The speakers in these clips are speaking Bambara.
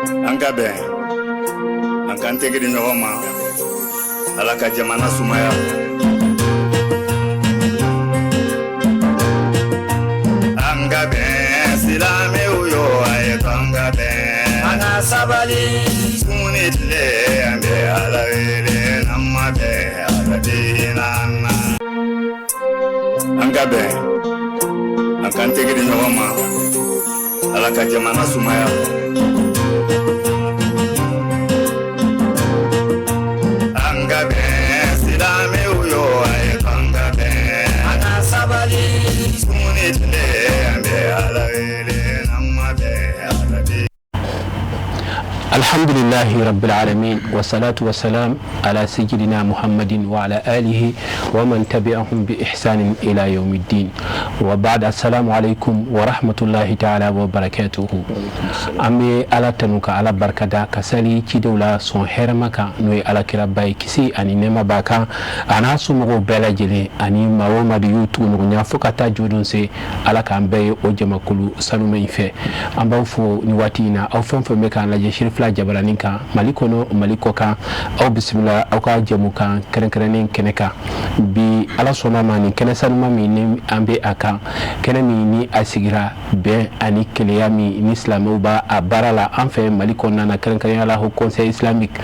An ka bɛn, an k'an tɛgɛ di ɲɔgɔn ma, Ala ka jamana sumaya. An ka bɛn, silamɛw yo, a ye to an ka bɛn. An ka sabali. Su ni tile, an bɛ Ala wele, n'an ma bɛn, Ala tɛ hinɛ an na. An ka bɛn, an k'an tɛgɛ di ɲɔgɔn ma, Ala ka jamana sumaya. An ka bɛn, silamɛw yo, a ye to an ka bɛn. An ka sabali. Su ni tile, an bɛ Ala wele, n'an ma bɛn, Ala tɛ. الحمد لله رب العالمين، والصلاة والسلام على سيدنا محمد وعلى آله ومن تبعهم بإحسان إلى يوم الدين، وبعد، السلام عليكم ورحمة الله تعالى وبركاته. An bɛ Ala tanu ka Ala barikada, ka sali cidenw la sɔn hɛrɛma kan, n'o ye Ala kiraba ye, kisi ani nɛɛma b'a kan, a n'a somɔgɔw bɛɛ lajɛlen ani maa o maa de y'u tuguɲɔgɔnya fo ka taa jodon se. Ala k'an bɛɛ ye o jamakulu sanuma in fɛ. An b'aw fo ni waati in na, aw fɛn fɛn bɛ k'an lajɛ Sirifila jabaranin kan, Mali kɔnɔ, Mali kɔ kan. Aw bisimila aw ka jɛmukan kɛrɛnkɛrɛnnen kɛnɛ kan bi. Ala sɔnna ma, nin kɛnɛ sanuma min ni an bɛ a kan, kɛnɛ min ni a sigira bɛn ani kelenya min ni silamɛw b'a a baara la an fɛ Mali kɔnɔna na, kɛrɛnkɛrɛnya la Haut Conseil islamique,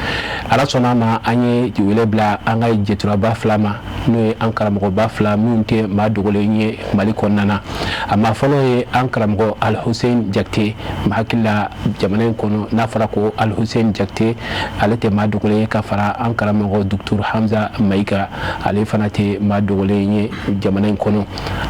Ala sɔnna ma, an ye wele bila an ka jɛturaba fila ma, n'o ye an karamɔgɔba fila minnu tɛ maa dogolen ye Mali kɔnɔna na. A maa fɔlɔ ye an karamɔgɔ Alhusein Jakite. Ma hakili la, jamana in kɔnɔ, n'a fɔra ko Alhusein Jakite, ale tɛ maa dogolen ye, ka fara an karamɔgɔ Docteur Hamza Mayiga, ale fana tɛ maa dogolen ye jamana in kɔnɔ.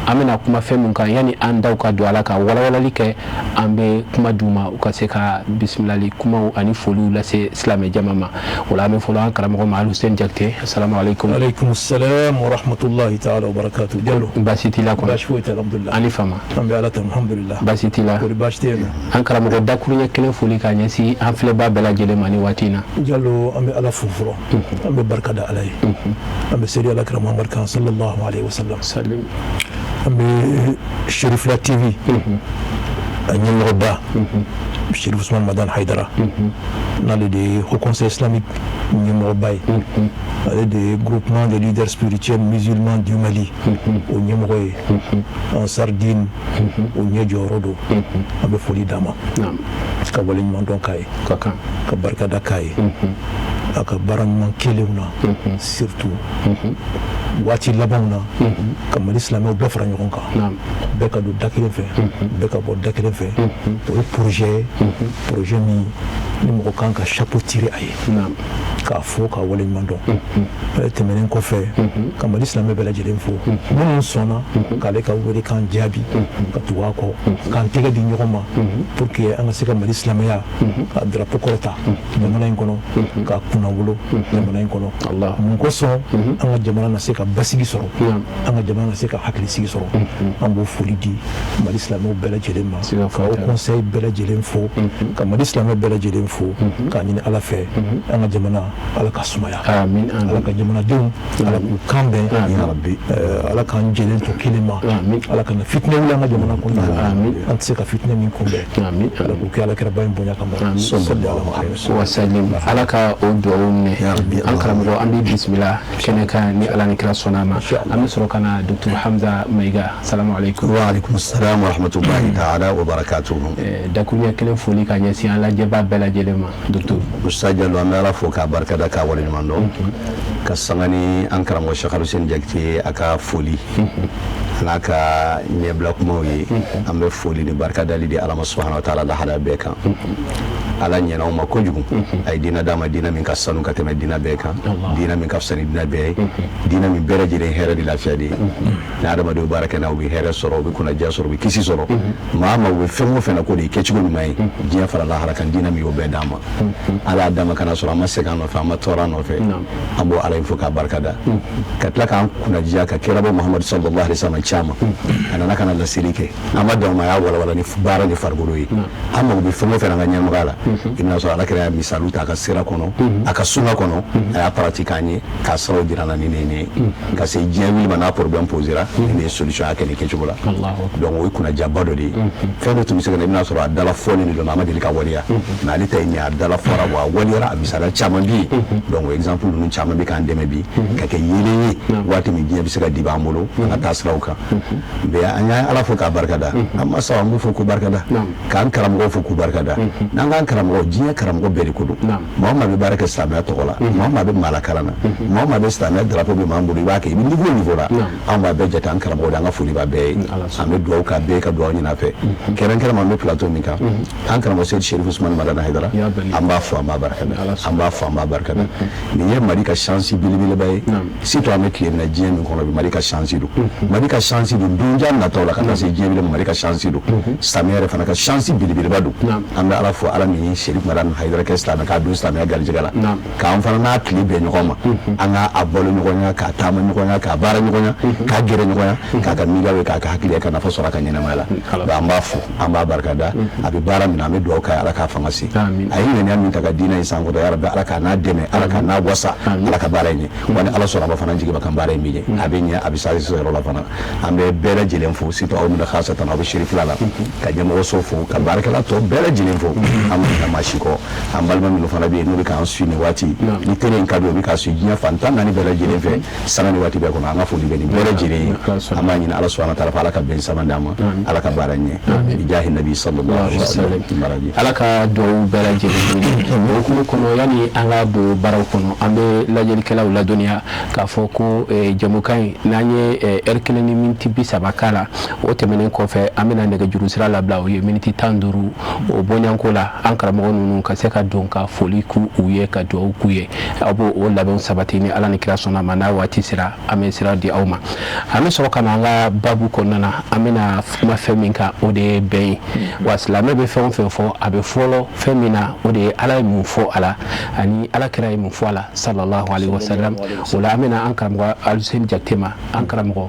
An bɛna kuma fɛn min kan, yanni an daw ka don a la ka walawalali kɛ, an bɛ kuma d'u ma, u ka se ka bisimilali kumaw ani foliw lase silamɛ jama ma. O la, an bɛ fɔlɔ an karamɔgɔ ma, Alhusein Jakite. Asalamu aleykum. Aleykum salam wa rahmatullahi ta'ala wa barakatuh. Diallo. Baasi t'i la kɔni? Baasi foyi tɛ, alhamdulillah. Ani fama. An bɛ Ala tanu, alhamdulillah. Baasi t'i la? Kɔri baasi tɛ yen nɔ? An karamɔgɔ, dakuruɲɛ kelen foli ka ɲɛsin an filɛba bɛɛ lajɛlen ma ni waati in na. Diallo, an bɛ Ala fo fɔlɔ. An bɛ barika da Ala ye. An bɛ seli Ala kira Muhammad kan, sallallahu alaihi wa sallam. Salim. An bɛ Cherifla TV a ɲɛmɔgɔba Chérif Ousmane Madani Haidara, n'ale de ye Haut Conseil islamique ɲɛmɔgɔba ye, ale de ye Groupement des leaders spirituels musulmans du Mali o ɲɛmɔgɔ ye, Ansar Dine o ɲɛ jɔyɔrɔ don. An bɛ foli d'a ma ka waleɲuman dɔn k'a ye, ka kan, ka barika da k'a ye a ka baara ɲuman kelenw na, surtout waati labanw na, ka Mali silamɛw bɛɛ fara ɲɔgɔn kan, bɛɛ ka don da kelen fɛ, bɛɛ ka bɔ da kelen fɛ. O ye projet ye, projet min ni mɔgɔ kan ka chapeau tirer a ye, k'a fo k'a waleɲuman dɔn. Tɛmɛnen kɔfɛ, ka Mali silamɛ bɛɛ lajɛlen fo, minnu sɔnna k'ale ka welekan jaabi ka tugu a kɔ, k'an tɛgɛ di ɲɔgɔn ma pour que an ka se ka Mali silamɛya ka drapeau kɔrɔta jamana in kɔnɔ, ka kunnawolo jamana in kɔnɔ. Mun kosɔn? An ka jamana na se ka basigi sɔrɔ, an ka jamana na se ka hakilisigi sɔrɔ. An b'o foli di Mali silamɛw bɛɛ lajɛlen ma, ka Haut Conseil bɛɛ lajɛlen fo, ka Mali silamɛ bɛɛ lajɛlen fo, k'a ɲini Ala fɛ, an ka jamana, Ala ka sumaya. Amin. Ala ka jamanadenw, Ala k'u kan bɛn. Ala k'an jɛlen to kelen ma. Ala kana fitinɛ wuli an ka jamana kɔnɔna la, an tɛ se ka fitinɛ min kunbɛn. Ala k'o kɛ Ala kɛra in bonya kama. Salli ala Muhammad. Wasalim. Ala ka o duwawu minɛ. An karamɔgɔ, an b'i bisimila kɛnɛ kan ni Ala ni kira sɔnna a ma. An bɛ sɔrɔ ka na Docteur Hamza Mayiga. Salamu aleykum. Wa alaikum salam wa rahmatullahi ta'ala wa barakatuhu. Dakuruɲɛ kelen foli ka ɲɛsin an lajɛba bɛɛ lajɛlen ma, docteur. Ustaz Diallo, an bɛ Ala fo k'a barikada k'a waleɲuman dɔn, ka sanga ni an karamɔgɔ Cheikh Alhussein Jakite a ka foli n'a ka ɲɛbila kumaw ye. An bɛ foli ni barikadali di Ala ma subahana wa taala lahalaya bɛɛ kan. Ala ɲɛna anw ma kojugu, a ye diinɛ d'an ma, diinɛ min ka sanu ka tɛmɛ diinɛ bɛɛ kan, diinɛ min ka fisa ni diinɛ bɛɛ ye, diinɛ min bɛɛ lajɛlen hɛrɛ de lafiya de ye. Ni adamadenw baara kɛ n'a, u bɛ hɛrɛ sɔrɔ, u bɛ kunnadiya sɔrɔ, u bɛ kisi sɔrɔ. Maa ma, u bɛ fɛn o fɛn na k'o de ye kɛcogo ɲuman ye diɲɛ fara lahara kan, diinɛ min y'o bɛɛ d'an ma. Ala y'a d'an ma kana sɔrɔ an ma sɛgɛn a nɔfɛ, an ma tɔɔrɔ a nɔfɛ. An b'o Ala in fo k'a barika da, ka tila k'an kunnadiya ka kiraba Muhamadu sallallahu alaihi wasallam. ci a ma, a nana ka na laseli kɛ. An ma dan o ma, a y'a walawala ni baara ni farikolo ye. An mago bɛ fɛn o fɛn na an ka ɲɛnamaya la, i bɛna sɔrɔ Ala kira y'a misaliw ta a ka sira kɔnɔ, a ka sunna kɔnɔ, a y'a pratique an ye k'a siraw jira an na ni nin ye, ka se diɲɛ wuli ma n'a problème posera, nin de ye solution, a kɛ nin kɛcogo la. Donc o ye kunnajaba dɔ de ye. Fɛn dɔ tun bɛ se ka na, i bɛna sɔrɔ a dala fɔlen de don, mais a ma deli ka waleya, mais ale ta ye nin ye, a dala fɔra wa a waleyara. A misaliya caman bɛ yen. Donc o exemple ninnu caman bɛ k'an dɛmɛ bi ka kɛ yeelen ye waati min diɲɛ bɛ se ka dibi an bolo an ka taa siraw kan. Mais an y'an Ala fo k'a barikada, an masaw an b'u fo k'u barikada, k'an karamɔgɔw fo k'u barikada. N'an k'an karamɔgɔ, diɲɛ karamɔgɔ bɛɛ de ko don. Maa o maa bɛ baara kɛ silamɛya tɔgɔ la, maa o maa bɛ maa kalan na, maa o maa bɛ silamɛya drapeau bɛ maa bolo, i b'a kɛ i bɛ niveau o niveau la, anw b'a bɛɛ jate an karamɔgɔ de. An ka foli b'a bɛɛ ye, an bɛ dugawu k'a bɛɛ ye, ka dugawu ɲini a fɛ. Kɛrɛnkɛrɛnma, an bɛ plateau min kan, an karamɔgɔ Seyidi Serifu Usumani Madani Hayidara, an b'a fo, an b'a barikada, an b'a fo, an b'a barikada. Nin ye Mali ka chance belebeleba ye, surtout an bɛ tile min na, diɲɛ min kɔnɔ bi, Mali ka chance don, Mali ka chance don donjan nataw la ka taa se diɲɛ wuli ma. Mali ka chance don, silamɛya yɛrɛ fana ka chance belebeleba don. An bɛ Ala fo, Ala min ye Serifu Madani Hayidara kɛ silamɛ, k'a don silamɛya garijɛgɛ la, k'an fana n'a tile bɛn ɲɔgɔn ma, an ka a balo ɲɔgɔnya, k'a taama ɲɔgɔnya, k'a baara ɲɔgɔnya, k'a gɛrɛ ɲɔgɔnya, k'a ka miiriyaw ye, k'a ka hakili ye, ka nafa sɔrɔ a ka ɲɛnamaya la. An b'a fo, an b'a barikada. A bɛ baara min na, an bɛ dugawu k'a ye, Ala k'a fanga se. A ye ŋaniya min ta ka diinɛ in sankɔrɔta, ya Rabi, Ala k'a n'a dɛmɛ, Ala k'a n'a wasa, Ala ka baara in ɲɛ. Wa ni Ala sɔnna a ma fana, jigi b'a kan baara in bɛ ɲɛ, a bɛ ɲɛ, a bɛ se yɔrɔ la fana. An bɛ bɛɛ lajɛlen fo, surtout aw minnu khasatan aw bɛ Cherifila la, ka ɲɛmɔgɔso fo, ka baarakɛla tɔ bɛɛ lajɛlen fo. An ma ɲinɛ maa si kɔ. An balima minnu fana bɛ yen n'u bɛ k'an suit nin waati ni télé in ka di, u bɛ k'a suit diɲɛ fan 14 bɛɛ lajɛlen fɛ, sanga ni waati bɛɛ kɔnɔ, an ka foli bɛ nin bɛɛ lajɛlen ye. An b'a ɲini Ala subahana taala fɛ, Ala ka bɛn sama d'an ma, Ala ka baara ɲɛ, bi jahi nabi sallallahu alaihi wasallam. Ala ka dugawu bɛɛ lajɛlen minɛ. O hukumu kɔnɔ, yanni an ka don baaraw kɔnɔ, an bɛ lajɛlikɛlaw ladɔnniya k'a fɔ ko jɛmukan in, n'an ye ɛri 1 ni miniti 30 k'a la, o tɛmɛnen kɔfɛ, an bɛna nɛgɛjuru sira labila, o ye miniti 15. O bɔɲɔgɔnko la, an karamɔgɔ ninnu ka se ka don ka foli k'u ye, ka dugawu k'u ye. Aw b'o o labɛnw sabati. Ni Ala ni kira sɔnna ma, n'a waati sera, an bɛ sira di aw ma. An bɛ sɔrɔ ka na an ka babu kɔnɔna na. An bɛna kuma fɛn min kan, o de ye bɛn ye. Wa silamɛ bɛ fɛn o fɛn fɔ, a bɛ fɔlɔ fɛn min na, o de ye Ala ye mun fɔ a la ani Ala kira ye mun fɔ a la, sallallahu alaihi wasallam. O la, an bɛna an karamɔgɔ Aluseni Jakite ma. An karamɔgɔ,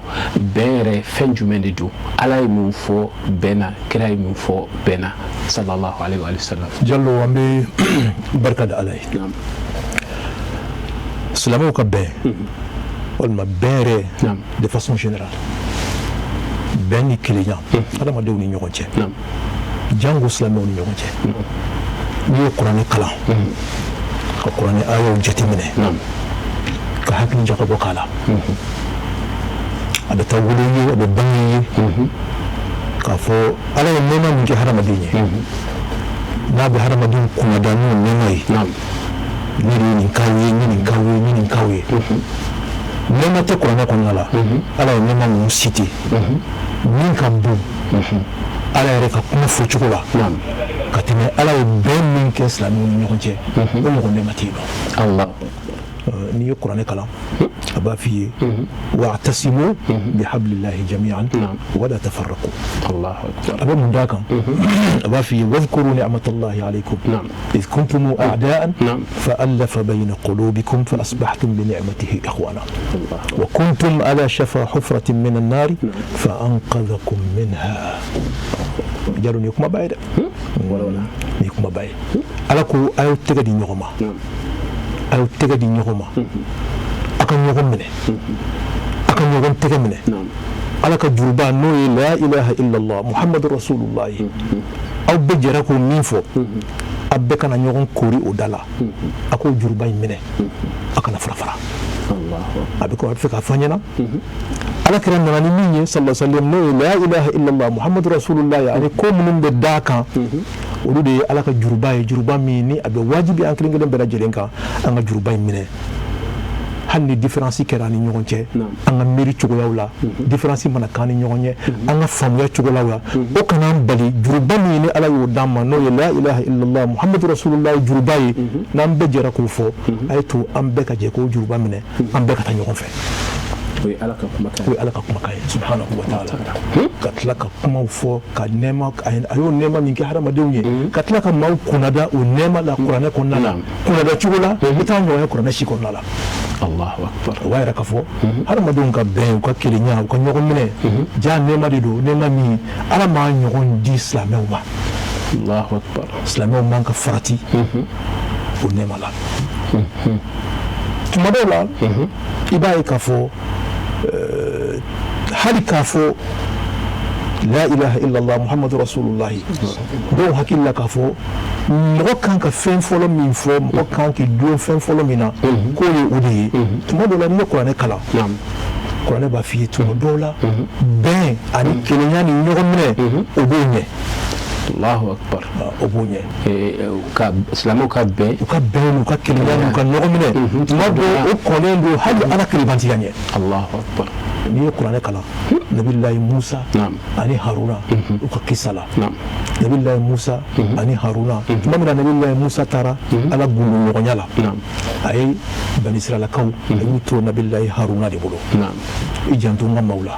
bɛn yɛrɛ fɛn jumɛn de don? Ala ye mun fɔ bɛn na? Kira ye mun fɔ bɛn na, sallallahu alaihi wa sallam? Jalo, an bɛ barika da Ala ye. Silamɛw ka bɛn, walima bɛn yɛrɛ de façon générale, bɛn ni kelenya adamadenw ni ɲɔgɔn cɛ, jango silamɛw ni ɲɔgɔn cɛ, n'i ye kuranɛ kalan, ka kuranɛ ayaw jateminɛ, ka hakili jagabɔ k'a la, a bɛ taa wolo ye, a bɛ bange ye k'a fɔ Ala ye nɛɛma min kɛ hadamaden ye, n'a bɛ hadamadenw kunnada n'o nɛɛma ye, ne de ye nin k'aw ye, n ye nin k'aw ye, n ye nin k'aw ye. Nɛɛma tɛ kuranɛ kɔnɔna la Ala ye nɛɛma ninnu cité min ka bon Ala yɛrɛ ka kuma fɔcogo la ka tɛmɛ Ala ye bɛn min kɛ silamɛw ni ɲɔgɔn cɛ, o ɲɔgɔn nɛɛma tɛ yen nɔ. N'i ye kuranɛ kalan, a b'a f'i ye: wa'tasimu bihablillahi jami'an wala tafarraqu. A bɛ mun d'a kan? A b'a f'i ye: wadhkuru ni'matallahi alaykum idh kuntum a'da'an fa'alafa bayna qulubikum fa asbahtum bi ni'matihi ikhwana wa kuntum ala shafa hufratin min an-nar fa anqadhakum minha. Jalo, nin ye kumaba ye dɛ, nin ye kumaba ye. Ala ko a y'aw tɛgɛ di ɲɔgɔn ma, a y'aw tɛgɛ di ɲɔgɔn ma, a ka ɲɔgɔn minɛ, a ka ɲɔgɔn tɛgɛ minɛ. Ala ka juruba, n'o ye la ilaha illallah muhammadu rasulullah ye, aw bɛɛ jɛra k'o min fɔ, a bɛɛ kana ɲɔgɔn kori o da la, a k'o juruba in minɛ, a kana fara fara. A bɛ ko a bɛ fɛ k'a fɔ an ɲɛna, Ala kira nana ni min ye, sallallahu alaihi wasallam, n'o ye la ilaha illallah muhammadu rasulullah ye, ani ko minnu bɛ d'a kan, olu de ye Ala ka juruba ye, juruba min ni a bɛ wajibi an kelen kelen bɛɛ lajɛlen kan, an ka juruba in minɛ, hali ni différence kɛra an ni ɲɔgɔn cɛ, an ka miiri cogoyaw la, différence mana k'an ni ɲɔgɔn ye, an ka faamuya cogoyaw la, o kana an bali juruba min ni Ala y'o d'an ma, n'o ye la ilaha illallah muhammadu rasulullah juruba ye. N'an bɛɛ jɛra k'o fɔ, a ye to an bɛɛ ka jɛ k'o juruba minɛ, an bɛɛ ka taa ɲɔgɔn fɛ. O ye Ala ka kumakan. O ye Ala ka kumakan ye, subhanahu wa ta'ala. Ka tila ka kumaw fɔ ka nɛɛma, a y'o nɛɛma min kɛ hadamadenw ye, ka tila ka maaw kunnada o nɛɛma la kuranɛ kɔnɔna la, kunnada cogo la i t'a ɲɔgɔn ye kuranɛ si kɔnɔna la. Allahu akbar. O b'a yira k'a fɔ hadamadenw ka bɛn, u ka kelenya, u ka ɲɔgɔn minɛ, ja nɛɛma de don, nɛɛma min Ala m'a ɲɔgɔn di silamɛw ma. Allahu akbar. Silamɛw man ka farati o nɛɛma la. Tuma dɔw la, i b'a ye k'a fɔ hali k'a fɔ la ilaha illallah muhammadu rasulullahi, dɔw hakili la k'a fɔ mɔgɔ kan ka fɛn fɔlɔ min fɔ, mɔgɔ kan k'i dulon fɛn fɔlɔ min na, k'o ye o de ye. Tuma dɔw la, n'i ye kuranɛ kalan, kuranɛ b'a f'i ye tuma dɔw la, bɛn ani kelenya ni ɲɔgɔn minɛ, o b'o ɲɛ. Allahu akbar. O b'o ɲɛ. Ka silamɛw ka bɛn, u ka bɛn, u ka kelenya, u ka ɲɔgɔn minɛ, tuma dɔw o kɔnnen don hali Ala kelebantiya ɲɛ. Allahu akbar. N'i ye kuranɛ kalan, Nabilayi Musa ani Haruna, u ka kisa la, Nabilayi Musa ani Haruna, tuma min na Nabilayi Musa taara Ala gundo ɲɔgɔnya la, a ye Banisiralakaw, a y'u to Nabilayi Haruna de bolo. I janto n ka maaw la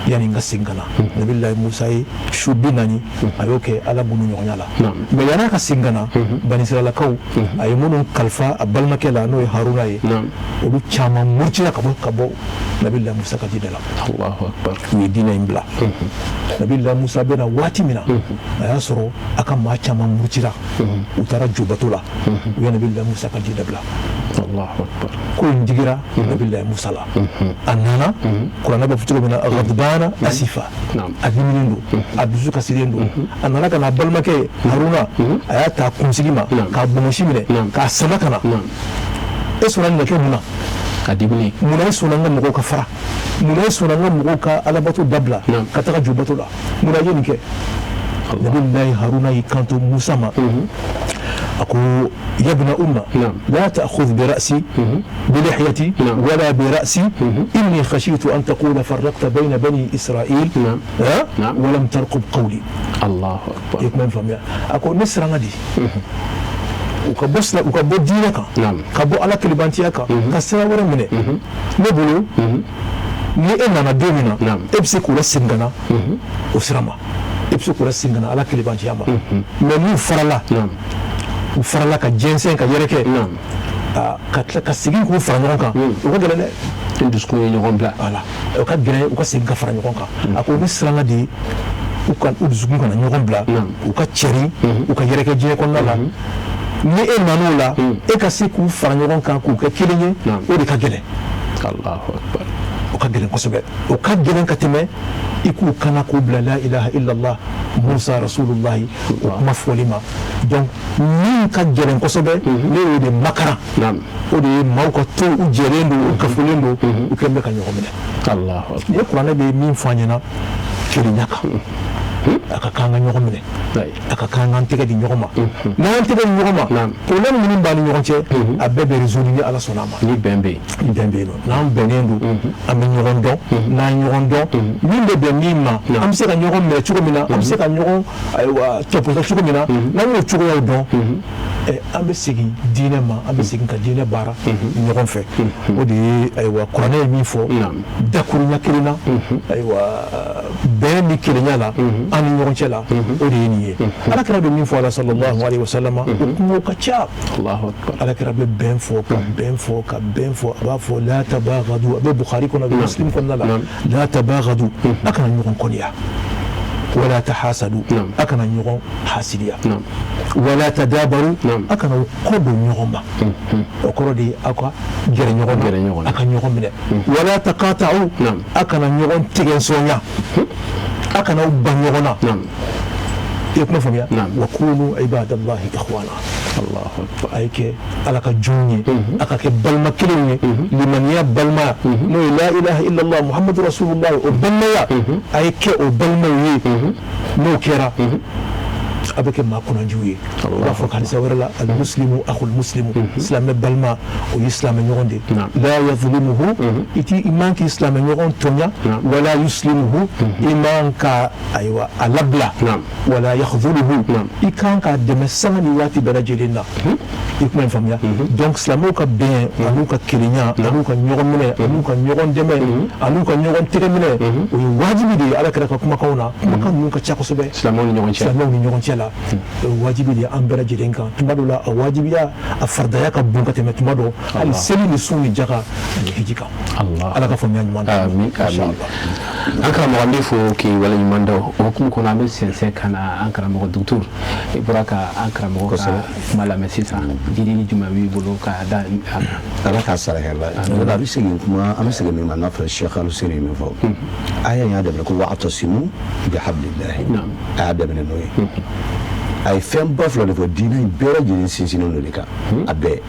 yanni n ka segin ka na. Nabilayi Musa ye su 40, a y'o kɛ Ala gundo ɲɔgɔnya la. Mais yan'a ka segin ka na, Banisiralakaw, a ye minnu kalifa a balimakɛ la, n'o ye Haruna ye, olu caman murutila ka bɔ Nabilayi Musa ka diinɛ la. Allahu akbar. U ye diinɛ in bila. Nabilayi Musa bɛna waati min na, a y'a sɔrɔ a ka maa caman murutila, u taara jobato la, u ye Nabilayi Musa ka diinɛ bila. Allahu akbar. Ko in digira Nabilayi Musa la. A nana, kuranɛ b'a fɔ cogo min na, ghadbana asifa, a diminen don, a dusu kasilen don. A nana ka na a balimakɛ Haruna, a y'a ta kunsigi ma k'a bonbonsi minɛ k'a sama ka na. E sɔnna nin ka kɛ mun na? Ka diminen. Munna e sɔnna n ka mɔgɔw ka fara? Munna e sɔnna n ka mɔgɔw ka alabato dabila ka taga jobato la? Munna i ye nin kɛ? Nabilayi Haruna y'i kanto Musa ma, a ko: yabna umma la ta'khudh bi ra'si bi lihyati wala bi ra'si, inni khashitu an taqula farraqta bayna bani Israil wa lam tarqub qawli. Allahu akbar. I ye kuma in faamuya? A ko ne siranna di u ka bɔ u ka bɔ diinɛ kan, ka bɔ Ala kelebantiya kan, ka sira wɛrɛ minɛ. Ne bolo, ni e nana don min na, e bɛ se k'u lasegin ka na o sira ma, e bɛ se k'u lasegin ka na Ala kelebantiya ma. Mais n'u farala, u farala ka jɛnsɛn ka yɛrɛkɛ, ka tila ka segin k'u fara ɲɔgɔn kan, o ka gɛlɛn dɛ. Ni dusukun ye ɲɔgɔn bila. Voilà, o ka gɛlɛn u ka segin ka fara ɲɔgɔn kan. A ko ne siranna de u ka u dusukun kana ɲɔgɔn bila, u ka cɛri, u ka yɛrɛkɛ diɲɛ kɔnɔna la. Ni e nan'o la, e ka se k'u fara ɲɔgɔn kan k'u kɛ kelen ye, o de ka gɛlɛn. Allahu akbar. O ka gɛlɛn kosɛbɛ, o ka gɛlɛn ka tɛmɛ i k'u kana k'u bila la ilaha illallah Musa rasulullahi, o kuma fɔli ma. Donc min ka gɛlɛn kosɛbɛ, ne y'o de makaran, o de ye maaw ka to u jɛlen don, u kafolen don, u kɛlen bɛ ka ɲɔgɔn minɛ. Allahu akbar. Ni ye kuranɛ bɛ min fɔ an ɲɛna kelenya kan, a ka kan ka ɲɔgɔn minɛ, a ka kan k'an tɛgɛ di ɲɔgɔn ma. N'an tɛgɛ di ɲɔgɔn ma, problème minnu b'an ni ɲɔgɔn cɛ, a bɛɛ bɛ résoudre ni Ala sɔnna a ma. Ni bɛn bɛ yen. Ni bɛn bɛ yen nɔ, n'an bɛnnen don, an bɛ ɲɔgɔn dɔn. N'an ye ɲɔgɔn dɔn, min bɛ bɛn min ma, an bɛ se ka ɲɔgɔn minɛ cogo min na, an bɛ se ka ɲɔgɔn ayiwa tɔpɔtɔ cogo min na, n'an y'o cogoyaw dɔn, an bɛ segin diinɛ ma, an bɛ segin ka diinɛ baara ɲɔgɔn fɛ. O de ye ayiwa kuranɛ ye min fɔ dakuruɲa kelen na, ayiwa bɛn ni kelenya la an ni ɲɔgɔn cɛ la, o de ye nin ye. Ala kira bɛ min fɔ a la, sallallahu alaihi wasallam, o kumaw ka ca. Allahu akbar. Ala kira bɛ bɛn fɔ, ka bɛn fɔ, ka bɛn fɔ. A b'a fɔ la tabaghadu, a bɛ Bukhari kɔnɔ, a bɛ Muslim kɔnɔna la: la tabaghadu, a kana ɲɔgɔn kɔniya, wala tahasadu, a kana ɲɔgɔn hasidiya, wala tadabaru, a kana kɔ don ɲɔgɔn ma. O kɔrɔ de ye aw ka gɛrɛ ɲɔgɔn na, a ka ɲɔgɔn minɛ. Wala taqata'u, a kana ɲɔgɔn tigɛnsɔnya, a kana aw ban ɲɔgɔn na. I ye kuma faamuya? Wa kunu ibadallahi ikhwana. Allahu akbar. A ye kɛ Ala ka jɔnw ye, a ka kɛ balima kelenw ye, limaniya balima, n'o ye la ilaha illallah muhammadu rasulullah, o balimaya, a ye kɛ o balimaw ye. N'o kɛra, a bɛ kɛ maa kunnandiw ye. U b'a fɔ hadisa wɛrɛ la: almuslimu akhul muslimu, silamɛ balima, o ye silamɛ ɲɔgɔn de, la yazlimuhu, i ti i man k'i silamɛ ɲɔgɔn tɔɲa, wala yuslimuhu, i man ka ayiwa a labila, wala yakhdhuluhu, i kan k'a dɛmɛ sanga ni waati bɛɛ lajɛlen na. I kuma in faamuya? Donc silamɛw ka bɛn an'u ka kelenya an'u ka ɲɔgɔn minɛ an'u ka ɲɔgɔn dɛmɛ an'u ka ɲɔgɔn tɛgɛ minɛ, o ye wajibi de ye. Ala kɛra ka kumakanw na, kumakan ninnu ka ca kosɛbɛ. Silamɛw ni ɲɔgɔn cɛ. Silamɛw ni ɲɔgɔn cɛ la. la, wajibi de ye an bɛɛ lajɛlen kan. Tuma dɔ la, a wajibiya, a faridaya ka bon ka tɛmɛ tuma dɔ hali seli ni sun ni jaka ani hiji kan. Ala ka faamuya ɲuman d'an ma. Amin, amin. An karamɔgɔ, an bɛ fo k'i waleɲuman dɔn. O hukumu kɔnɔ, an bɛ sɛnsɛn ka na an karamɔgɔ docteur. I bɔra ka an karamɔgɔ ka kuma lamɛn sisan, jiri jumɛn b'i bolo ka da a kan? Ala k'a sara hɛrɛ la. O la, a bɛ segin kuma, an bɛ segin min ma, n'a fɔra Cheikh Aluseni ye min fɔ, aya in y'a daminɛ ko wa'tasimu bihablillahi. A y'a daminɛ n'o ye. A ye fɛn ba fila de fɔ, diinɛ in bɛɛ lajɛlen sinsinnen don de kan. A bɛɛ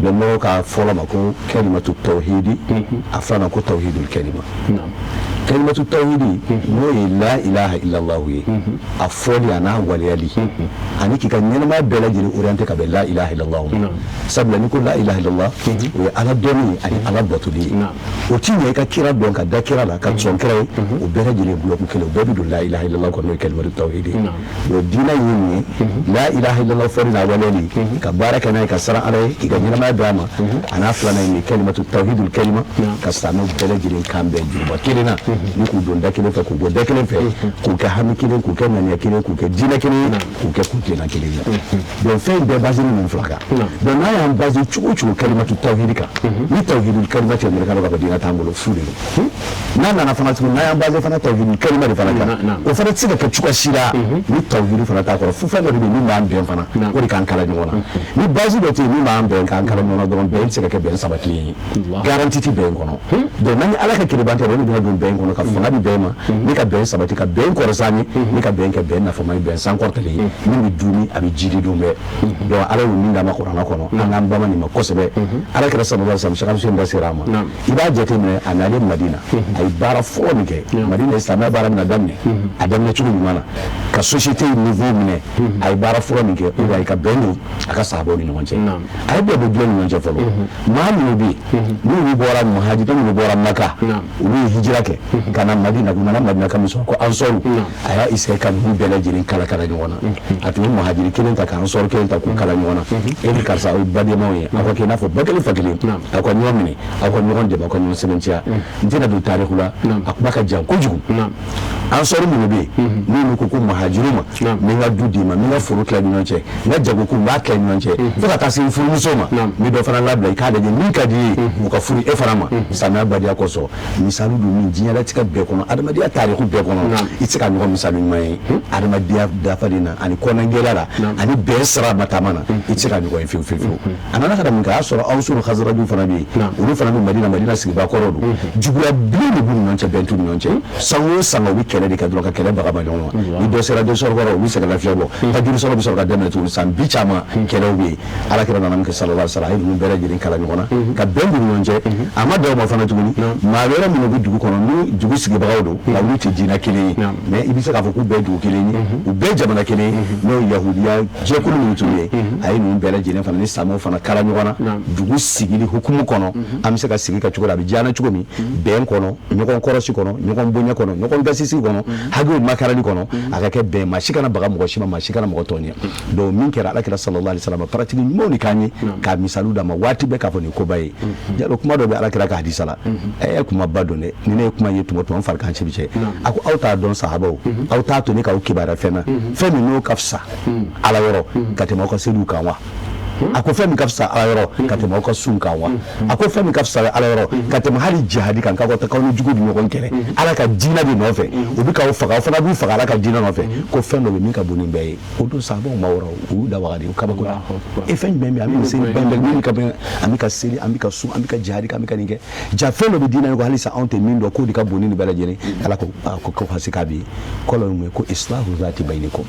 dɔnbagaw ka fɔlɔ ma ko kalimatu tawhidi, a filanan ko tawhidul kalima. Kalimatu tawhidi, n'o ye la ilaha illallah ye, a fɔli a n'a waleyali, ani k'i ka ɲɛnamaya bɛɛ lajɛlen orienté ka bɛn la ilaha illallah ma. Sabula n'i ko la ilaha illallah, o ye Ala dɔnni ye ani Ala batoli ye. O ti ɲɛ i ka kira dɔn, ka da kira la, ka sɔn kira ye. O bɛɛ lajɛlen bloc kelen, o bɛɛ bɛ don la ilaha illallah kɔnɔ, n'o ye kalimatu tawhidi ye. Donc diinɛ ye nin ye: la ilaha illallah fɔli n'a waleyali, ka baara kɛ n'a ye, ka siran Ala ye, k'i ka ɲɛnamaya bɛn a ma. A n'a filanan ye nin ye, kalimatu tawhidul kalima, ka silamɛw bɛɛ lajɛlen kan bɛn juruba kelen na, ni k'u don da kelen fɛ, k'u bɔ da kelen fɛ, k'u kɛ hami kelen, k'u kɛ ŋaniya kelen, k'u kɛ diinɛ kelen ye, k'u kɛ kuntilenna kelen ye. Donc fɛn in bɛɛ basé ninnu fila kan. Donc n'a y'an basé cogo o cogo kalimatu tawhidi kan, ni tawhidul kalima tɛ, mɛrɛ ka fɔ diinɛ t'an bolo, fu de don. N'a nana fana tuguni, n'a y'an basé fana tawhidul kalima de fana kan, o fana tɛ se ka kɛ cogoya si la ni tawhidi fana t'a kɔrɔ. Fu fɛn dɔ de bɛ yen min b'an bɛn fana, o de k'an kala ɲɔgɔn na. Ni base dɔ tɛ yen min b'an bɛn k'an kala ɲɔgɔn na dɔrɔn, bɛn tɛ se ka kɛ bɛn sabatilen ye, garantie tɛ bɛn kɔnɔ. Donc n'an ye Ala ka kerebantɛ, o de bɛna don bɛn kɔnɔ, ka fanga di bɛn ma, ni ka bɛn sabati, ka bɛn kɔrɔsan ye, ni ka bɛn kɛ bɛn nafama ye, bɛn sankɔrɔtalen ye min bɛ dun, a bɛ jidi dun bɛɛ. Donc Ala y'o min d'an ma kuranɛ kɔnɔ, an k'an bama nin ma kosɛbɛ. Ala kɛra sallallahu alaihi wasallam, Cheikh da sera a ma. I b'a jateminɛ, a nalen Madina, a ye baara fɔlɔ min kɛ Madina, silamɛya baara bɛna daminɛ, a daminɛ cogo ɲuman na, ka société niveau minɛ, a ye baara fɔlɔ min kɛ, o de ye ka bɛn don a ka sahabaw ni ɲɔgɔn cɛ. A ye bɛn don jɔn ni ɲɔgɔn cɛ fɔlɔ? Maa minnu bɛ yen n'olu bɔra muhajiri, minnu bɔra Maka, olu ye hijira kɛ ka na Madina, u nana Madina ka min sɔrɔ ko ansɔru. A y'a essayé ka ninnu bɛɛ lajɛlen kala kala ɲɔgɔn na. A tun bɛ muhajiri kelen ta ka ansɔru kelen ta k'u kala ɲɔgɔn na: e ni karisa, aw ye badenmaw ye, aw ka kɛ i n'a fɔ ba kelen fa kelen, aw ka ɲɔgɔn minɛ, aw ka ɲɔgɔn dɛmɛ, aw ka ɲɔgɔn sɛbɛntiya. N tɛna don tariku la, a kuma ka jan kojugu. Ansɔru minnu bɛ yen, n'olu ko muhajiru ma: n bɛ n ka du d'i ma, n bɛ n ka foro tila ni ɲɔgɔn cɛ, n ka jago ko n b'a tila ni ɲɔgɔn cɛ, fo ka taa se n furumuso ma, n bɛ dɔ fana labila, i k'a lajɛ min ka di i ye, o ka furu e fana ma, silamɛya badenya kosɔn. Misali don min diɲɛlatigɛ bɛɛ kɔnɔ, adamadenya tariku bɛɛ kɔnɔ, i tɛ se ka ɲɔgɔn misali ɲuman ye adamadenya dafalen na, ani kɔnɔngɛlɛya la, ani bɛn sira matama na, i tɛ se ka ɲɔgɔn ye fiyewu fiyewu fiyewu. A nana ka na mun kɛ? A y'a sɔrɔ Awusu ni Khazraju fana bɛ yen, olu fana bɛ Madina. Madina sigibaa kɔrɔ don. Juguya bilen de b'u ni ɲɔgɔn cɛ, bɛn t'u ni ɲɔgɔn cɛ. San o san, u bɛ kɛlɛ de kɛ dɔrɔn, ka kɛlɛ bagaba ɲɔgɔn ma. Ni dɔ sera dɔ sɔrɔ kɔrɔ, u bɛ sɛgɛn lafiya bɔ, fajiri sɔrɔ bɛ sɔrɔ ka daminɛ tuguni. San bi caman kɛlɛw bɛ yen. Ala kɛra nana min kɛ, sallallahu alaihi wasallam, a ye ninnu bɛɛ lajɛlen kala ɲɔgɔn na, ka bɛn b'u ni ɲɔgɔn cɛ. A ma dan o ma fana tuguni, maa wɛrɛ minnu bɛ dugu kɔnɔ, n'u dugu sigibagaw don, nka olu tɛ diinɛ kelen ye, mais i bɛ se k'a fɔ k'u bɛɛ dugu kelen ye, u bɛɛ jamana kelen ye, n'o ye yahudiya jɛkulu minnu tun ye, a ye ninnu bɛɛ lajɛlen fana ni silamɛw fana kala ɲɔgɔn na dugu sigili hukumu kɔnɔ. An bɛ se ka sigi ka cogo di, a bɛ diya an na cogo min, bɛn kɔnɔ, ɲɔgɔn kɔrɔsi kɔnɔ, ɲɔgɔn bonya kɔnɔ, ɲɔgɔn gasisi kɔnɔ, hakɛw makarali kɔnɔ, a ka kɛ bɛn, maa si kana baga mɔgɔ si ma, maa si kana mɔgɔ tɔɲɛ. Donc min kɛra, Ala kɛra sallallahu alaihi wasallam pratique ɲumanw de k'an ye, k'a misaliw d'a ma waati bɛɛ, k'a fɔ nin koba ye. Jalo kuma dɔ bɛ Ala kɛra ka hadisa la, ɛ kumaba don dɛ. Ni ne ye kuma ye tuma tuma, n farikan ci bɛ cɛ. A ko: aw t'a dɔn, sahabaw, aw t'a to ne k'aw kibaruya fɛn na, fɛn min n'o ka fisa Ala yɔrɔ ka tɛmɛ aw ka seliw kan wa? A ko fɛn min ka fisa Ala yɔrɔ ka tɛmɛ aw ka sun kan wa? A ko fɛn min ka fisa Ala yɔrɔ ka tɛmɛ hali jihadi kan, k'aw ka taa k'aw ni jugu bɛ ɲɔgɔn kɛlɛ Ala ka diinɛ de nɔfɛ, u bɛ k'aw faga, aw fana b'u faga Ala ka diinɛ nɔfɛ, ko fɛn dɔ bɛ min ka bon ni bɛɛ ye? O don, sahabaw ma wɔrɔ, u y'u da waga de, u kabakoya. E, fɛn jumɛn bɛ yen? An bɛ seli bɛn bɛn min ka bɛn, an bɛ ka seli, an bɛ ka sun, an bɛ ka jihadi kɛ, an bɛ ka nin kɛ, ja fɛn dɔ bɛ diinɛ ko halisa anw tɛ min dɔn, k'o de ka bon ni nin bɛɛ lajɛlen. Ala ko ko hasi k'a bɛ yen kɔlɔ ye mun ye? Ko islahu zati bayinikum,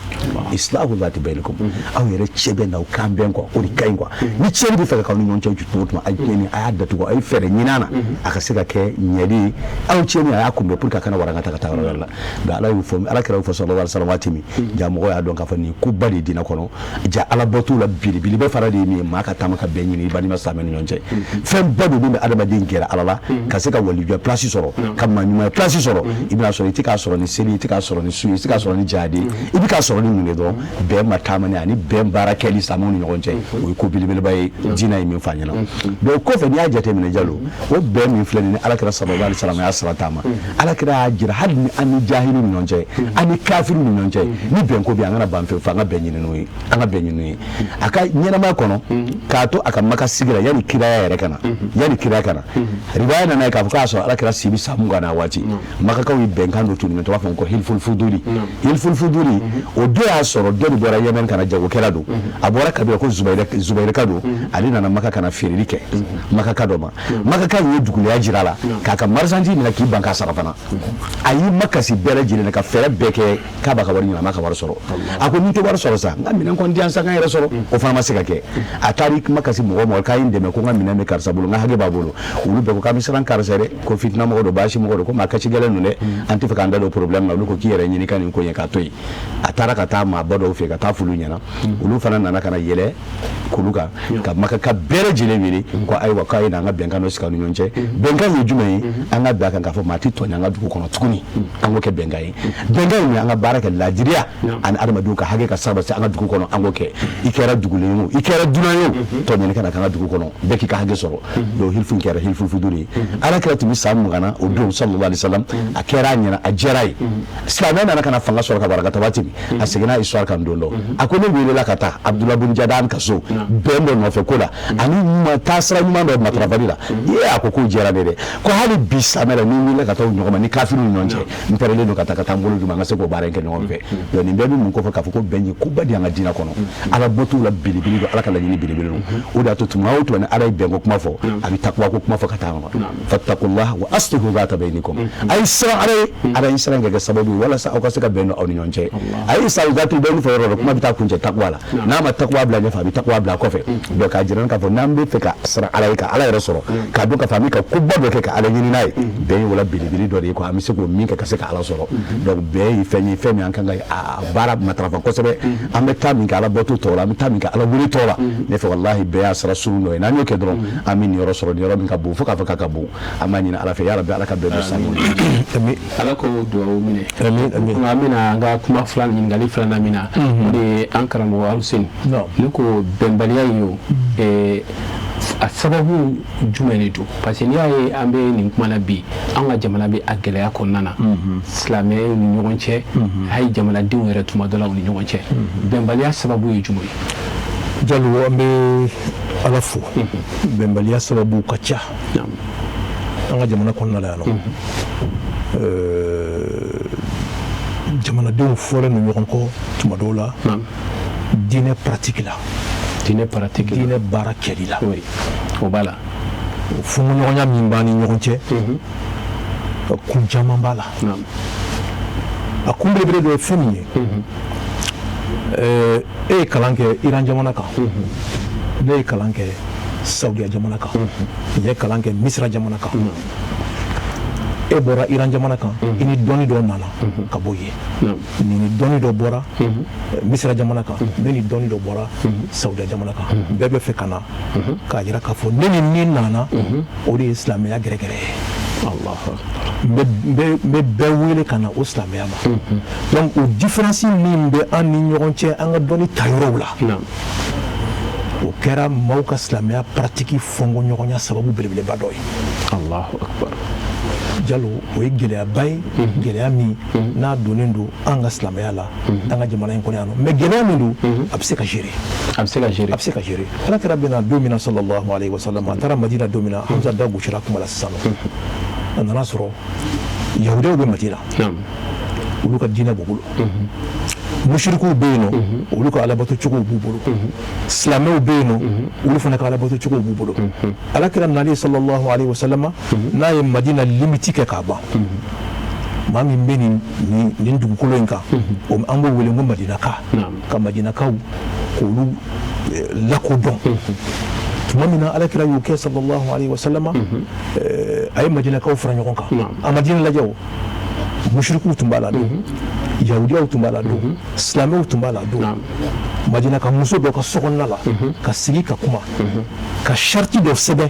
islahu zati bayinikum, aw yɛrɛ cɛ bɛ n'aw kan bɛn quoi, o de ka ɲi quoi. Ni tiɲɛni bɛ fɛ ka k'aw ni ɲɔgɔn cɛ tuma o tuma, a ye tiɲɛni, a y'a datugu, a ye fɛɛrɛ ɲini a na, a ka se ka kɛ ɲɛli ye. Aw tiɲɛni, a y'a kunbɛn pour que a kana waraka ta ka taa yɔrɔ wɛrɛ la. Donc Ala y'o fɔ, Ala kɛra y'o fɔ sallallahu alaihi wasallam waati min, ja mɔgɔw y'a dɔn k'a fɔ nin koba de ye diinɛ kɔnɔ. Ja Ala bɔ t'u la, belebeleba fana de ye min ye, maa ka taama ka bɛn ɲini i balima silamɛ ni ɲɔgɔn cɛ. Fɛn ba don min bɛ adamaden gɛrɛ Ala la, ka se ka walijuya place sɔrɔ, ka maa ɲumanya place sɔrɔ. I bɛna sɔrɔ i tɛ k'a sɔrɔ ni seli, i tɛ k'a sɔrɔ ni sun, i tɛ k'a sɔrɔ ni jihadi, i bɛ k'a sɔrɔ ni mun de dɔrɔn? Bɛn ma taamani ani bɛn baara kɛli silamɛw ni ɲɔgɔn cɛ. O ye ko belebeleba ye, diinɛ ye min fɔ an ɲɛna. Donc kɔfɛ, n'i y'a jateminɛ, Jalo, o bɛn min filɛ nin ye, Alakira sallallahu alaihi wasallam y'a sira taama. Alakira y'a jira, hali ni an ni jahiliw ni ɲɔgɔn cɛ, an ni kafiriw ni ɲɔgɔn cɛ, ni bɛnko bɛ yen, an kana ban fɛn fɛ, an ka bɛn ɲini n'o ye, an ka bɛn ɲini n'o ye. A ka ɲɛnamaya kɔnɔ, k'a to a ka Maka sigi la, yanni kiraya yɛrɛ ka na, yanni kiraya ka na, riwaya nana ye k'a fɔ k'a sɔrɔ Alakira si bɛ san 20 n'a waati, Makakaw ye bɛnkan dɔ tun ɲɔgɔn cɛ, u b'a fɔ ko Hilful Fuduli. Hilful Fuduli, o don y'a sɔrɔ dɔ de bɔra Yɛmɛn ka na, jagokɛla don, a bɔra kabila ko Zubayirika don. Ale nana Maka ka na feereli kɛ Makaka dɔ ma. Makaka in ye duguleya jira a la k'a ka marchandise minɛ, k'i ban k'a sara fana. A y'i makasi bɛɛ lajɛlen na ka fɛɛrɛ bɛɛ kɛ k'a b'a ka wari ɲini, a m'a ka wari sɔrɔ. A ko ni tɛ wari sɔrɔ sa, n ka minɛn kɔni di yan sa, n ka yɛrɛ sɔrɔ. O fana ma se ka kɛ. A taara i makasi mɔgɔ o mɔgɔ k'a ye n dɛmɛ, ko n ka minɛn bɛ karisa bolo, n ka hakɛ b'a bolo, olu bɛɛ ko k'an bɛ siran karisa dɛ, ko fitina mɔgɔ don, baasi mɔgɔ don, ko maa kasi gɛlɛn don dɛ, an tɛ fɛ k'an da don problème na. Olu ko k'i yɛrɛ ɲini ka nin ko ɲɛ k'a to yen. A taara ka taa maaba dɔw fɛ ka taa f'olu ɲɛna. Olu fana nana ka na yɛlɛ kulu kan ka Makaka bɛɛ lajɛlen wele ko ayiwa, k'a ye na an ka bɛnkan dɔ sigi an ni ɲɔgɔn cɛ. Bɛnkan ye jumɛn ye? An ka bɛn a kan k'a fɔ maa tɛ tɔɲɔ an ka dugu kɔnɔ tuguni. An k'o kɛ bɛnkan ye. Bɛnkan ye an ka baara kɛ laadiriya ani adamadenw ka hakɛ ka sabati an ka dugu kɔnɔ. An k'o kɛ, i kɛra dugulen ye o, i kɛra dunan ye o, tɔɲɔni kana k'an ka dugu kɔnɔ, bɛɛ k'i ka hakɛ sɔrɔ. Donc hilfu kɛra hilfu fuduli ye. Ala kira tun bɛ san 20 na o don, sallallahu alaihi wasallam. A kɛra a ɲɛna, a diyara ye. Silamɛya nana ka na fanga sɔrɔ ka barakata waati min, a seginna histoire kan don dɔ, a ko ne welela ka taa Abdullah bin Jadan ka so, bɛn dɔ nɔfɛ ko la ani ɲuman taasira ɲuman dɔ matarafali la ye. A ko k'o diyara ne dɛ, ko hali bi silamɛ la, ni wulila ka taa o ɲɔgɔn ma ni kafiriw ni ɲɔgɔn cɛ, n pɛrɛlen don ka taa, ka taa n bolo d'u ma, an ka se k'o baara in kɛ ɲɔgɔn fɛ. Donc nin bɛɛ bɛ mun kɔfɛ? K'a fɔ ko bɛn ye koba di an ka diinɛ kɔnɔ, Ala bɔtuw la belebele don, Ala ka laɲini belebele don. O de y'a to tuma o tuma ni Ala ye bɛnko kuma fɔ, a bɛ takuwa ko kuma fɔ ka taa ma: fattakullah wa aslihu zata bainikum. A ye siran Ala ye, Ala ye siran kɛ kɛ sababu ye walasa aw ka se ka bɛn don aw ni ɲɔgɔn cɛ. A ye sa zatul bayni fɔ yɔrɔ dɔ, kuma bɛ taa kuncɛ takuwa la. N'a ma takuwa bila ɲɛfɛ, a bɛ takuwa bila kɔfɛ. Donc k'a jira k'a fɔ n'an bɛ fɛ ka siran Ala ye, ka Ala yɛrɛ sɔrɔ, k'a dɔn k'a fɔ an bɛ ka koba dɔ kɛ ka Ala ɲini n'a ye, bɛn ye wala belebele dɔ de ye quoi, an bɛ se k'o min kɛ ka se ka Ala sɔrɔ. Donc bɛn ye fɛn ye, fɛn min an kan ka a baara matarafa kosɛbɛ. An bɛ taa min kɛ Ala bɔto tɔw la, an bɛ taa min kɛ Ala wele tɔw la, ne fɛ walahi, bɛɛ y'a sira surun dɔ ye. N'an y'o kɛ dɔrɔn, an bɛ nin yɔrɔ sɔrɔ, nin yɔrɔ min ka bon fo k'a fɔ k'a ka bon. An b'a ɲini Ala fɛ, yarabi, Ala ka bɛn don sanu. Ala ko dugawu minɛ. An bɛna an ka kuma filanan, ɲininkali filanan min na, o de ye an karamɔgɔ Aluseni. Ne ko bɛnbaliya in, o a sababu jumɛn de don? Parce que n'i y'a ye an bɛ nin kuma na bi, an ka jamana bɛ a gɛlɛya kɔnɔna na, silamɛyaw ni ɲɔgɔn cɛ, hali jamanadenw yɛrɛ tuma dɔ la u ni ɲɔgɔn cɛ, bɛnbaliya sababu ye jumɛn ye? Jalo, an bɛ Ala fo. Bɛnbaliya sababu ka ca an ka jamana kɔnɔna la yan nɔ. Jamanadenw fɔlen don ɲɔgɔn kɔ tuma dɔw la diinɛ pratique la. Diinɛ pratique. Diinɛ baara kɛli la. Oui, o b'a la. Fɔɲɔgɔnya min b'an ni ɲɔgɔn cɛ, kun caman b'a la. A kun belebele dɔ ye fɛn min ye, e ye kalan kɛ Iran jamana kan, ne ye kalan kɛ Saudiya jamana kan, n ye kalan kɛ Misira jamana kan. E bɔra Iran jamana kan, i ni dɔnni dɔ nana ka bɔ yen, nin ni dɔnni dɔ bɔra Misira jamana kan, ne ni dɔnni dɔ bɔra Saudiya jamana kan. Bɛɛ bɛ fɛ ka na k'a jira k'a fɔ ne ni min nana, o de ye silamɛya gɛrɛgɛrɛ ye. N bɛ bɛɛ wele ka na o silamɛya ma. Donc o différence min bɛ an ni ɲɔgɔn cɛ an ka dɔnni tayɔrɔw la, o kɛra maaw ka silamɛya pratique fɔnkɔɲɔgɔnya sababu belebeleba dɔ ye. Allahu akbar. Jalo, o ye gɛlɛyaba ye, gɛlɛya min n'a donnen don an ka silamɛya la an ka jamana in kɔnɔ yan nɔ. Mais gɛlɛya min don, a bɛ se ka gérer. A bɛ se ka gérer. A bɛ se ka gérer. Ala kɛra bɛna don min na, sallallahu alaihi wa sallam, a taara Madina don min na, Hamza da gosira kuma la sisan nɔ, a nana sɔrɔ yahudiyaw bɛ Madina, olu ka diinɛ b'u bolo, musirikuw bɛ yen nɔ, olu ka alabato cogow b'u bolo, silamɛw bɛ yen nɔ, olu fana ka alabato cogow b'u bolo. Ala kira nalen, sallallahu alaihi wa sallam, n'a ye Madina limite kɛ k'a ban, maa min bɛ nin dugukolo in kan, o an b'o wele ko Madinaka, ka Madinakaw k'olu lakodɔn. Tuma min na Ala kira y'o kɛ, sallallahu alaihi wa sallam, a ye Madinakaw fara ɲɔgɔn kan. A Madina lajɛ, o musirikuw tun b'a la don, yahudiyaw tun b'a la don, silamɛw tun b'a la don. Madina ka muso dɔ ka sokɔnɔna la, ka sigi ka kuma, ka sariti dɔ sɛbɛn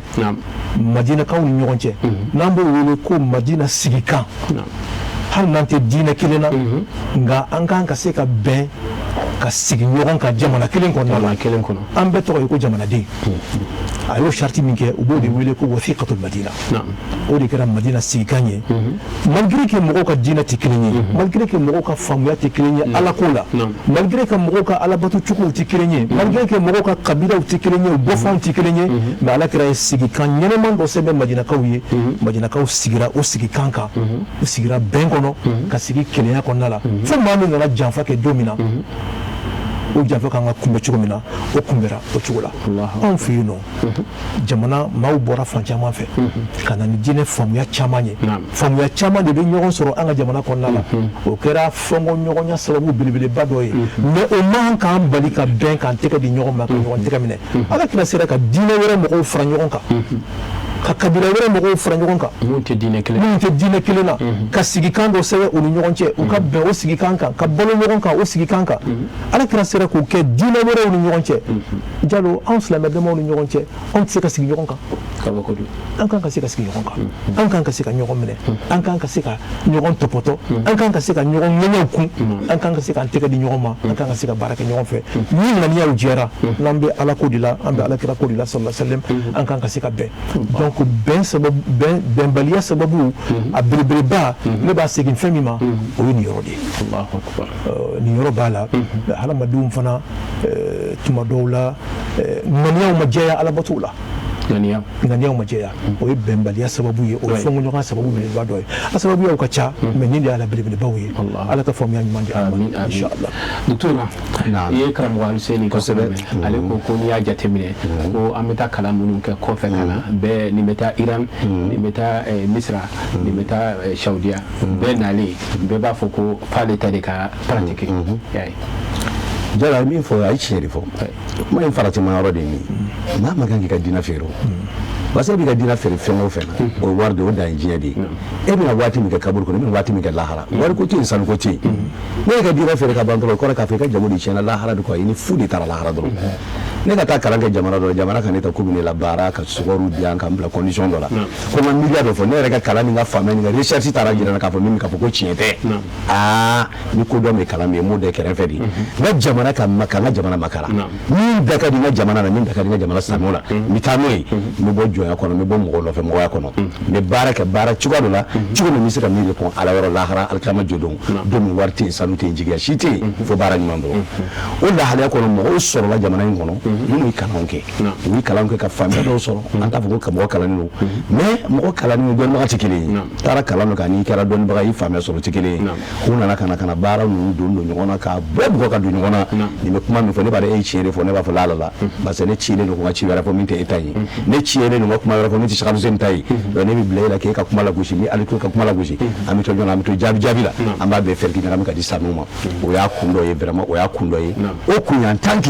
Madinakaw ni ɲɔgɔn cɛ, n'an b'o wele ko Madina sigikan. Hali n'an tɛ diinɛ kelen na, nka an kan ka se ka bɛn Ka sigi ɲɔgɔn kan jamana kelen kɔnɔna la. Kelen kɔnɔ. An bɛɛ tɔgɔ ye ko jamanaden. A y'o sariti min kɛ, u b'o de wele ko wasiqatul madina. O de kɛra Madina sigikan ye, malgré que mɔgɔw ka diinɛ tɛ kelen ye, malgré que mɔgɔw ka faamuya tɛ kelen ye Ala ko la, malgré que mɔgɔw ka alabato cogow tɛ kelen ye, malgré que mɔgɔw ka kabilaw tɛ kelen ye, u bɔfanw tɛ kelen ye, mais Ala kira ye sigikan ɲɛnɛman dɔ sɛbɛn Madinakaw ye. Madinakaw sigira o sigikan kan, u sigira bɛn kɔnɔ, ka sigi kelenya kɔnɔna la, fo maa min nana janfa kɛ don min na, o janfa kan ka kunbɛ cogo min na, o kunbɛra o cogo la. Anw fɛ yen nɔ, jamana maaw bɔra fan caman fɛ ka na ni diinɛ faamuya caman ye. Faamuya caman de bɛ ɲɔgɔn sɔrɔ an ka jamana kɔnɔna la. O kɛra fɔnkɔɲɔgɔnya sababu belebeleba dɔ ye, mais o man k'an bali ka bɛn, k'an tɛgɛ di ɲɔgɔn ma, ka ɲɔgɔn tɛgɛ minɛ. Ala kira sera ka diinɛ wɛrɛ mɔgɔw fara ɲɔgɔn kan, ka kabila wɛrɛ mɔgɔw fara ɲɔgɔn kan, minnu tɛ diinɛ kelen, minnu tɛ diinɛ kelen na, ka sigikan dɔ sɛbɛn u ni ɲɔgɔn cɛ, u ka bɛn o sigikan kan, ka balo ɲɔgɔn kan o sigikan kan. Ala kira sera k'o kɛ diinɛ wɛrɛw ni ɲɔgɔn cɛ. Jalo, anw silamɛ damaw ni ɲɔgɔn cɛ, anw tɛ se ka sigi ɲɔgɔn kan? An kan ka se ka sigi ɲɔgɔn kan, an kan ka se ka ɲɔgɔn minɛ, an kan ka se ka ɲɔgɔn tɔpɔtɔ, an kan ka se ka ɲɔgɔn ŋɛɲɛw kun, an kan ka se k'an tɛgɛ di ɲɔgɔn ma, an kan ka se ka baara kɛ ɲɔgɔn fɛ. Ni ŋaniyaw jɛra, n'an bɛ Ala ko de la, an bɛ Ala kira ko de la, sallallahu alaihi wasallam, an kan ka se ka bɛn. Donc bɛn sababu, bɛn bɛnbaliya sababu a belebeleba, ne b'a segin fɛn min ma, o ye nin yɔrɔ de ye. Nin yɔrɔ b'a la. Hadamadenw fana, tuma dɔw la, ŋaniyaw ma jɛya alabatow la. Ŋaniyaw ma jɛya, o ye bɛnbaliya sababu ye, o ye fɔnkɔɲɔgɔn sababu belebeleba dɔ ye. A sababuyaw ka ca, mais nin de y'a la belebelebaw ye. Ala ka faamuya ɲuman di an ma, inshallah. Docteur, i ye karamɔgɔ Aluseni. Kosɛbɛ. Ale ko ko n'i y'a jateminɛ ko an bɛ taa kalan minnu kɛ kɔfɛ ka na, bɛɛ nin bɛ taa Iran, nin bɛ taa Misira, nin bɛ taa Saudiya, bɛɛ nalen, bɛɛ b'a fɔ ko f'ale ta de ka pratiquer. Jala, min fɔ, a ye tiɲɛ de fɔ. Kuma in faratima yɔrɔ de ye nin ye. Maa man kan k'i ka diinɛ feere o, parce que e b'i ka diinɛ feere fɛn o fɛn na, o ye wari de ye, o dan ye diɲɛ de ye. E bɛna waati min kɛ kaburu kɔnɔ, e bɛna waati min kɛ lahara, wariko tɛ yen, sanuko tɛ yen. Ne y'i ka diinɛ feere ka ban dɔrɔn, o kɔrɔ k'a fɔ i ka jago de tiɲɛna lahara de quoi, i ni fu de taara lahara dɔrɔn. Ne ka taa kalan kɛ jamana dɔ la, jamana ka ne ta k'u bɛ ne la baara, ka sukaro di yan, ka n bila condition dɔ la, ko n ka miiriya dɔ fɔ. Ne yɛrɛ ka kalan ni n ka faamuya ni n ka recherche taara jira n na k'a fɔ min k'a fɔ ko tiɲɛ tɛ. Aa, ni ko dɔ bɛ kalan min ye, n b'o da kɛrɛfɛ de. N ka jamana ka ma, ka n ka jamana makara, min da ka di n ka jamana na, min da ka di n ka jamana silamɛw la, n bɛ taa n'o ye. N bɛ bɔ jɔnya kɔnɔ, n bɛ bɔ mɔgɔ nɔfɛ mɔgɔya kɔnɔ, n bɛ baara kɛ baara cogoya dɔ la, cogo min bɛ se ka min répond Ala yɔrɔ lahara, alikiyama jɔdon, don min wari tɛ yen, sanu tɛ yen, jigiya si tɛ yen, fo baara ɲuman dɔrɔn. O lahalaya kɔnɔ, mɔgɔw sɔrɔla jamana in kɔnɔ minnu ye kalanw kɛ, u ye kalan kɛ ka faamuya dɔw sɔrɔ. An t'a fɔ ko ka mɔgɔ kalannen don, mais mɔgɔ kalannen ni dɔnnibaga tɛ kelen ye. Taara kalan dɔ kan, n'i kɛra dɔnnibaga ye, faamuya sɔrɔ tɛ kelen ye. U nana ka na baara ninnu don ɲɔgɔn na, ka bɛɛ bugɔ ka don ɲɔgɔn na. Nin bɛ kuma min fɔ, ne b'a dɔn e ye tiɲɛ de fɔ, ne b'a fɔ la la la, parce que ne cilen don ko n ka ci wɛrɛ fɔ min tɛ e ta ye, ne cilen don n ka kuma wɛrɛ fɔ min tɛ Cheikh Aluseni ta ye. Donc ne bɛ bila e la k'e ka kuma lagosi, ni ale ka kuma lagosi, an bɛ to ɲɔgɔn na, an bɛ to jaabi jaabi la, an b'a bɛɛ fɛrɛki ɲagami ka di silamɛw ma. O y'a kun dɔ ye vraiment, o y'a kun dɔ ye. O kun ye, en tant que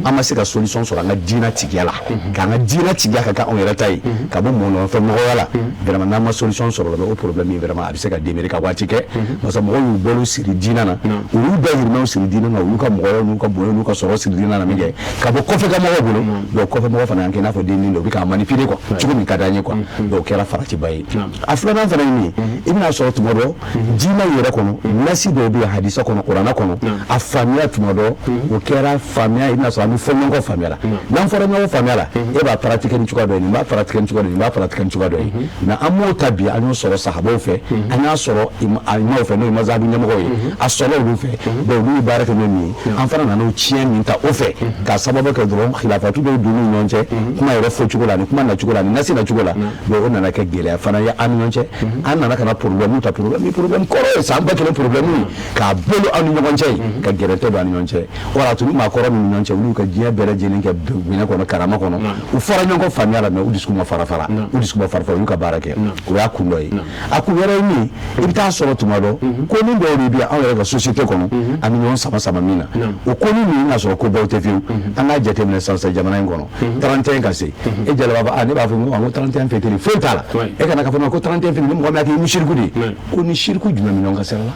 an ma se ka solution sɔrɔ an ka diinɛ tigiya la, k'an ka diinɛ tigiya ka kɛ anw yɛrɛ ta ye, ka bɔ mɔnɔfɛ mɔgɔya la, vraiment n'an ma solution sɔrɔ o la, o problème in vraiment a bɛ se ka demeurer ka waati kɛ, parce que mɔgɔw y'u balo siri diinɛ na, u y'u dahirimɛw siri diinɛ na, olu ka mɔgɔyaw n'u ka bonya n'u ka sɔrɔ siri diinɛ na min kɛ ka bɔ kɔfɛ ka mɔgɔw bolo. Donc kɔfɛ mɔgɔ fana y'an kɛ i n'a fɔ den dɔ, u bɛ k'a manipuler quoi, cogo min ka d'an ye quoi. Donc o kɛra faratiba ye. A filanan fana ye min ye, i bɛna sɔrɔ tuma dɔ diinɛ yɛrɛ kɔnɔ, nasi dɔw bɛ yen hadisa kɔnɔ, kuranɛ kɔnɔ, a faamuya tuma dɔ o kɛra faamuya, i bɛna sɔrɔ an bɛ fɔ ɲɔgɔn kɔ faamuya la. N'an fɔra ɲɔgɔn faamuya la, e b'a pratiquer ni cogoya dɔ ye, nin b'a pratiquer ni cogoya dɔ ye, nin b'a pratiquer ni cogoya dɔ ye. Mais an m'o ta bi, an y'o sɔrɔ sahabaw fɛ, an y'a sɔrɔ imaw fɛ, n'o ye mazhabu ɲɛmɔgɔw ye, a sɔrɔla olu fɛ. Donc olu ye baara kɛ n'o min ye, an fana nana o tiɲɛ min ta o fɛ, k'a sababu kɛ dɔrɔn khilafatu dɔw donn'u ni ɲɔgɔn cɛ, kuma yɛrɛ fɔcogo la, ani kuma nacogo la, ani nasi nacogo la. Donc o nana kɛ gɛlɛya fana ye an ni ɲɔgɔn cɛ. An nana ka na problème ta, problème kɔrɔ ye san 1000 problème ye, k'a bolo an ni ɲɔgɔn cɛ ye, ka gɛrɛntɛ don an ni ɲɔgɔn cɛ. Wala tun ni maakɔrɔ min ni ɲɔgɔn cɛ, olu ka diɲɛ bɛɛ lajɛlen kɛ bonya kɔnɔ, karama kɔnɔ, u fɔra ɲɔgɔn kɔ faamuya la, mais u dusu ma fara fara, u dusu ma fara fara, u y'u ka baara kɛ. O y'a kun dɔ ye. A kun wɛrɛ ye min ye, i bɛ taa sɔrɔ tuma dɔ ko ni dɔw de bɛ yen anw yɛrɛ ka société kɔnɔ, an bɛ ɲɔgɔn sama sama min na, o ko ni ninnu ka sɔrɔ ko baw tɛ fiyewu. An k'a jateminɛ sisan jamana in kɔnɔ, 31 ka se, e jala b'a fɔ, ne b'a fɔ ko 31 fêter foyi t'a la. E kana k'a fɔ ko 31 fêter ni mɔgɔ min y'a kɛ, i musiriku de ye. Ko ni siriku jumɛn bɛ ɲɔgɔn ka sira la?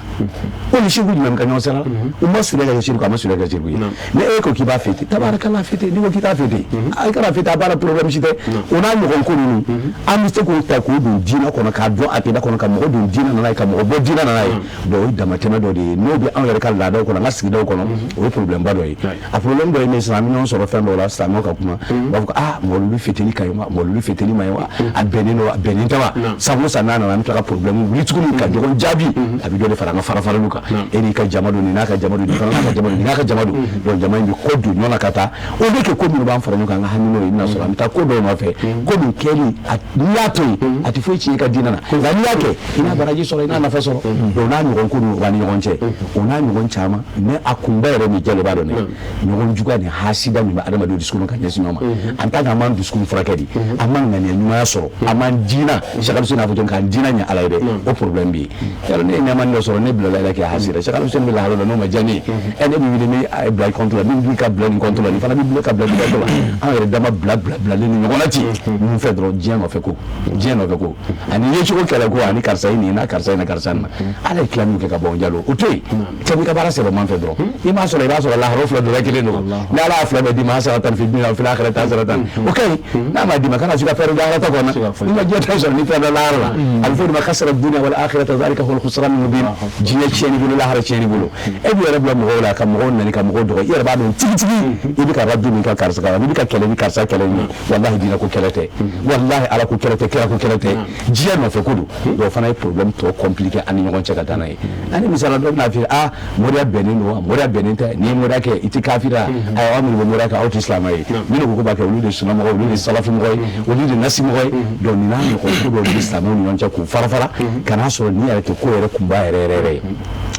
Ko ni siriku jumɛn bɛ ka ɲɔgɔn sira la? U ma surunya ka kɛ siriku, a ma surunya ka kɛ siriku ye. Ni e ko k'i b'a fêter, tabarakala, fêter. fêter, n'i ko k'i t'a fêter, i kana fêter, a b'a la, problème si tɛ. O n'a ɲɔgɔn ko ninnu, an bɛ se k'o ta k'o don diinɛ kɔnɔ, k'a dɔn akida kɔnɔ, ka mɔgɔ don diinɛ nana ye, ka mɔgɔ bɔ diinɛ nana ye. Donc o ye damatɛmɛ dɔ de ye, n'o bɛ anw yɛrɛ ka laadaw kɔnɔ, an ka sigidaw kɔnɔ, o ye problème ba dɔ ye. A problème dɔ ye min ye sisan, an bɛ ɲɔgɔn sɔrɔ fɛn dɔw la, silamɛw ka kuma, u b'a fɔ ko aa, mɔlulu fêteli ka ɲi wa, mɔlulu fêteli ma ɲi wa, a bɛnnen don wa, a bɛnnen tɛ wa? San o san n'a nana, an bɛ tila ka problème wuli tuguni ka ɲɔgɔn jaabi. A bɛ dɔ de fara an ka farafaraliw kan. E n'i ka jama don, nin n'a ka jama don, nin fana n'a ka jama don, nin n'a ka jama don. Donc jama in bɛ kɔ don ɲɔgɔn na ka taa. O bɛ kɛ ko minnu b'an fara ɲɔgɔn kan, an ka hami n'o ye, i bɛna sɔrɔ an bɛ taa ko dɔw nɔfɛ, ko min kɛli, n'i y'a to yen, a tɛ foyi tiɲɛ i ka diinɛ na, nka n'i y'a kɛ, i n'a baraji sɔrɔ, i n'a nafa sɔrɔ. Donc n'a ɲɔgɔn ko ninnu, o b'an ni ɲɔgɔn cɛ, o n'a ɲɔgɔn caman. Mais a kunba yɛrɛ min, jalo b'a dɔn dɛ, ɲɔgɔn juguya ni hasida min bɛ adamadenw dusukun ka ɲɛsin ɲɔgɔn ma, en tant que an m'an dusukun furakɛ de, an m'an ŋaniya ɲumanya sɔrɔ, an m'an diina Cheikh Alhussein y'a fɔ cogo min, k'an diina ɲɛ Ala ye dɛ, o problème bɛ yen. Yala ne ye nɛɛmani dɔ sɔrɔ, ne bilala i la k'i hasida, Cheikh Alhussein bɛ lahala la, n'o ma diya ne ye, ɛ, ne bɛ wuli, ne bila i compte la, min b'i ka bila nin compte la, nin fana bɛ bila ka bila nin compte la, an yɛrɛ dama bila bila bilalen ni ɲɔgɔn na ten. Mun fɛ dɔrɔn? Diɲɛ nɔfɛ ko, diɲɛ nɔfɛ ko, ani yecogo kɛlɛ ko, ani karisa ye nin na, karisa ye na, karisa nin na. Ala ye tila min kɛ ka bɔ jalo, o to yen. Cɛ b'i ka baara sɛbɛn man fɛ dɔrɔn, i m'a sɔrɔ, i b'a sɔrɔ lahara. Fila dɔ kelen don. Ni Ala y'a fila bɛɛ d'i ma, hasanatan fi dunya fil akhirati hasanatan, o ka ɲi. N'a ma d'i ma, kana se ka fɛɛrɛ lahara ta kɔnɔ. N'i ma diɲɛ ta sɔrɔ, ni fɛn bɛ lahara la, a bɛ fɔ o de ma khasara dunya wal akhirata zalika huwa al-khusran al-mubin. Diɲɛ tiɲɛni bolo, lahara tiɲɛni bolo. E b'i yɛrɛ bila mɔgɔw la ka mɔgɔw nani, ka mɔgɔw dɔgɔ. I yɛrɛ b'a dɔn tigitigi, i bɛ ka radu min kɛ karisa kan, i bɛ ka kɛlɛ ni karisa kɛlɛ ni, walahi diinɛ ko kɛlɛ tɛ, walahi Ala ko kɛlɛ tɛ, kira ko kɛlɛ tɛ, diɲɛ nɔfɛ ko don. Donc o fana ye problème tɔ compliqué an ni ɲɔgɔn cɛ ka taa n'a ye. Ani misala dɔ bɛna f'i ye: ah, moriya bɛnnen don wa, moriya bɛnnen tɛ? N'i ye moriya kɛ, i tɛ kafira. Ayiwa, aw minnu bɛ moriya kɛ, aw tɛ silamɛ ye. Minnu ko b'a kɛ, olu de sunnamɔgɔ, olu de salafimɔgɔ ye, olu de nasimɔgɔ ye. Donc nin n'a ɲɔgɔn ko dɔw bɛ silamɛw ni ɲɔgɔn cɛ k'u fara fara, ka n'a sɔrɔ nin yɛrɛ tɛ ko yɛrɛ kunba yɛrɛ yɛrɛ yɛrɛ ye.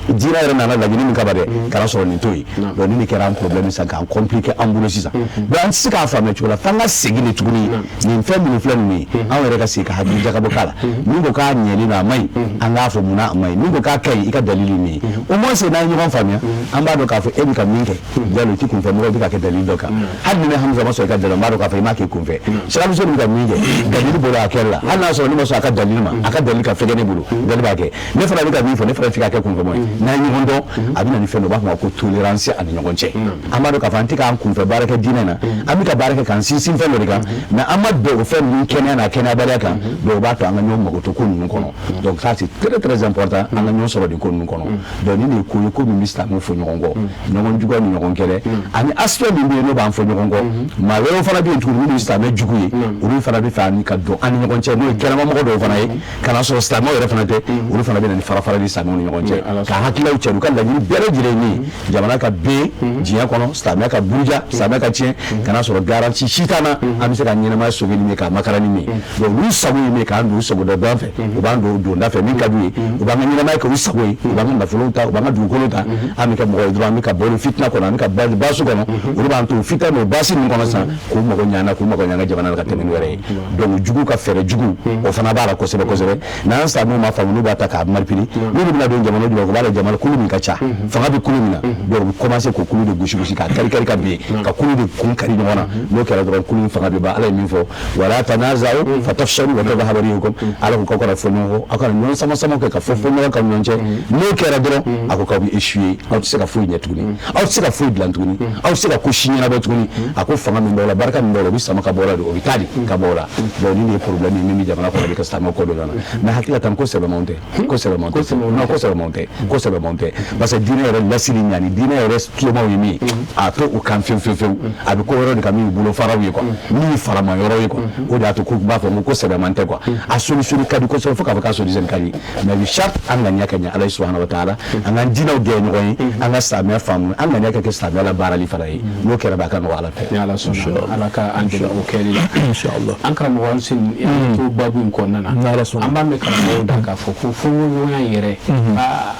Diinɛ yɛrɛ nana laɲini min kama dɛ, kana sɔrɔ nin to yen. Donc ni nin kɛra an problème sisan, k'an compliqué an bolo sisan. Donc an tɛ se k'a faamuya cogo la, f'an ka segin de tuguni. Nin fɛn minnu filɛ ninnu ye, anw yɛrɛ ka segin ka hakili jagabɔ k'a la. Min ko k'a ɲɛlen don, a ma ɲi, an k'a fɔ munna a ma ɲi. Min ko k'a ka ɲi, i ka dalili min ye. Au moins n'an ye ɲɔgɔn faamuya, an b'a dɔn k'a fɔ e bɛ ka min kɛ, jalo, i t'i kunfɛ mɔgɔ, i bɛ ka kɛ dalili dɔ kan. Hali ni ne Hamza ma sɔn i ka dalili, n b'a dɔn k'a fɔ i m'a kɛ kunfɛ. Siramuso bɛ ka min kɛ, dalili bolo a kɛli la, hali n'a sɔrɔ ne ma sɔn a ka dalili ma, a ka dalili ka fɛgɛn ne bolo, dalili b'a kɛ. Ne fana bɛ ka min fɔ, ne fana tɛ k'a kɛ kunfɛ mɔgɔ ye. N'an ye ɲɔgɔn dɔn, a bɛ na ni fɛn dɔ, u b'a fɔ ma ko tolérance ani ɲɔgɔn cɛ. An b'a dɔn k'a fɔ an tɛ k'an kunfɛ baara kɛ diinɛ na, an bɛ ka baara kɛ k'an sinsin fɛn dɔ de kan, mais an ma bɛn o fɛn ninnu kɛnɛya n'a kɛnɛyabaliya kan. Donc o b'a to an ka ɲɔgɔn magoto ko ninnu kɔnɔ. Donc ça, c'est très très important, an ka ɲɔgɔn sɔrɔ nin ko ninnu kɔnɔ. Donc ni nin ye ko ye, ko min bɛ silamɛw fɔ ɲɔgɔn kɔ, ɲɔgɔn juguya ni ɲɔgɔn kɛlɛ, ani aspect min bɛ yen n'o b'an fɔ ɲɔgɔn kɔ. Maa wɛrɛw fana bɛ yen tuguni minnu ye silamɛ jugu ye, olu fana bɛ fɛ ani ka don an ni ɲɔgɔn cɛ, n'o ye kɛnɛmamɔgɔ dɔw fana ye, ka n'a sɔrɔ silamɛw yɛrɛ fana tɛ. Olu fana bɛ na ni fara farali silamɛw ni ɲɔgɔn cɛ, ka hakililaw cɛ. U ka laɲini bɛɛ lajɛlen ye min ye, jamana ka ben diɲɛ kɔnɔ, silamɛya ka buruja, silamɛya ka tiɲɛ, ka n'a sɔrɔ garantie si t'an na an bɛ se ka ɲɛnamaya sauver ni min ye, k'a makara ni min ye. Donc olu sago ye min ye, k'an don u sagoda fɛ, u b'an don donda fɛ min ka d'u ye, u b'an ka ɲɛnamaya kɛ u sago ye, u b'an ka nafolow ta, u b'an ka dugukolo ta. An bɛ kɛ mɔgɔ ye dɔrɔn, an bɛ ka bɔ fitina kɔnɔ, an bɛ ka baasi kɔnɔ. Olu b'an to fitina n'o baasi ninnu kɔnɔ sisan, k'u mago ɲana, k'u mago ɲana jamana la ka tɛmɛ ni wɛrɛ ye. Donc jugu ka fɛɛrɛ jugu, o fana b'a la kosɛbɛ kosɛbɛ. N'an silamɛw ma faamu, n'u b'a ta k'a manipuler, n'olu bɛna don jamana jumɛn, u b'a la jamana kulu min ka ca, fanga bɛ kulu min na. Donc u bɛ commencer k'o kulu de gosi gosi, k'a kari kari ka bin, ka kulu de kun kari ɲɔgɔn na. N'o kɛra dɔrɔn, kulu in fanga bɛ ban. Ala ye min fɔ: wala tanaza'u fatafshalu wa tadhhaba rihukum. Ala ko k'aw kana fɔ ɲɔgɔn kɔ, aw kana ɲɔgɔn sama sama kɛ ka fɔ fɔ ɲɔgɔn kan ɲɔgɔn cɛ. N'o kɛra dɔrɔn, a ko k'aw bɛ échouer, aw tɛ se ka foyi ɲɛ tuguni, aw tɛ se ka foyi dilan tuguni, aw tɛ se ka ko si ɲɛnabɔ tuguni. A ko fanga min b'aw la, barika min b'aw la, o bɛ sama ka bɔ aw la de, o bɛ taa de ka bɔ aw la. Donc nin de ye problème ye min bɛ jamana kɔnɔ, bɛ ka silamɛw kɔ don ɲɔgɔn na. Mais hakili la tan, ko sɛbɛmanw tɛ, ko sɛbɛmanw tɛ, non, ko sɛbɛmanw tɛ, ko sɛbɛmanw tɛ, parce que diinɛ yɛrɛ lasili ɲani, diinɛ yɛrɛ tulomaw ye min ye, a to o kan fewu fewu fewu. A bɛ ko wɛrɛw de kan min bolo faraw ye quoi, min ye farama yɔrɔ ye quoi. O de y'a to ko b'a fɔ ko sɛbɛman tɛ quoi. A solution ka di kosɛbɛ, fo k'a fɔ k'a solution ka di, mais bi charte, an ŋaniya ka ɲɛ Ala subahana wa taala, an k'an diinɛw gɛn ɲɔgɔn ye, an ka silamɛya faamu, an ŋaniya ka kɛ silamɛya la baarali fana ye. N'o kɛra, a ka nɔgɔ Ala fɛ. Ni Ala sɔnna, Ala ka an dɛmɛ o kɛli la. Inshallah. An karamɔgɔ Aluseni, an to babu in kɔnɔna na, an b'a mɛn karamɔgɔw da k'a fɔ ko fɔɲɔgɔnya yɛrɛ,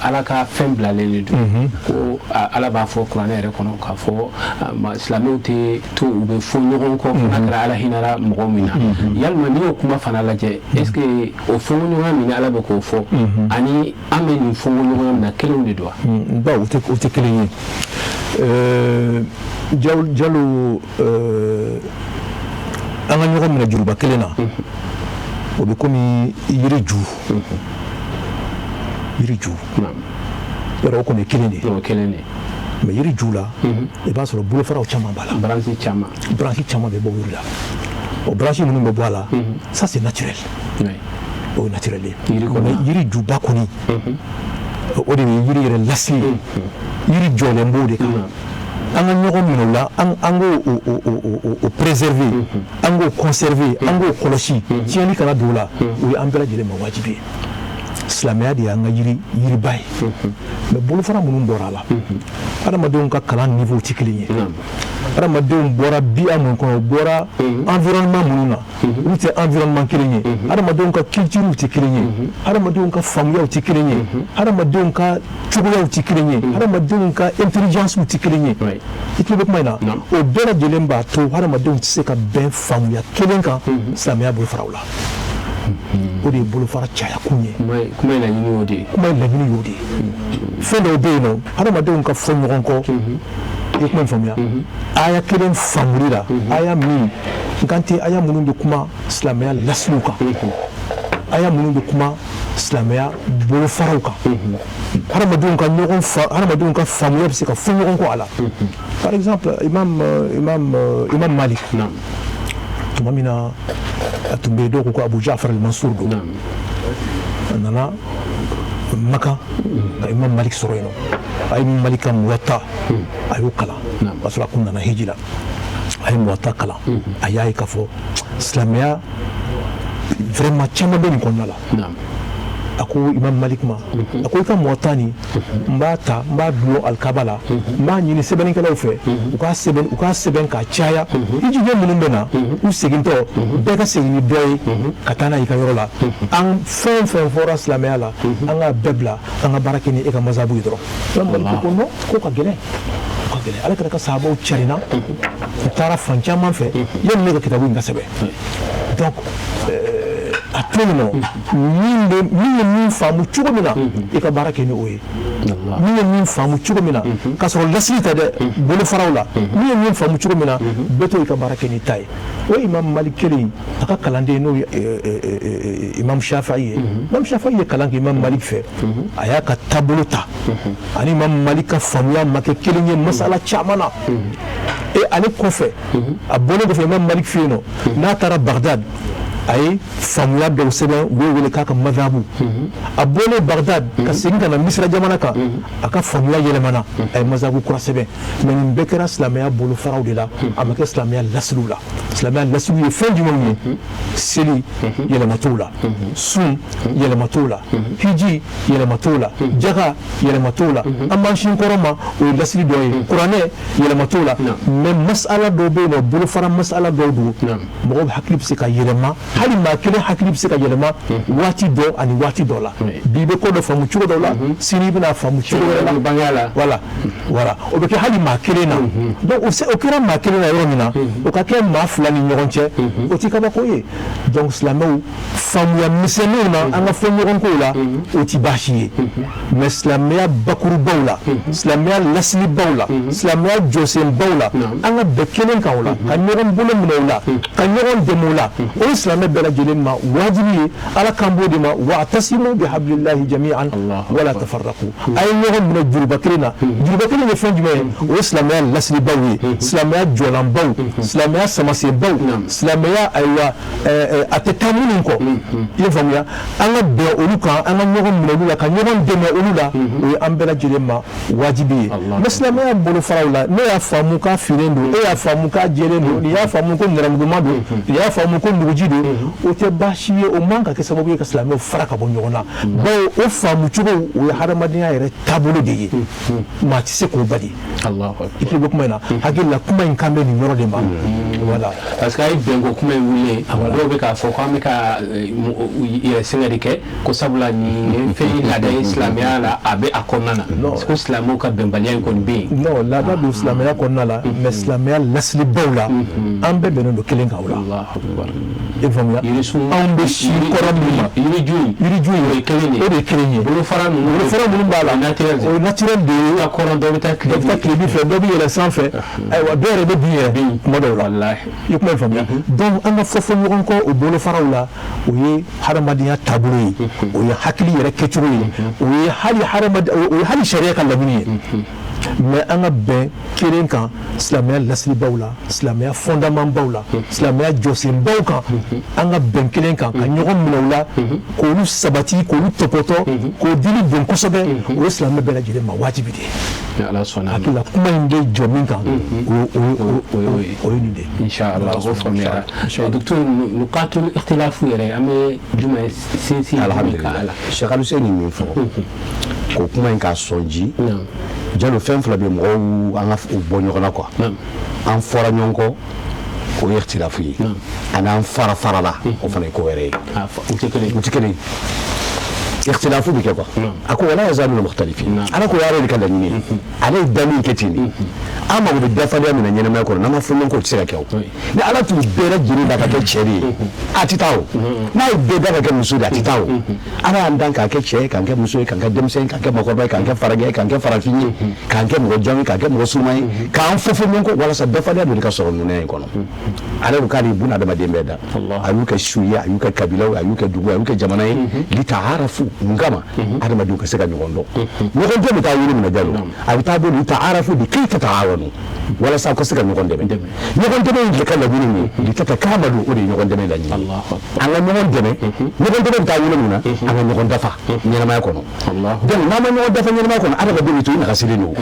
Ala ka fɛn bilalen de don, ko Ala b'a fɔ kuranɛ yɛrɛ kɔnɔ k'a fɔ silamɛw tɛ to u bɛ fɔ ɲɔgɔn kɔ, fo n'a kɛra Ala hinɛra mɔgɔ min na. Yalima n'i y'o kuma fana lajɛ, est ce que o fɔɲɔgɔnya min Ala bɛ k'o fɔ ani an bɛ nin fɔɲɔgɔnya min na, kelenw de don wa? Bawo o tɛ kelen ye. Jalo, an ka ɲɔgɔn minɛ juruba kelen na, o bɛ komi yiri ju, yiri ju yɔrɔ, o kɔni ye kelen de ye. O kelen de. Mais yiri ju la, i b'a sɔrɔ bolofaraw caman b'a la. Branche caman. Branche caman bɛ bɔ yiri la. O branche minnu bɛ bɔ a la, ça c'est naturel. O ye naturel ye. Mais yiri juba kɔni, o de ye yiri yɛrɛ lasili ye. Yiri jɔlen b'o de kan. An ka ɲɔgɔn minɛ o la, an k'o o préserver, an k'o conserver, an k'o kɔlɔsi, tiɲɛni kana don o la. O ye an bɛɛ lajɛlen ma wajibi ye. Silamɛya de y'an ka yiriba ye. Mais bolofara minnu bɔra a la, adamadenw ka kalan niveau tɛ kelen ye. Adamadenw bɔra bi'a mun kɔnɔ, u bɔra environnement minnu na, olu tɛ environnement kelen ye. Adamadenw ka culture tɛ kelen ye, adamadenw ka faamuyaw tɛ kelen ye, adamadenw ka cogoyaw tɛ kelen ye, adamadenw ka intelligence tɛ kelen ye. I tulo bɛ kuma in na? O bɛɛ lajɛlen b'a to adamadenw tɛ se ka bɛn faamuya kelen kan silamɛya bolofaraw la. O de ye bolofara caya kun ye. Kuma in laɲini y'o de ye. Kuma in laɲini y'o de ye. Fɛn dɔw bɛ yen nɔ, adamadenw ka fɔ ɲɔgɔn kɔ, i ye kuma in faamuya, aya kelen faamuli la, aya min n kan tɛ, aya minnu bɛ kuma silamɛya lasiliw kan, aya minnu bɛ kuma silamɛya bolofaraw kan, hadamadenw ka ɲɔgɔn fa, hadamadenw ka faamuya bɛ se ka fɔ ɲɔgɔn kɔ a la. Par exemple, imam Malik, tuma min na a tun bɛ yen, dɔw ko ko Abu Ja'far al-Mansur don, a nana Makan ka imam Malik sɔrɔ yen nɔ. A ye imam Malik ka Muwatta, a y'o kalan. O y'a sɔrɔ a kun nana hiji la. A ye Muwatta kalan, a y'a ye k'a fɔ silamɛya vraiment caman bɛ nin kɔnɔna la. A ko imam Malik ma, a ko i ka Muwatta nin, n b'a ta, n b'a dulon alikaba la, n b'a ɲini sɛbɛnnikɛlaw fɛ, u k'a sɛbɛn k'a caya. Hijiden minnu bɛ na, u segintɔ, bɛɛ ka segin ni dɔ ye ka taa n'a ye i ka yɔrɔ la. An fɛn fɛn fɔra silamɛya la, an k'a bɛɛ bila, an ka baara kɛ ni e ka mazabu ye dɔrɔn. Imam Malik ko non, ko ka gɛlɛn, ko ka gɛlɛn. Ala kɛra ka sahabaw carinna, u taara fan caman fɛ yanni ne ka kitabu in ka sɛbɛn. Donc a to yen nɔ, min bɛ min ye min faamu cogo min na, i ka baara kɛ ni o ye. Min ye min faamu cogo min na, k'a sɔrɔ lasili tɛ dɛ, bolofaraw la, min ye min faamu cogo min na, bɛɛ to i ka baara kɛ ni ta ye. O ye imam Malik kelen, a ka kalanden n'o ye imam Shafi'i ye. Imam Shafi'i ye kalan kɛ imam Malik fɛ, a y'a ka taabolo ta. Ani imam Malik ka faamuya ma kɛ kelen ye masala caman na. E ale kɔfɛ, a bɔlen kɔfɛ imam Malik fɛ yen nɔ, n'a taara Bagdad, a ye faamuya dɔw sɛbɛn, u b'o wele k'a ka madhabu. A bɔlen Bagdad ka segin ka na Misira jamana kan, a ka faamuya yɛlɛmana, a ye madhabu kura sɛbɛn. Mais nin bɛɛ kɛra silamɛya bolofaraw de la, a ma kɛ silamɛya lasiliw la. Silamɛya lasiliw ye fɛn jumɛnw ye? Seli, yɛlɛma t'o la. Sun, yɛlɛma t'o la. Hiji, yɛlɛma t'o la. Jaga, yɛlɛma t'o la. An b'an sin kɔrɔ ma, o ye lasili dɔ ye. Kuranɛ, yɛlɛma t'o la. Mais masala dɔw bɛ yen nɔ, bolofara masala dɔw don, mɔgɔw hakili bɛ se ka yɛlɛma, hali maa kelen hakili bɛ se ka yɛlɛma waati dɔ ani waati dɔ la. Bi i bɛ ko dɔ faamu cogo dɔ la, sini i bɛna faamu cogo wɛrɛ la. Voilà, o bɛ kɛ hali maa kelen na. Donc o kɛra maa kelen na yɔrɔ min na, o ka kɛ maa fila ni ɲɔgɔn cɛ, o ti kabako ye. Donc silamɛw, faamuya misɛnninw na, an ka fɔ ɲɔgɔn kow la, o ti baasi ye. Mais silamɛya bakurubaw la, silamɛya lasilibaw la, silamɛya jɔsenbaw la, an ka bɛn kelen kan o la, ka ɲɔgɔn bolo minɛ o la, ka ɲɔgɔn dɛmɛ o la, o ye silamɛ bɛɛ lajɛlen ma wajibi ye. Ala kan b'o de ma: wa'tasimu bihablillahi jami'an wala tafarraqu. A ye ɲɔgɔn minɛ juruba kelen na. Juruba kelen ye fɛn jumɛn ye? O ye silamɛya lasilibaw ye, silamɛya jɔlanbaw, silamɛya samasenbaw, silamɛya ayiwa a tɛ taa minnu kɔ. I ye faamuya? An ka bɛn olu kan, an ka ɲɔgɔn minɛ olu la, ka ɲɔgɔn dɛmɛ olu la, o ye an bɛɛ lajɛlen ma wajibi ye. Mais silamɛya bolofaraw la, ne y'a faamu k'a finnen don, e y'a faamu k'a jɛlen don, nin y'a faamu ko nɛrɛmuguma don, nin y'a faamu ko nuguji don, o tɛ baasi ye. O man ka kɛ sababu ye ka silamɛw fara ka bɔ ɲɔgɔn na, bawo o faamu cogo, o ye hadamadenya yɛrɛ taabolo de ye, maa tɛ se k'o bali. I tulo bɛ kuma in na? Hakili la, kuma in kan bɛ nin yɔrɔ de ma. Voilà. Parce que a ye bɛnko kuma in wuli, dɔw bɛ k'a fɔ k'an bɛ ka yɛrɛ sɛgɛn de kɛ, ko sabula nin ye fɛn ye, laada ye silamɛya la, a bɛ a kɔnɔna na, ko silamɛw ka bɛnbaliya in kɔni bɛ yen. Non, laada don silamɛya kɔnɔna la, mais silamɛya lasilibaw la, an bɛɛ bɛnnen don kelen kan o la. I faamuya? Anw bɛ si kɔrɔ min ma, yiriju in, yiriju in, o ye kelen de ye. O de ye kelen ye. Bolofara ninnu, bolofara minnu b'a la, naturel, o ye naturel de ye. Ka kɔrɔ, dɔ bɛ taa dɔ bɛ taa tilebi fɛ, dɔ bɛ yɛlɛ sanfɛ, ayiwa, dɔw yɛrɛ bɛ bin yɛrɛ kuma dɔw la. I ye kuma in faamuya? Donc an ka fɔ fɔ ɲɔgɔn kɔ o bolofaraw la, o ye hadamadenya taabolo ye, o ye hakili yɛrɛ kɛcogo ye, o ye hali hadamaden, o ye hali sariya ka laɲini ye. Mais an ka bɛn kelen kan silamɛya lasiribaw la, silamɛya fondement la, silamɛya jɔsenbaw kan, an ka bɛn kelen kan ka ɲɔgɔn minɛ o la, k'olu sabati, k'olu tɔpɔtɔ, k'o dili don kosɛbɛ. O ye silamɛ bɛɛ lajɛlen ma wajibi de ye. Ala sɔnna. Hakili la, kuma in bɛ jɔ min kan, o ye nin de ye. Inshallah, o faamuyara. Docteur, nuqatul ikhtilafu yɛrɛ, an bɛ jumɛn sinsin jumɛn kan? Alhamdulillah. Ala Cheikh Aluseni, min fɔ k'o kuma in k'a sɔn ji jalo, fɛn fila bɛ mɔgɔw an ka u bɔ ɲɔgɔn na quoi. An fɔra ɲɔgɔn kɔ, o ye ikhtilafu ye, ani an fara farala, o fana ye ko wɛrɛ ye. U tɛ kelen. U tɛ kelen ye. Ikhtilafu bɛ kɛ quoi. A ko wala yazaluna mukhtalifin. Ala ko y'ale de ka laɲini ye, ale ye danni kɛ ten de. An mago bɛ dafalenya min na ɲɛnamaya kɔnɔ, n'an ma fɔ ɲɔgɔn kɔ, o tɛ se ka kɛ. O ni Ala tun bɛɛ lajɛlen da ka kɛ cɛ de ye, a tɛ taa. O n'a ye bɛɛ da ka kɛ muso de ye, a tɛ taa. O Ala y'an dan k'a kɛ cɛ ye, k'an kɛ muso ye, k'an kɛ denmisɛn ye, k'an kɛ maakɔrɔba ye, k'an kɛ farajɛ ye, k'an kɛ farafin ye, k'an kɛ mɔgɔ jan ye, k'an kɛ mɔgɔ suruma ye, k'an fɔ fɔ ɲɔgɔn kɔ walasa dafalenya dɔ de ka sɔrɔ nunɛ in kɔnɔ. Ale ko k'ale ye buna adamaden bɛɛ da, a y'u kɛ su ye, a y'u kɛ kabilaw ye, a y'u kɛ dugu ye, a y'u kɛ jamana ye, litaarafu. Mun kama? Adamadenw ka se ka ɲɔgɔn dɔn. Ɲɔgɔn dɔn bɛ taa wolo min na, jalo, a bɛ taa bɔ litaarafu bi kayfa taawanu, walasa aw ka se ka ɲɔgɔn dɛmɛ. Ɲɔgɔn dɛmɛ in de ka laɲini min ye, litatakamalu, o de ye ɲɔgɔn dɛmɛ laɲini. An ka ɲɔgɔn dɛmɛ, ɲɔgɔn dɛmɛ bɛ taa wolo min na, an ka ɲɔgɔn dafa ɲɛnamaya kɔnɔ. Donc n'an ma ɲɔgɔn dafa ɲɛnamaya kɔnɔ, adamaden bɛ to i nagasilen don.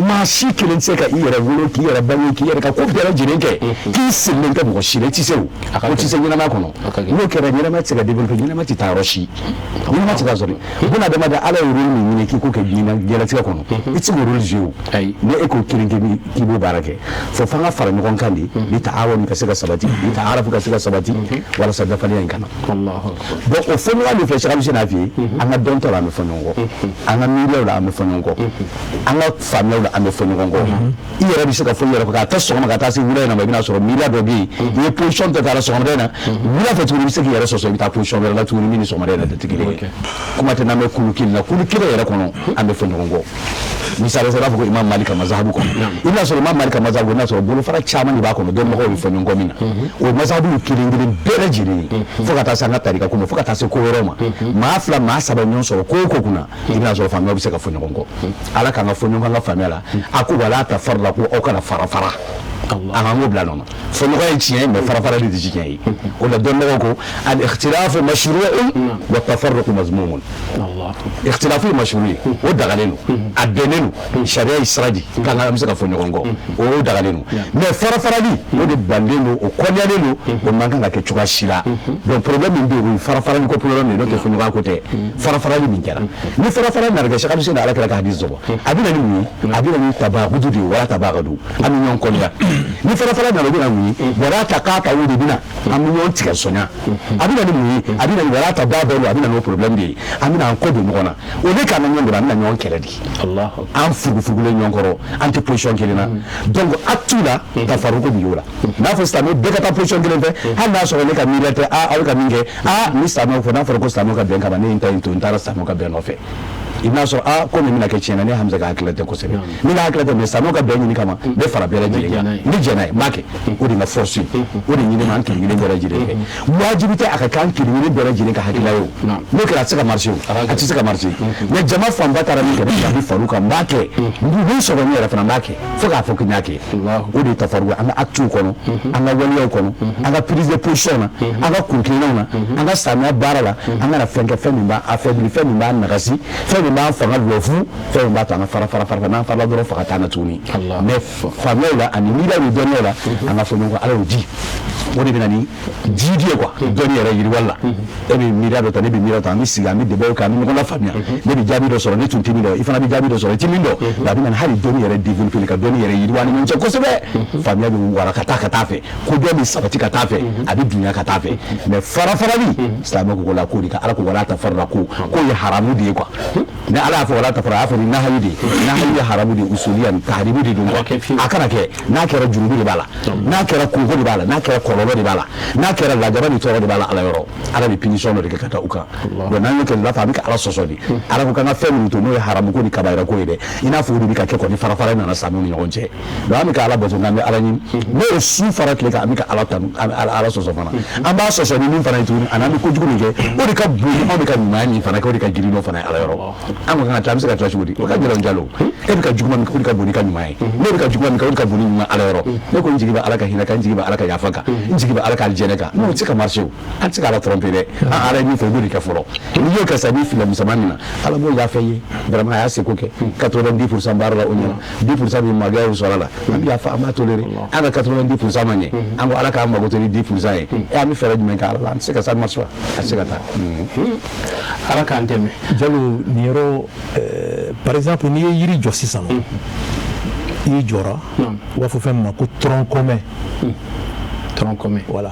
Maa si kelen tɛ se ka i yɛrɛ wolo, k'i yɛrɛ bange, k'i yɛrɛ ka ko bɛɛ lajɛlen kɛ, k'i sigilen tɛ mɔgɔ si la. I tɛ se, o o tɛ se ɲɛnamaya kɔnɔ. N'o kɛra, ɲɛnamaya tɛ se ka développer, ɲɛnamaya tɛ taa yɔrɔ si, ɲɛnamaya tɛ taa sɔrɔ. Buna adamaden, Ala ye rôle min ɲini k'i k'o kɛ diɲɛlatigɛ kɔnɔ, i tɛ se k'o rôle jouer. O ni e k'o kelen kɛ k'i b'o baara kɛ, fo f'an ka fara ɲɔgɔn kan de, ni taawunu ka se ka sabati, ni taarafu ka se ka sabati, walasa dafalenya in ka na. Donc o fɔɲɔgɔn de filɛ, Cheikh Aluseni y'a f'i ye, an ka dɔntɔ la, an bɛ fɔ ɲɔgɔn kɔ, an ka miiriyaw la, an bɛ fɔ ɲɔgɔn kɔ, an ka faamuyaw la, an bɛ fɔ ɲɔgɔn kɔ. I yɛrɛ bɛ se ka fɔ i yɛrɛ kɔ k'a ta sɔgɔma ka taa se wula in na ma, i bɛna sɔrɔ miiriya dɔ bɛ yen, i ye position dɔ ta la sɔgɔmada in na, wula fɛ tuguni, i bɛ se k'i yɛrɛ sɔsɔ, i bɛ taa position wɛrɛ la tuguni min ni sɔgɔmada in na tɛ kelen ye. Kuma tɛ n'an bɛ kulu kelen na, kulu kelen yɛrɛ kɔnɔ, an bɛ fɔ ɲɔgɔn kɔ. Misali la, i b'a fɔ ko Imam Malik ka mazahabu kɔnɔ, i bɛna sɔrɔ Imam Malik ka mazahabu, i bɛna sɔrɔ bolofara caman de b'a kɔnɔ, dɔnnibagaw bɛ fɔ ɲɔgɔn kɔ min na. O mazahabu kelen kelen bɛɛ lajɛlen ye, fo ka taa se an ka tarika ko ma, fo ka taa se ko wɛrɛw ma, maa fila, maa saba ɲɔgɔn sɔrɔ ko o ko kunna, i bɛna sɔrɔ faamuyaw bɛ se ka fɔ ɲɔgɔn kɔ. Ala k'an ka fɔ ɲɔgɔn ka faamuya la. A ko wala tafarraqu, aw kana fara fara. An k'an k'o bila nɔ na. Fɔɲɔgɔn ye tiɲɛ ye, mais fara farali tɛ tiɲɛ ye. O la, dɔnnibagaw ko al ikhtilafu mashru'un wa tafarruqu mazmumun. Ikhtilafu ye mashru ye, o dagalen don, a bɛnnen don, sariya ye sira di k'an ka an bɛ se ka fɔ ɲɔgɔn kɔ, o dagalen don. Mais fara farali, o de balilen don, o kɔniyalen don, o man kan ka kɛ cogoya si la. Donc problème min bɛ yen, o ye fara farali ko problème de ye, n'o tɛ fɔɲɔgɔn ko tɛ. Fara farali min kɛra, ni fara farali nana kɛ, Cheikh Aluseni, Ala kɛra ka hadisi sɔrɔ, a bɛ na ni mun ye? A bɛ na ni tabagudu de ye, wala tabagadu, an bɛ ɲɔgɔn kɔniya. Ni fara fara nana, o bɛ na mun ye? Wala ta k'a ta, o de bɛ na an bɛ ɲɔgɔn tigɛ sɔnya. A bɛ na ni mun ye? A bɛ na ni wala ta da bɛɛ, a bɛ na n'o problème de ye. An bɛ na an kɔ don ɲɔgɔn na, o de k'an ka ɲɔgɔn dɛmɛ, an bɛ na ɲɔgɔn kɛlɛ de, an fugufugulen ɲɔgɔn kɔrɔ, an tɛ position kelen na. Donc acte la, tafaruko bɛ y'o la. N'a fɔ silamɛ bɛɛ ka taa position kelen fɛ, hali n'a sɔrɔ ne ka miiriya tɛ, aa, aw bɛ ka min kɛ, aa, ni silamɛw fɔ, n'a fɔra ko silamɛw ka bɛn kama, ne ye n ta in to, n taara silamɛw ka bɛn nɔfɛ, i bɛna sɔrɔ aa, ko min bɛna kɛ tiɲɛna, ne Hamza ka hakilila tɛ kosɛbɛ, ne ka hakilila tɛ, mais silamɛw ka bɛn ɲini kama, n bɛ fara bɛɛ lajɛlen kan, n bɛ jɛn n'a ye, n b'a kɛ. O de ye n ka force ye, o de ɲini ma an kelen kelen bɛɛ lajɛlen fɛ. Wajibi tɛ a ka kɛ an kelen kelen bɛɛ lajɛlen ka hakilila ye. O n'o kɛra, a tɛ se ka marcher, o a tɛ se ka marcher. Mais jama fanba taara min kɛ, ne bɛ far'u kan, n b'a kɛ, n bɛ sɔrɔ n yɛrɛ fana, n b'a kɛ fo k'a fɔ ko n y'a kɛ. O de ye tafaruku an ka actes kɔnɔ, an ka waleyaw kɔnɔ, an ka prise de position na, an ka kuntilennaw na, an ka silamɛya baara la. An kana fɛn kɛ, fɛn min b'an affaibli, fɛn min b'an nagasi, fɛn min b'an fanga lɔfu, fɛn min b'a to an ka fara fara fara. N'an farala dɔrɔn, faga t'an na tuguni. Mais faamuyaw la ani miiriyaw ni dɔnniyaw la, an ka fɔ ɲɔgɔn kɔ, Ala y'o di, o de bɛ na ni jidi ye quoi. Dɔnni yɛrɛ yiriwali la, e bɛ miiriya dɔ ta, ne bɛ miiriya ta, an bɛ sigi, an bɛ débat kɛ, an bɛ ɲɔgɔn lafaamuya. Ne bɛ jaabi dɔ sɔrɔ, ne tun tɛ min dɔn, i fana bɛ jaabi dɔ sɔrɔ, i tɛ min dɔn. A bɛ na hali dɔnni yɛrɛ développer, ka dɔnni yɛrɛ yiriwa ni ɲɔgɔn cɛ kosɛbɛ. Faamuya bɛ wara ka taa fɛ, ko dɔn bɛ sabati ka taa fɛ, a bɛ dunya ka taa fɛ. Mais fara farali, silamɛ ko la k'o de ka Ala ko wala tafarraqu, k'o ye haramu de ye quoi. Ni Ala y'a fɔ wala tafarraqu, a y'a fɔ ni nahayu de ye. Nahayu ye haramu de ye, usuliya ni tahrimu de don quoi. A kana kɛ. N'a kɛra, jurumu de b'a la, n'a kɛra, kunko de b'a la, n'a kɛra, kɔlɔlɔ. Kɔlɔlɔ de b'a la. N'a kɛra, lajaba ni tɔɔrɔ de b'a la Ala yɔrɔ. Ala bɛ punition dɔ de kɛ ka taa u kan. Donc n'an y'o kɛ, b'a fɔ an bɛ ka Ala sɔsɔ de. Ala ko k'an ka fɛn minnu to, n'o ye haramu ko ni kabayira ko ye dɛ, i n'a fɔ o de bɛ ka kɛ kɔni, fara fara nana sa n'u ni ɲɔgɔn cɛ. Donc an bɛ ka Ala bato, nka an bɛ Ala ɲini, n'o ye su fara tile kan, an bɛ ka Ala tanu, an bɛ Ala sɔsɔ fana. An b'a sɔsɔ ni min fana ye tuguni, ani an bɛ kojugu min kɛ, o de ka bon ni anw bɛ ka ɲumanya min fana kɛ, o de ka girin n'o fana ye Ala yɔrɔ. An ko kan ka tila, an bɛ se ka tila cogo di? O ka gɛlɛn. Jalo, e bɛ ka juguman min kɛ, o de ka bon n'i ka ɲuman ye. Ne bɛ ka juguman min kɛ, o de ka bon ni ɲuman Ala yɔrɔ. Ne ko n jigi bɛ Ala ka hinɛ kan, n jigi bɛ Ala ka yafa kan, n jigi bɛ Ala ka alijɛnɛ kan. N'o tɛ se ka marcher o, an tɛ se ka Ala tromper dɛ. An Ala ye min fɔ, i b'o de kɛ fɔlɔ. N'i y'o kɛ sisan, n'i filila misɛnman min na, Ala b'o yafa i ye. Vraiment, a y'a seko kɛ, 90% baara la, o ɲɛna. 10% min maloya y'o sɔrɔ a la, an bɛ yafa, an b'a tolérer. An ka 90% ma ɲɛ, an ko Ala k'an mago to ni 10% ye. E, an bɛ fɛɛrɛ jumɛn kɛ Ala la? An tɛ se ka, ça ne marche pas, a tɛ se ka taa. Ala k'an dɛmɛ. Jalo, nin yɔrɔ, par exemple, n'i ye yiri jɔ sisan nɔ, i y'i jɔra, u b'a fɔ fɛn min ma ko tronc commun. Tronc commun. Voilà,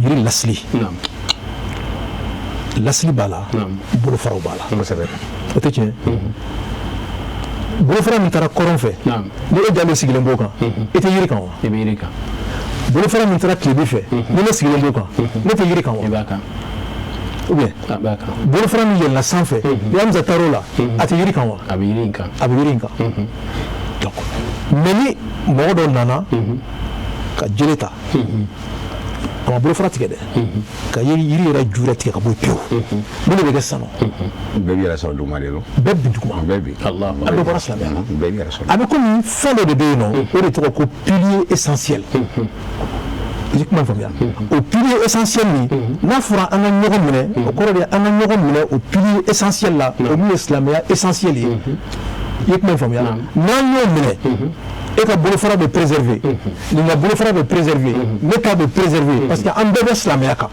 yiri lasili. Lasili b'a la, bolofaraw b'a la. O tɛ tiɲɛ? Bolofara min taara kɔrɔn fɛ, ni e Jalo sigilen b'o kan, e tɛ yiri kan wa? I bɛ yiri kan. Bolofara min taara tilebin fɛ, ni ne sigilen b'o kan, ne tɛ yiri kan wa? I b'a kan. Ou bien A b'a kan. bolofara min yɛlɛnna sanfɛ, ni Hamza taar'o la, a tɛ yiri kan wa? A bɛ yiri in kan. A bɛ yiri in kan. Donc, mais ni mɔgɔ dɔ nana ka jele ta, a ma bolofara tigɛ dɛ, ka yiri yɛrɛ ju yɛrɛ tigɛ ka bɔ yen pewu, mun de bɛ kɛ sisan nɔ? Bɛɛ b'i yɛrɛ sɔrɔ duguma de don. Bɛɛ bin duguma. Bɛɛ bi. Allah. An bɛɛ bɔra silamɛya la. Bɛɛ b'i yɛrɛ sɔrɔ. A bɛ komi fɛn dɔ de bɛ yen nɔ, o de tɔgɔ ko pilier essentiel. I ye kuma in faamuya? O pilier essentiel nin, n'a fɔra an ka ɲɔgɔn minɛ, o kɔrɔ de ye an ka ɲɔgɔn minɛ o pilier essentiel la, o min ye silamɛya essentiel ye. I ye kuma in faamuya? N'an y'o minɛ, e ka bolofara bɛ préserver, nin ka bolofara bɛ préserver, ne ta bɛ préserver, parce que an bɛɛ bɛ silamɛya kan.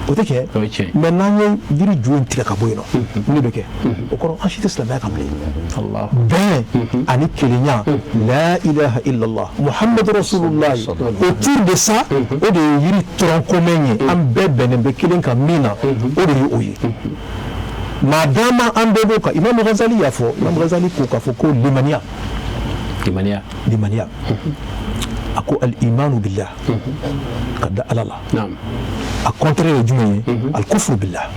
O tɛ tiɲɛ? O ye tiɲɛ. Mais n'an ye yiri ju in tigɛ ka bɔ yen nɔ, mun de bɛ kɛ? O kɔrɔ, an si tɛ silamɛya kan bilen. Allah. Bɛn ani kelenya, la ilaha illallah Muhammadu rasulullah, autour de ça, o de ye yiri tronc commun ye. An bɛɛ bɛnnen bɛ kelen kan min na, o de ye o ye. Maa dama an bɛɛ b'o kan. Imam Ghazali y'a fɔ, Imam Ghazali ko k'a fɔ ko limaniya, Limaniya. Limaniya, a ko al imanu billah, ka da Ala la, a contraire ye jumɛn ye? Al kufru billah,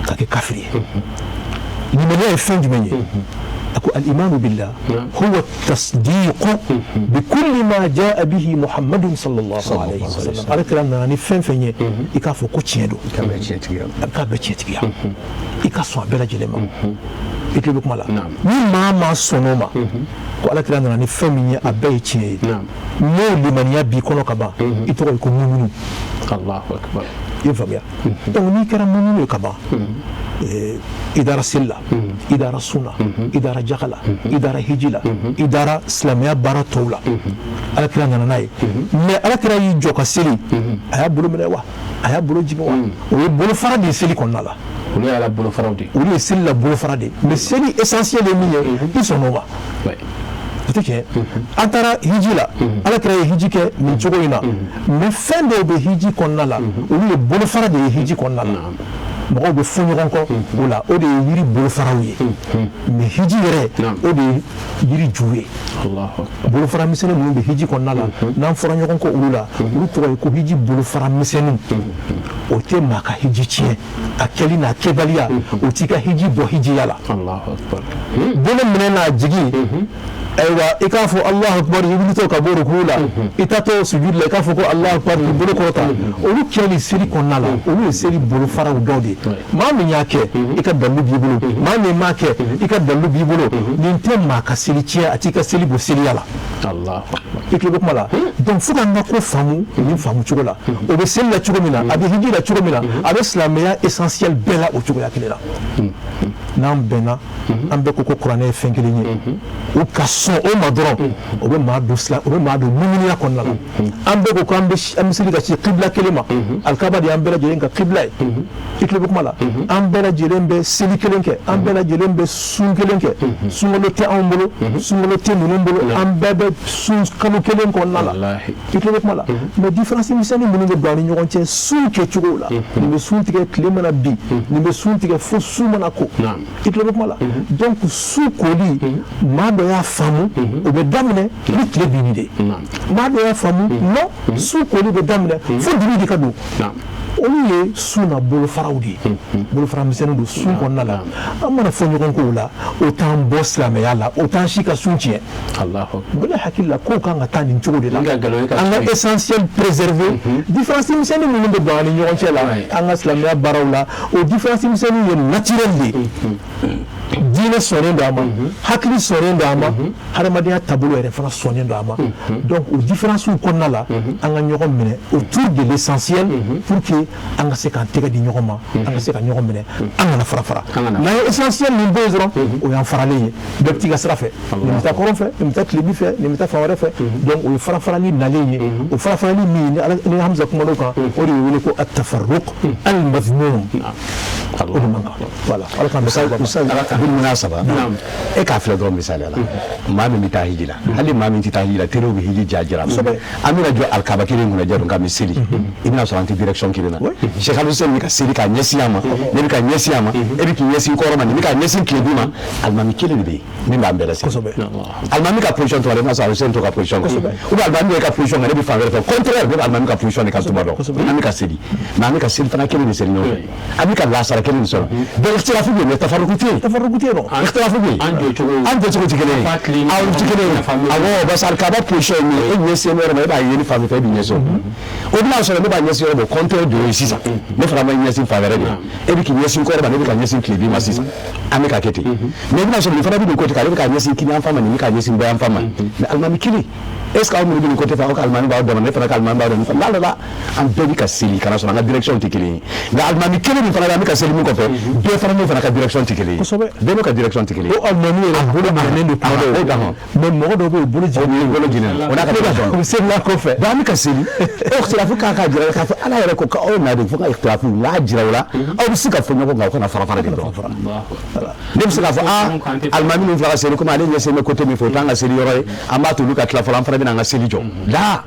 ka kɛ kafiri ye. Limaniya ye fɛn jumɛn ye? A ko al imanu billah huwa tasdiqu bi kulli ma jaa bihi Muhammadun sallallahu alayhi wa sallam. Ala kira nana ni fɛn fɛn ye, i k'a fɔ ko tiɲɛ don. K'a bɛ tiɲɛtigiya. A k'a bɛ tiɲɛtigiya, i ka sɔn a bɛɛ lajɛlen ma. I tulo bɛ kuma la? Ni maa maa sɔnn'o ma ko Ala kira nana ni fɛn min ye, a bɛɛ ye tiɲɛ ye, n'o limaniya b'i kɔnɔ ka ban, i tɔgɔ ye ko muminu. Allahu akbar. I ye faamuya? Donc n'i kɛra muminu ye ka ban, i dara seli la, i dara sun na, i dara jaka la, i dara hiji la, i dara silamɛya baara tɔw la, Ala kira nana n'a ye. Mais Ala kira y'i jɔ ka seli, a y'a bolo minɛ wa, a y'a bolo jigin wa, o ye bolofara de ye seli kɔnɔna la. Olu y'a la bolofaraw de ye. Olu ye seli la bolofara de ye. Mais seli essentiel ye min ye, i sɔnn'o ma. O tɛ tiɲɛ? An taara hiji la, Ala kira ye hiji kɛ nin cogo in na. Mais fɛn dɔw bɛ hiji kɔnɔna la, olu ye bolofara de ye hiji kɔnɔna la. Mɔgɔw bɛ fɔ ɲɔgɔn kɔ o la, o de ye yiri bolofaraw ye. Mais hiji yɛrɛ, o de ye yiri ju ye. Allahu akbar. Bolofara misɛnnin minnu bɛ hiji kɔnɔna la, n'an fɔra ɲɔgɔn kɔ olu la, olu tɔgɔ ye ko hiji bolofara misɛnninw. O tɛ maa ka hiji tiɲɛ. A kɛli n'a kɛbaliya, o t'i ka hiji bɔ hijiya la. Allahu akbar. Bolo minɛ n'a jigin, ayiwa, i k'a fɔ Alahu akbar, i wulitɔ ka bɔ ruku la, i taatɔ sujudi la, i k'a fɔ ko Alahu akbar, k'i bolo kɔrɔta, olu kɛli seli kɔnɔna la, olu ye seli bolofaraw dɔ de ye. Maa min y'a kɛ, i ka dalilu b'i bolo. Maa min m'a kɛ, i ka dalilu b'i bolo. Nin tɛ maa ka seli tiɲɛ, a t'i ka seli bɔ seliya la. Allahu akbar. I tulo bɛ kuma la? Donc fo k'an ka ko faamu nin faamu cogo la. O bɛ seli la cogo min na, a bɛ hiji la cogo min na, a bɛ silamɛya essentiel bɛɛ la o cogoya kelen la. N'an bɛnna, an bɛɛ ko ko kuranɛ ye fɛn kelen ye, o ka sɔn o ma dɔrɔn, o bɛ maa don sila, o bɛ maa don muminiya kɔnɔna la. An bɛɛ ko k'an bɛ an bɛ seli ka se kibila kelen ma, alikaba de y'an bɛɛ lajɛlen ka kibila ye. I tulo bɛ kuma la? An bɛɛ lajɛlen bɛ seli kelen kɛ, an bɛɛ lajɛlen bɛ sun kelen kɛ. Sunkalo tɛ anw bolo, sunkalo tɛ ninnu bolo, an bɛɛ bɛ sun kalo kelen kɔnɔna la. Walahi. I tulo bɛ kuma la, mais différence misɛnnin minnu bɛ don an ni ɲɔgɔn cɛ sun kɛcogo la, nin bɛ sun tigɛ tile mana bin, nin bɛ sun tigɛ fo su mana ko. I tulo bɛ kuma la. Donc su koli, maa dɔ y'a faamu o bɛ daminɛ ni tile binni de ye, maa dɔ y'a faamu non, su koli bɛ daminɛ fo dibi de ka don. Olu ye sun na bolofaraw de ye, bolofara misɛnnin don sun kɔnɔna la. An mana fɔ ɲɔgɔn kɔ o la, o t'an bɔ silamɛya la, o t'an si ka sun tiɲɛ. Ne hakili la, kow kan ka taa nin cogo de la. An ka essentiel préserver. Différence misɛnnin minnu bɛ don an ni ɲɔgɔn cɛ la an ka silamɛya baaraw la, o différence misɛnnin ye naturel de ye. Diinɛ sɔnnen don a ma, hakili sɔnnen don a ma, hadamadenya taabolo yɛrɛ fana sɔnnen don a ma. Donc o différence kɔnɔna la, an ka ɲɔgɔn minɛ autour de l'essentiel pour que an ka se k'an tɛgɛ di ɲɔgɔn ma, an ka se ka ɲɔgɔn minɛ, an kana fara fara. N'an ye essentiel min bɔ yen dɔrɔn, o y'an faralen ye. Bɛɛ bɛ t'i ka sira fɛ, nin bɛ taa kɔrɔn fɛ, nin bɛ taa tilebin fɛ, nin bɛ taa fan wɛrɛ fɛ. Donc o ye fara farali nalen ye. O fara farali min ni Hamza kuman'o kan, o de bɛ wele ko at-tafarruq al-madhmum. O de man kan. Voilà, Ala k'an bɛn sababa ma. Bil munasaba, e k'a filɛ dɔrɔn, misaliya la, maa min bɛ taa hiji la, hali maa min tɛ taa hiji la, teriw bɛ hiji ja jira an bɛna jɔ alikaba kelen kunna jɛ k'an bɛ seli, i bɛna sɔrɔ an tɛ direction kelen na. Cheikh Aluseni bɛ ka seli k'a ɲɛsin an ma, ne bɛ ka ɲɛsin an ma, e bɛ k'i ɲɛsin kɔrɔ ma, nin bɛ ka ɲɛsin tilebin ma. Alimami kelen de bɛ yen min b'an bɛɛ lase. Alimami ka position tuma dɔ, i bɛna sɔrɔ Aluseni t'o ka position kan, ou bien alimami bɛ ka position kan, ne bɛ fan wɛrɛ fɛ, contraire, ne bɛ alimami ka position de kan tuma dɔ. An bɛ ka seli, mais an bɛ ka seli fana kelen de seli ɲɔgɔn fɛ, an bɛ ka lasara kelen de sɔrɔ. Donc ikhtilafu bɛ yen, mais tafarruqu tɛ yen. Tafarruqu tɛ yen nɔ. Ikhtilafu bɛ yen, an jɔcogo tɛ kelen ye, aw tɛ kelen ye. Awɔ, parce que alikaba position ye min ye, e ɲɛsin yɔrɔ ma, e b'a ye ni fan min fɛ, e b'i ɲɛsin o bɛna sɔrɔ ne b'a ɲɛsin yɔrɔ bɔ contraire de ye sisan, ne fana ma ɲɛsin fan wɛrɛ de, e bɛ k'i ɲɛsin kɔrɔ ma, ne bɛ ka ɲɛsin tilebin ma sisan, an bɛ ka kɛ ten. Mais i bɛna sɔrɔ nin fana bɛ nin côté kan, ale bɛ ka ɲɛsin kiniyan fan ma, nin bɛ ka ɲɛsin bɔyan fan ma, mais alimami kelen. Est ce que aw minnu bɛ nin côté fɛ, aw ka alimami b'aw dama, ne fana ka alimami b'aw dama? La la, an bɛɛ bɛ ka seli kana sɔrɔ an ka direction tɛ kelen ye, nka alimami kelen min fana bɛ, an bɛ ka seli min kɔfɛ, bɛɛ fana n'o fana ka direction tɛ kelen ye. Bɛɛ n'o ka direction tɛ kelen ye. O alimami yɛrɛ bolo minɛnen don tuma dɔw, mais mɔgɔ dɔw bɛ yen, bolo jiginnen bolo jiginnen o n'a ka direction. U bɛ seli la kɔfɛ. Donc an bɛ ka seli, ikhtilafu k'a ka jira k'a fɔ Ala yɛrɛ ko k'aw na de fo ka ikhtilafu n'a jira o la, aw bɛ se ka fɔ ɲɔgɔn kan, aw kana fara fara de dɔrɔn. Ne bɛ se k'a fɔ aa, alimami min filɛ ka seli, komi ale ɲɛsin bɛ côté min fɛ, o t'an ka seli yɔrɔ ye, an b'a to olu ka tila fɔlɔ, an fana bɛna an ka seli jɔ la.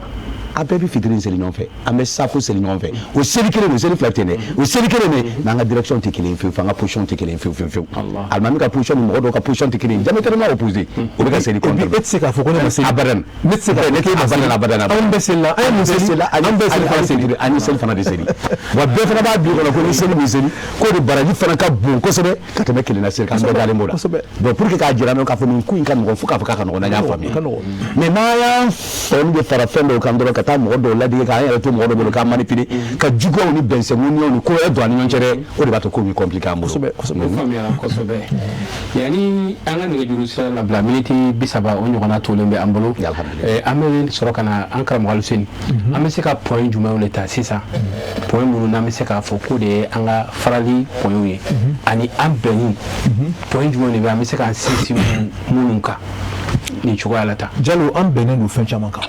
An bɛɛ bɛ fitiri seli ɲɔgɔn fɛ, an bɛ safo seli ɲɔgɔn fɛ, o seli kelen don, seli fila tɛ dɛ, o seli kelen de, mais an ka direction tɛ kelen ye fewu, an ka position tɛ kelen ye fewu fewu fewu. Alimami ka position ni mɔgɔ dɔw ka position tɛ kelen ye, diamétralement opposé, o bɛ ka seli contre. E tɛ se k'a fɔ ko ne ma seli. Abadan. Ne tɛ se k'a fɔ k'e ma seli. Abadan, abadan. Anw bɛɛ seli la, an ye mun seli? An bɛɛ seli fana seli, an ye seli fana de seli. Wa bɛɛ fana b'a bila kɔnɔ ko ni seli min seli, k'o de baraji fana ka bon kosɛbɛ ka tɛmɛ kelenna seli kan, an bɛɛ dalen b'o la. Donc pour que k'a jira k'a fɔ nin ko in ka nɔgɔn, fo k'a fɔ k'a ka nɔgɔn, n'an y'a faamuya. Mais n'an y'an sɔn de fara fɛn dɔw kan dɔrɔn, ka taa mɔgɔ dɔw ladege, k'an yɛrɛ to mɔgɔ dɔw bolo, k'an manipuler, ka juguyaw ni bɛnsɛnŋuniyaw ni ko wɛrɛ don an ni ɲɔgɔn cɛ dɛ, o de b'a to ko bɛ compliqué an bolo. Kosɛbɛ, kosɛbɛ. O faamuyara kosɛbɛ. Yanni an ka nɛgɛjuru sira labila, miniti 30 o ɲɔgɔnna tolen bɛ an bolo. An bɛ sɔrɔ ka na an karamɔgɔ Aluseni. An bɛ se ka point jumɛnw de ta sisan? Point minnu n'an bɛ se k'a fɔ k'o de ye an ka farali pointw ye, ani an bɛnni point jumɛnw de bɛ, an bɛ se k'an sinsin minnu kan nin cogoya la tan? Jalo, an bɛnnen don fɛn caman kan.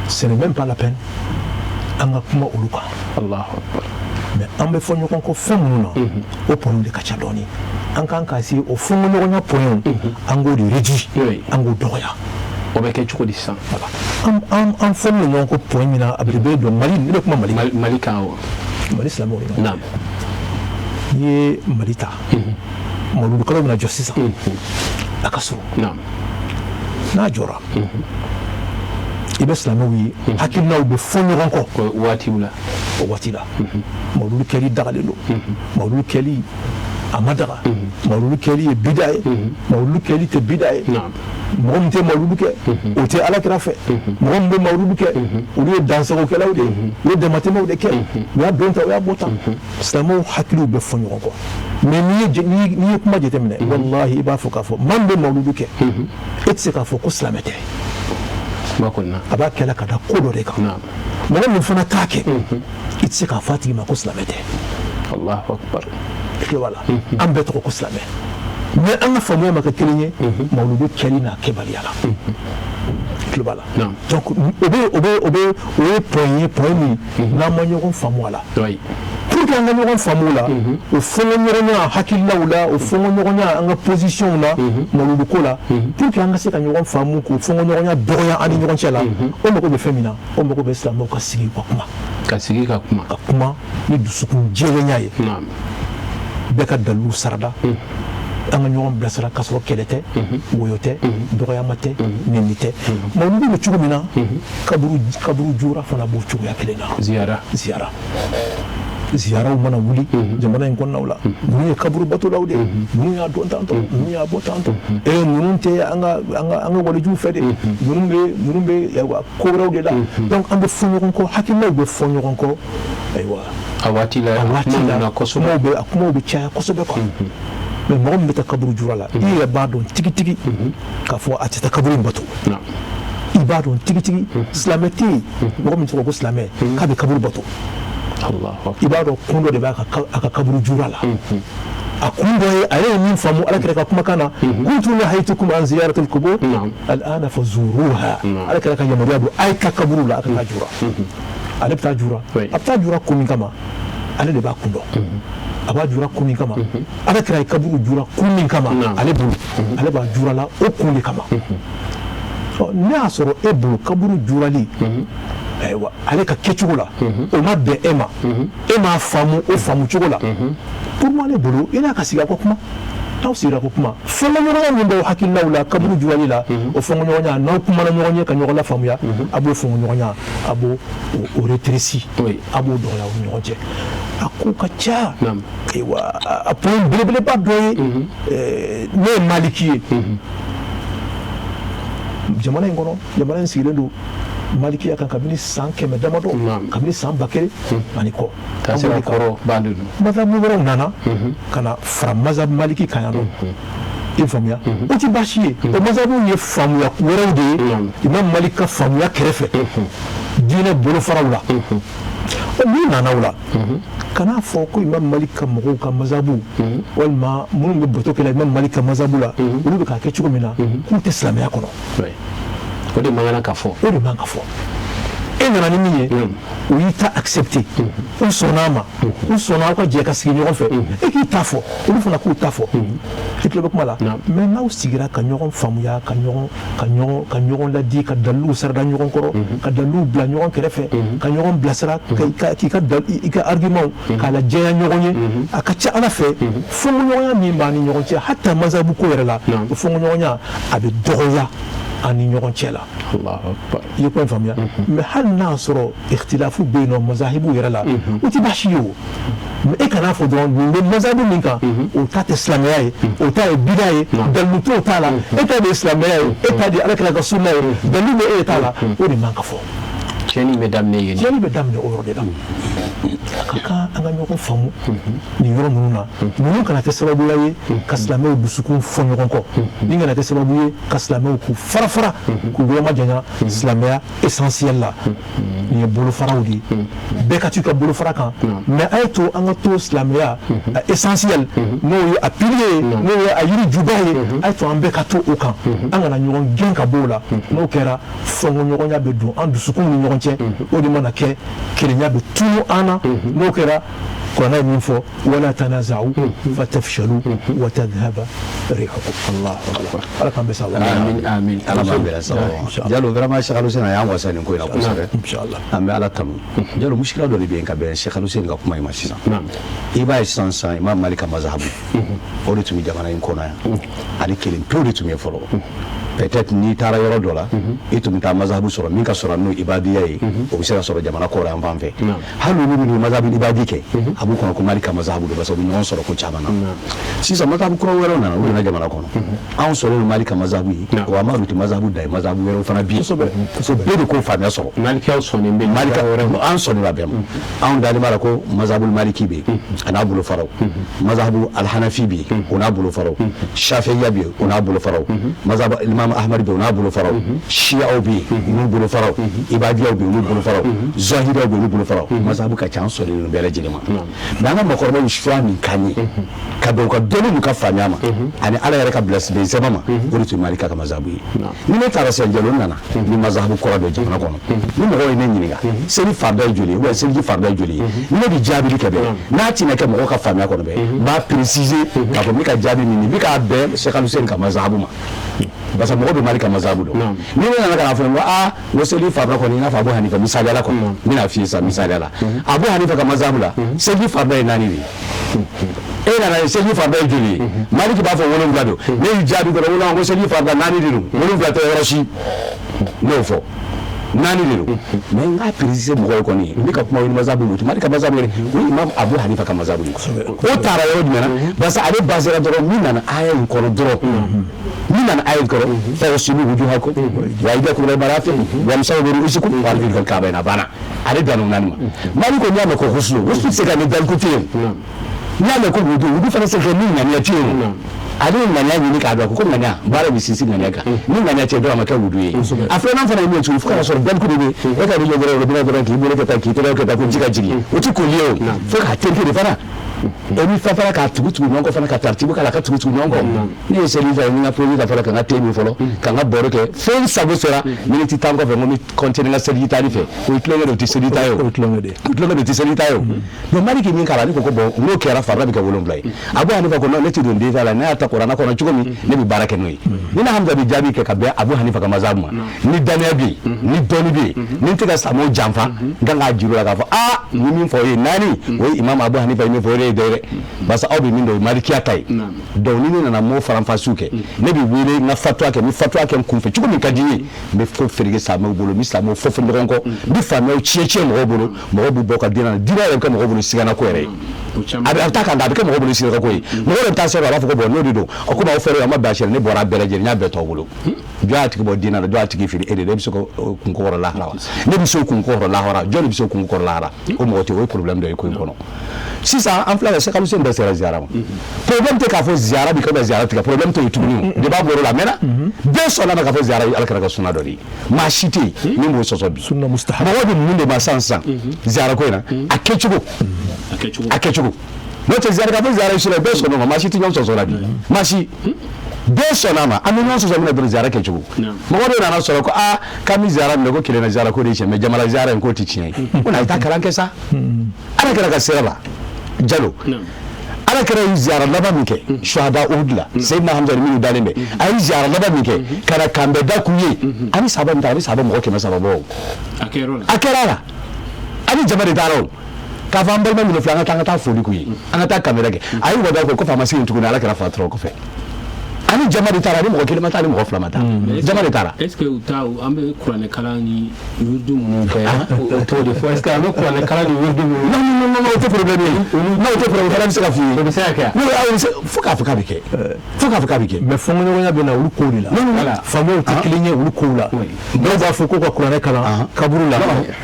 Ce n'est même pas la peine an ka kuma olu kan. Allahu akbar. Mais an bɛ fɔ ɲɔgɔn kɔ fɛn minnu na, o points de ka ca dɔɔni. An kan ka se o fɔɲɔgɔnya points, an k'o de réduit, an k'o dɔgɔya. O bɛ kɛ cogo di sisan? Voilà, an fɔlen don ɲɔgɔn kɔ point min na, a bɛ don Mali, ne bɛ kuma Mali. Mali kan o. Mali silamɛw de. N'i ye Mali ta, mawuludu kalo bɛna jɔ sisan, a ka surun. N'a jɔra, i bɛ silamɛw ye, hakilinaw bɛ fɔ ɲɔgɔn kɔ. Waatiw la. O waati la, mawuludu kɛli dagalen don, mawuludu kɛli a ma daga, mawuludu kɛli ye bida ye, mawuludu kɛli tɛ bida ye, mɔgɔ min tɛ mawuludu kɛ, o tɛ Ala kira fɛ, mɔgɔ min bɛ mawuludu kɛ, olu ye dansagokɛlaw de ye, u ye damatɛmɛw de kɛ, u y'a don ta, u y'a bɔ tan. Silamɛw hakiliw bɛ fɔ ɲɔgɔn kɔ. Mais n'i ye kuma jateminɛ, walahi, i b'a fɔ k'a fɔ maa min bɛ mawuludu kɛ, e tɛ se k'a fɔ ko silamɛ tɛ. A b'a kɛla ka da ko dɔ de kan. Mɔgɔ min fana t'a kɛ, i tɛ se k'a fɔ a tigi ma ko silamɛ tɛ. Allahu akbar. I tulo b'a la, an bɛɛ tɔgɔ ko silamɛ, mais an ka faamuya ma kɛ kelen ye mawuludu kɛli n'a kɛbaliya la. I tulo b'a la. Donc o bɛ o bɛ o bɛ o ye point ye, point min n'an ma ɲɔgɔn faamu a la. Pour Pour que an ka ɲɔgɔn faamu la, o fɔɲɔgɔnya hakililaw la, o fɔɲɔgɔnya an ka position na mawuludu ko la, pour que an ka se ka ɲɔgɔn faamu, k'o fɔɲɔgɔnya dɔgɔya an ni ɲɔgɔn cɛ la, o mago bɛ fɛn min na, o mago bɛ silamɛw ka sigi ka kuma. Ka sigi ka kuma. Ka kuma ni dusukun jɛlenya ye. Bɛɛ ka dalilu sarada, an ka ɲɔgɔn bilasira k'a sɔrɔ kɛlɛ tɛ, woyo tɛ, dɔgɔyama tɛ, nɛni tɛ. Mawuludu bɛ cogo min na, kaburu jura fana b'o cogoya kelen na. Ziyara. Ziyara. Ziyaraw mana wuli jamana in kɔnɔnaw la, ninnu ye kaburu batolaw de ye, ninnu y'a dɔn tantɔ, ninnu y'a bɔ tantɔ, ee ninnu tɛ an ka walijuw fɛ de, ninnu bɛ ayiwa ko wɛrɛw de la. Donc an bɛ fɔ ɲɔgɔn kɔ, hakililaw bɛ fɔ ɲɔgɔn kɔ, ayiwa. A waati la, a kumaw bɛ caya kosɛbɛ quoi. Mais mɔgɔ min bɛ taa kaburu jura la, i yɛrɛ b'a dɔn tigitigi k'a fɔ a tɛ taa kaburu in bato. I b'a dɔn tigitigi, silamɛ tɛ yen mɔgɔ min tɔgɔ ko silamɛ k'a bɛ kaburu bato. I b'a dɔn kun dɔ de b'a a ka kaburu jura la. A kun dɔ ye, a ye min faamu Ala kira ka kumakan na, kuntu nahaytukum an ziyaratil qubur al'ana fazuruha. Ala kira ka yamaruya don a ye taa kaburu la, a ka taa jura. Ale bɛ taa jura, a bɛ taa jura kun min kama, ale de b'a kun dɔn. A b'a jura kun min kama, Ala kira ye kaburu jura kun min kama, ale bolo, ale b'a jura la o kun de kama. Ne y'a sɔrɔ e bolo kaburu jurali, ayiwa, ale ka kɛcogo la, o ma bɛn e ma, e m'a faamu o faamu cogo la. Pour moi, ale bolo, i n'a ka sigi a ko kuma, n'aw sigira ko kuma, fɔɲɔgɔnya min b'aw hakililaw la kaburu jurali la, o fɔɲɔgɔnya, n'aw kumana ɲɔgɔn ye ka ɲɔgɔn lafaamuya, a b'o fɔɲɔgɔnya, a b'o o rétréci, a b'o dɔgɔya aw ni ɲɔgɔn cɛ. A ko ka ca. Ayiwa, a point belebeleba dɔ ye, ne ye maliki ye jamana in kɔnɔ, jamana in sigilen don malikiya kan kabini san 100 damadɔ, kabini san 1000 ani kɔ. Mazabu wɛrɛw nana ka na fara mazabu maliki kan yan nɔ, i faamuya, o tɛ baasi ye. O mazabu ye faamuya wɛrɛw de ye Imam Malik ka faamuya kɛrɛfɛ diinɛ bolofaraw la. N'u nana o la, kan'a fɔ ko Imam Malik ka mɔgɔw ka mazabu, walima minnu bɛ bato kɛ la Imam Malik ka mazabu la, olu bɛ k'a kɛ cogo min na, k'u tɛ silamɛya kɔnɔ. O de man kan ka fɔ. O de man ka fɔ. E nana ni min ye, o y'i ta accepté, u sɔnna a ma, u sɔnna aw ka jɛ ka sigi ɲɔgɔn fɛ, e k'i ta fɔ, olu fana k'u ta fɔ. I tulo bɛ kuma la. Mais n'aw sigira ka ɲɔgɔn faamuya, ka ɲɔgɔn ladi, ka daliluw sarada ɲɔgɔn kɔrɔ, ka daliluw bila ɲɔgɔn kɛrɛfɛ, ka ɲɔgɔn bilasira, k'i ka argument k'a lajɛya ɲɔgɔn ye, a ka ca Ala fɛ, fɔɲɔgɔnya min b'an ni ɲɔgɔn cɛ, hata mazabu ko yɛrɛ la, o fɔɲɔgɔnya a bɛ dɔgɔya an ni ɲɔgɔn cɛ la. I ye kuma faamuya. Mais hali n'a sɔrɔ ikhtilafu bɛ yen nɔ mazahibu yɛrɛ la, o tɛ baasi ye o. Mais e kan'a fɔ dɔrɔn nin bɛ mazabu min kan, o ta tɛ silamɛya ye, o ta ye bida ye, dalilu t'o ta la. E ta de ye silamɛya ye, e ta de ye Ala kira ka sunna ye, dalilu bɛ e ta la, o de man ka fɔ. Tiɲɛni bɛ daminɛ yen. Tiɲɛni bɛ daminɛ o yɔrɔ de la. A ka kan an ka ɲɔgɔn faamu nin yɔrɔ ninnu na. Ninnu kana kɛ sababuya ye ka silamɛw dusukun fɔ ɲɔgɔn kɔ, nin kana kɛ sababu ye ka silamɛw k'u fara fara, k'u yɔrɔ majanya silamɛya essentiel la. Nin ye bolofaraw de ye, bɛɛ ka t'i ka bolofara kan, mais a ye to an ka to silamɛya a essentiel, n'o ye a pilier ye, n'o ye a yiri juba ye, a ye to an bɛɛ ka to o kan, an kana ɲɔgɔn gɛn ka bɔ o la. N'o kɛra, fɔɲɔgɔnya bɛ don an dusukun ni ɲɔgɔn cɛ, o de mana kɛ kelenya bɛ tunu an na. N'o kɛra, kuranɛ ye min fɔ, wala tanaza'u fatafshalu wa tadhhaba rihukum. Allahu akbar. Ala k'an bɛɛ sababu. Amin amin. Ala k'an bɛɛ sababu. Jalo, vraiment Cheikh Aluseni a y'an wasa nin ko in na kosɛbɛ. Inshallah. An bɛ Ala tanu. Jalo, muskila dɔ de bɛ yen ka bɛn Cheikh Aluseni ka kuma in ma sisan. I b'a ye sisan sisan Imam Malik ka mazahabu, o de tun bɛ jamana in kɔnɔ yan. Ale kelen pewu de tun bɛ fɔlɔ. Peut-être n'i taara yɔrɔ dɔ la, i tun bɛ taa mazahabu sɔrɔ min ka sɔrɔ n'o ibadiya ye, o bɛ se ka sɔrɔ jamana kɔrɔ yan fan fɛ. Hali olu minnu ye mazahabu ibadi kɛ, a b'u kɔnɔ ko Malik ka mazahabu don, parce que u bɛ ɲɔgɔn sɔrɔ ko caman na. Sisan mazahabu kura wɛrɛw nana, u nana jamana kɔnɔ. Anw sɔrɔlen don Malik ka mazahabu ye, wa Amadu tɛ mazahabu da ye, mazahabu wɛrɛw fana bɛ yen. Bɛɛ de k'o faamuya sɔrɔ. Malikiyaw sɔnnen bɛ. Malika an sɔnnen b'a bɛɛ ma. Anw dalen b'a la ko mazahabu maliki bɛ yen, a n'a bolofaraw. Mazahabu alhanafi bɛ yen, o n'a bolofaraw. Shafi'iya bɛ yen, o n'a bolofaraw. Mazahabu Imam Ahmad bɛ yen o n'a bolofaraw, Shiyaw bɛ yen u n'u bolofaraw, Ibadiyaw bɛ yen u n'u bolofaraw, Zahiriyaw bɛ yen u n'u bolofaraw. Mazahabu ka ca, an sɔnnen don bɛɛ lajɛlen ma. Mais an ka mɔgɔkɔrɔbaw ye choix min k'an ye ka bɛn u ka dɔnni n'u ka faamuya ma ani Ala yɛrɛ ka bilasirali sɛbɛn ma, o de tun ye Malika ka mazahabu ye. Ni ne taara sisan, Jalo, n nana ni mazahabu kura dɔ jamana kɔnɔ, ni mɔgɔw ye ne ɲininka seli farida ye joli ye ou bien seliji farida ye joli ye, ni ne bɛ jaabili kɛ bɛɛ n'a tɛna kɛ mɔgɔw ka faamuya kɔnɔ bɛɛ, n b'a préciser k'a fɔ n bɛ ka jaabi min nin bɛ k'a bɛn Cheikh Aluseni ka mazahabu ma, parce que mɔgɔ bɛ Mali ka mazahabu dɔn. Ni ne nana ka na fɔ n ko aa, n ko seli farida kɔni, i n'a fɔ Abu Hanifa, misaliya la kɔni, n bɛna f'i ye sisan, misaliya la, Abu Hanifa ka mazahabu la, seliji farida ye 4 de ye. E nana ye, seliji farida ye joli ye? Maliki b'a fɔ 7 don. Ne y'i jaabi dɔrɔn ko non, ko seliji farida 4 de don, 7 tɛ yɔrɔ si. Ne y'o fɔ, 4 de don, mais n k'a préciser mɔgɔw ye kɔni, n bɛ ka kuma o mazahabu o tɛ Mali ka mazahabu ye, o ye Imam Abu Hanifa ka mazahabu ye. O taara yɔrɔ jumɛn na? Parce que ale basera dɔrɔn min nana aya in kɔnɔ dɔrɔn, min nana aya in kɔrɔ: faghsilu wujuhakum wa aydiyakum ila marafiq wamsahu bi ru'usikum wa arjulakum ila al-ka'bayn. A banna, ale danna o 4 ma. Mali ko n'i y'a mɛn ko ghuslu, ghuslu tɛ se ka ni daliku tɛ yen. N'i y'a mɛn ko wudu, wudu fana tɛ se ka kɛ ni ŋaniya tɛ yen. Ale ye ŋaniya ɲini k'a dɔn ko ŋaniya baara bɛ sinsin ŋaniya kan. Ni ŋaniya tɛ dɔrɔn, a ma kɛ wudu ye. A filanan fana ye min ye tuguni, fo ka sɔrɔ daliku de bɛ e ka jɔ dɔrɔn, robinet dɔrɔn, k'i bolo kɛ tan, k'i tɛgɛ kɛ tan, ko ji ka jigin, o tɛ koli ye. O fo k'a tereke de fana, e ni fɛn fana k'a tugu tugu ɲɔgɔn kɔ fana, ka taritibu k'a la, ka tugu tugu ɲɔgɔn kɔ. Ne ye seli fɛ, n ka produit ta fɔlɔ, ka n ka te min fɔlɔ, ka n ka baro kɛ, fɛn sago sera miniti 10 kɔfɛ, n ko n bɛ continuer n ka seliji taali fɛ. O ye tulonkɛ de, o tɛ seli ta ye. O O ye tulonkɛ de ye. O tulonkɛ de, o tɛ seli ta ye. O donc Maliki min k'a la, ne ko ko bon, n'o kɛra, farida bɛ kɛ 7 ye. Abu Hanifa ko non, ne tɛ don détail la, ne y'a ta kuranɛ kɔnɔ cogo min, ne bɛ baara kɛ n'o ye. Ni ne Hamza bɛ jaabi kɛ ka bɛn Abu Hanifa ka mazahabu ma, ni danaya bɛ yen, ni dɔnni bɛ yen, ni n tɛ ka silamɛw janfa, n kan k'a jira u la k'a fɔ aa, ni min fɔ o ye 4, o ye Imam Abu Hanifa ye min fɔ, o de ye dɛ, parce que aw bɛ min dɔn, o ye malikiya ta ye. Donc ni ne nana m'o faranfasiw kɛ, ne bɛ wele n ka fatuwa kɛ, n bɛ fatuwa kɛ n kunfɛ cogo min ka di n ye, n bɛ fo feereke silamɛw bolo, n bɛ silamɛw fɔ fɔ ɲɔgɔn kɔ, n bɛ faamuyaw tiɲɛ tiɲɛ mɔgɔw bolo, mɔgɔw bɛ bɔ ka diinɛ na, diinɛ yɛrɛ bɛ kɛ mɔgɔw bolo sigana ko yɛrɛ ye. A bɛ taa kan, a bɛ kɛ mɔgɔw bolo sigana ko ye. Mɔgɔ dɔ bɛ taa sɔrɔ a b'a fɔ ko bon, n'o de don, o komi aw fɔra, a ma bɛn a sariya, ne bɔra a bɛɛ lajɛlen, n y'a bɛɛ tɔw bolo. Jɔn y'a tigi bɔ diinɛ la? Jɔn y'a tigi feere e de? E bɛ se k'o kunko kɔrɔ lahara wa? Ne bɛ se o kunko kɔrɔ lahara? Jɔn de bɛ se o kunko kɔrɔ lahara? O mɔgɔ tɛ. O ye problème dɔ ye ko in kɔnɔ. Sisan an filɛ ka Cheikh Aluseni bɛɛ sera ziyara ma. Problème tɛ k'a fɔ ziyara bi kɛ ziyara tigɛ, problème tɛ yen tuguni. O débat bɔr'o la, a mɛnna. Bɛɛ sɔnna ma k'a fɔ ziyara ye Ala kɛra ka sunna dɔ de ye. Maa si tɛ yen min b'o sɔsɔ bi. Sunna mustahab. Mɔgɔw bɛ mun de ma sisan sisan ziyara ko in na? A kɛcogo, a kɛcogo. N'o tɛ, ziyara, k'a fɔ ziyara ye sunna, bɛɛ sɔnna o ma. Maa si tɛ ɲɔgɔn sɔsɔ la bi, maa si. Bɛɛ sɔnna a ma. An bɛ ɲɔgɔn sɔsɔ min na dɔrɔn, ziyara kɛcogo. Mɔgɔ dɔw nana sɔrɔ ko aa, k'an bɛ ziyara minɛ ko kelenna ziyara ko de ye tiɲɛ, mais jamana ziyara in k'o tɛ tiɲɛ ye. Ko na i taa kalan kɛ sa. Ala kɛra ka sira la, Jalo, Ala kɛra ye ziyara laban min kɛ suhada Uhud la, Seyidina Hamza ni minnu dalen bɛ, a ye ziyara laban min kɛ ka na kanbɛ da k'u ye, ani sahaba min taara, a bɛ sahaba mɔgɔ 300 bɔ. O a kɛra la, ani jama de taara o k'a fɔ an balima minnu filɛ, an ka taa, an ka taa foli k'u ye, an ka taa kanbɛ kɛ. A ye wada kɛ kɔfɛ, a ma segin tuguni. Ala kɛra fatura kɔfɛ, ani jama de taara, ni mɔgɔ kelen ma taa, ni mɔgɔ fila ma taa, jama de taara. Est ce que u ta, an bɛ kuranɛ kalan ni wirdu minnu kɛ, o t'o de fɔ? Est ce que an bɛ kuranɛ kalan ni wirdu minnu? Non, non, non, non, o tɛ problème ye. Non, o tɛ problème, o fana bɛ se ka f'i ye. O bɛ se ka kɛ. Non, o bɛ se, fo k'a fɔ k'a bɛ kɛ, fo k'a fɔ k'a bɛ kɛ. Mais fɔnkɔɲɔgɔnya bɛ na olu kow de la. Voilà. Faamuyaw tɛ kelen ye olu kow la. Dɔw b'a fɔ ko ka kuranɛ kalan kaburu la,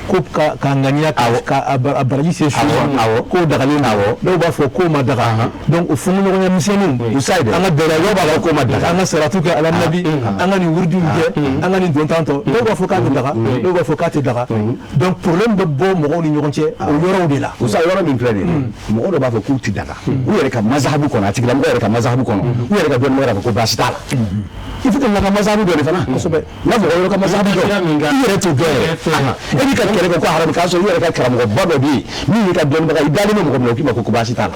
ko ka ŋaniya ka a baraji se su ma, k'o dagalen don. Dɔw b'a fɔ k'o ma daga. Donc o fɔnkɔɲɔgɔnya misɛnninw, an ka bɛrɛ, dɔw b'a fɔ k'o ma daga. An ka saratu kɛ ala nabi, an ka nin wurudiw kɛ, an ka nin don tan tɔ. Dɔw b'a fɔ k'a tɛ daga, dɔw b'a fɔ k'a tɛ daga. Donc problème bɛ bɔ mɔgɔw ni ɲɔgɔn cɛ o yɔrɔw de la. Musa, yɔrɔ min filɛ nin ye, mɔgɔ dɔ b'a fɔ k'u tɛ daga u yɛrɛ ka mazahabu kɔnɔ, a tigilamɔgɔ yɛrɛ ka mazahabu kɔnɔ, u yɛrɛ ka dɔnnibagaw yɛrɛ fɔ ko baasi t'a la. Il faut que n ka mazahabu dɔ de fana, kosɛbɛ, n ka mɔgɔ wɛrɛ ka mazahabu dɔn, i yɛrɛ t'o dɔn yɛrɛ. E b'i ka kɛlɛ kɛ ko haramu, k'a sɔrɔ i yɛrɛ ka karamɔgɔba dɔ bɛ yen min y'i ka dɔnnibaga, i dalen bɛ mɔgɔ min na, o k'i ma ko baasi t'a la.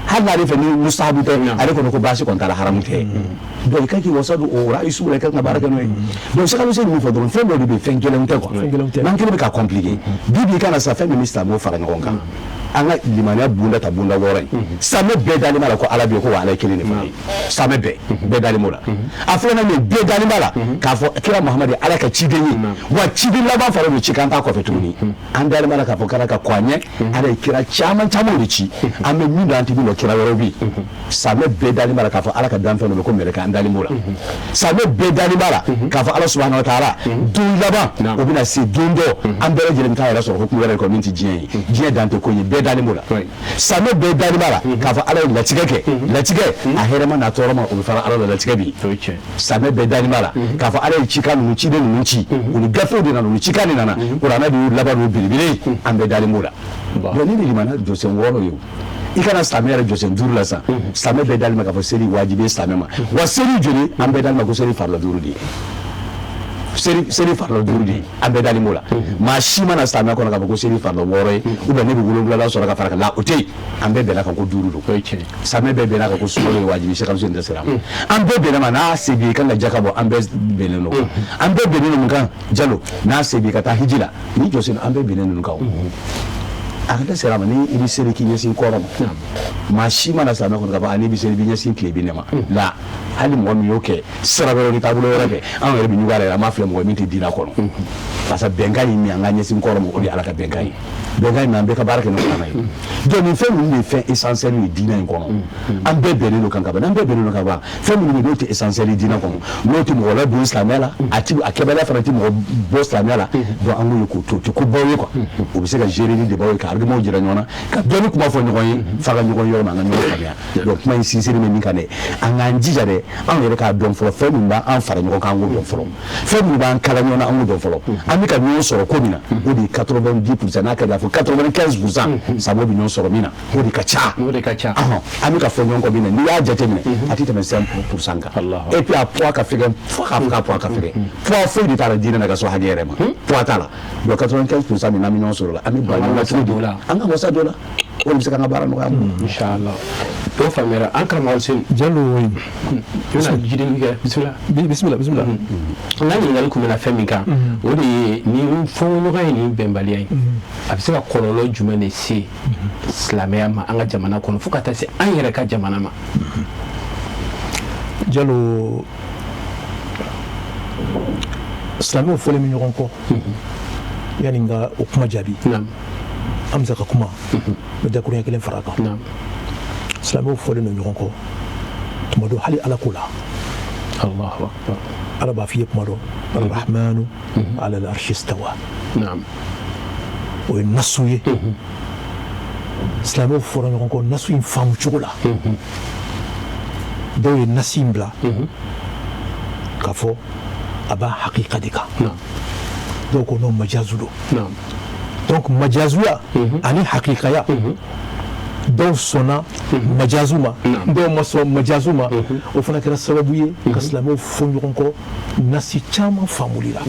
Hali n'ale fɛ ni mustahabu tɛ, ale kɔni ko baasi kɔni t'a la, haramu tɛ. Donc i kan k'i wasa don o ra'ayi sugu la, i kan ka baara kɛ n'o ye. Donc Cheikh Aluseni min fɔ dɔrɔn, fɛn dɔ de bɛ yen, fɛn gɛlɛnw tɛ quoi, n'an kelen bɛ ka compliquer bi bi kana sa. Fɛn min bɛ silamɛw fara ɲɔgɔn kan, an ka limaniya bonda ta, bonda 6 in, silamɛ bɛɛ dalen b'a la ko Ala bɛ yen, ko wa Ala ye kelen de fana ye. Silamɛ bɛɛ dalen b'o la. A filanan min, bɛɛ dalen b'a la k'a fɔ kira Muhamadu ye Ala ka ciden ye, wa ciden laban fana don, cikan t'a kɔfɛ tuguni. An dalen b'a la k'a fɔ k'Ala ka kɔ an ɲɛ, Ala ye kira caman caman de ci, an bɛ min dɔn, an tɛ min dɔn, kira wɛrɛw bɛ yen. Silamɛ bɛɛ dalen b'a la k'a fɔ Ala ka danfɛn dɔ bɛ ko mɛlɛkɛ, an dalen b'o la. Silamɛ bɛɛ dalen b'a la k'a fɔ Ala subahana wa taala don laban, o bɛna se don dɔ, an bɛɛ lajɛlen bɛ taa yɛrɛ sɔrɔ hukumu wɛrɛ de kɔnɔ min tɛ diɲɛ ye. Diɲɛ dan tɛ ko ye, bɛɛ bɛɛ dalen b'o la. Silamɛ bɛɛ dalen b'a la k'a fɔ Ala ye latigɛ kɛ, latigɛ a hɛrɛma n'a tɔɔrɔma, o bɛ fara Ala la, latigɛ bɛ yen. Silamɛ bɛɛ dalen b'a la k'a fɔ Ala ye cikan ninnu, ciden ninnu ci, u ni gafew de nana, u ni cikan de nana, kuranɛ de y'u laban, n'u belebele ye, an bɛɛ dalen b'o la. Donc ni limaniya jɔsen 6 ye, i kana silamɛ yɛrɛ jɔsen 5 la sisan. Silamɛ bɛɛ dalen bɛ k'a fɔ seli wajibi ye silamɛ ma. Wa seli joli? An bɛɛ dalen bɛ ko seli farila 5 de ye. Seli farila 5 de ye, an bɛɛ dalen b'o la. Maa si mana silamɛ kɔnɔ k'a fɔ ko seli farila 6 ye, ou bien ne bɛ 7 sɔrɔ ka fara kan la, o tɛ yen. An bɛɛ bɛnna kan ko 5 don. Silamɛ bɛɛ bɛnna kan ko sunkalo ye wajibi, Cheikh Aluseni tɛ sira ma. An bɛɛ bɛnna ma n'a se b'i ye i kan ka jaka bɔ, an bɛɛ bɛnnen don. An bɛɛ bɛnnen don mun kan, Jalo? N'a se b'i ye ka taa hiji la, ni jɔsen, an bɛɛ bɛnnen ninnu kan. O a ka sera ma ni i bɛ seli k'i ɲɛsin kɔrɔn ma. Maa si mana silamɛ kɔnɔ k'a fɔ n'i bɛ seli i bɛ ɲɛsin tilebin de ma la. Hali mɔgɔ min y'o kɛ sira wɛrɛ ni taabolo wɛrɛ fɛ, anw yɛrɛ bɛ ɲugun a la, an b'a filɛ mɔgɔ min tɛ diinɛ kɔnɔ, parce que bɛnkan ye min, an ka ɲɛsin kɔrɔn ma, o de ye Ala ka bɛnkan ye. Bɛnkan ye min, an bɛɛ ka baara kɛ ni kuranɛ ye. Donc nin fɛn ninnu de ye fɛn essentiel ye diinɛ in kɔnɔ. An bɛɛ bɛnnen don kan ka ban. N'an bɛɛ bɛnnen don ka ban, fɛn minnu bɛ yen n'o tɛ essentiel ye diinɛ kɔnɔ, n'o tɛ mɔgɔ ladon silamɛya la, a ti a kɛbaliya fana tɛ mɔgɔ bɔ silamɛya la, donc an k'o ye k'o to, o tɛ ko baw ye quoi. O bɛ se ka gérer ni débat ye, ka argument jira ɲɔgɔn na, ka dɔnni kuma fɔ ɲɔgɔn ye, f'a ka ɲɔgɔn yɔrɔ ma, an ka ɲɔgɔn faamuya. Donc kuma in sinsinni bɛ min kan dɛ, an k'an jija dɛ, anw yɛrɛ k'a dɔn fɔlɔ fɛn min b'an fara ɲɔgɔn kan, an k'o dɔn fɔlɔ. Fɛn min b'an kala ɲɔgɔn na, an k'o dɔn fɔlɔ. An bɛ ka ɲɔgɔn sɔrɔ ko min na, o de ye 90%, n'a ka di a fɔ 95%, silamɛw bɛ ɲɔgɔn sɔrɔ min na, o de ka ca. O de ka ca. An bɛ ka fɔ ɲɔgɔn kɔ min na, n'i y'a jateminɛ, a tɛ tɛmɛ 5% kan. Et puis a poids ka fɛgɛn fo k'a fɔ k'a poids ka fɛgɛn. Poids foyi de t'a la diinɛ na ka sɔn hakɛ yɛrɛ ma, poids t'a la. Donc 95% min n'an bɛ ɲɔgɔn sɔrɔ la, an bɛ ban ɲɔgɔn na cogo di? An ka wasa dɔ la, o de bɛ se k'an ka baara nɔgɔya an bolo. Inshallah, o faamuyara. An karamɔgɔ Aluseni. Jalo. I bɛna jideli kɛ, bisimila. Bisimila, bisimila. N ka ɲininkali kun bɛna fɛn min kan, o de ye nin fɔɲɔgɔn ye, nin bɛnbaliya ye, a bɛ se ka kɔlɔlɔ jumɛn de se silamɛya ma an ka jamana kɔnɔ, fo ka taa se an yɛrɛ ka jamana ma? Jalo, silamɛw fɔlen bɛ ɲɔgɔn kɔ. Yanni n ka o kuma jaabi, an bɛ se ka kuma n bɛ dakuruɲɛ kelen fara a kan. Silamɛw fɔlen don ɲɔgɔn kɔ tuma dɔ hali Ala ko la. Allahu akbar. Ala b'a f'i ye tuma dɔ, arrahmanu ala al-arshi istawa. O ye nasu ye. Silamɛw fɔra ɲɔgɔn kɔ nasu in faamu cogo la. Dɔw ye nasi in bila k'a fɔ a b'a hakika de kan, dɔw ko non, majazu don. Donc majazuya ani hakikaya, dɔw sɔnna majazu ma, dɔw ma sɔn majazu ma. O fana kɛra sababu ye ka silamɛw fɔ ɲɔgɔn kɔ nasi caman faamuli la.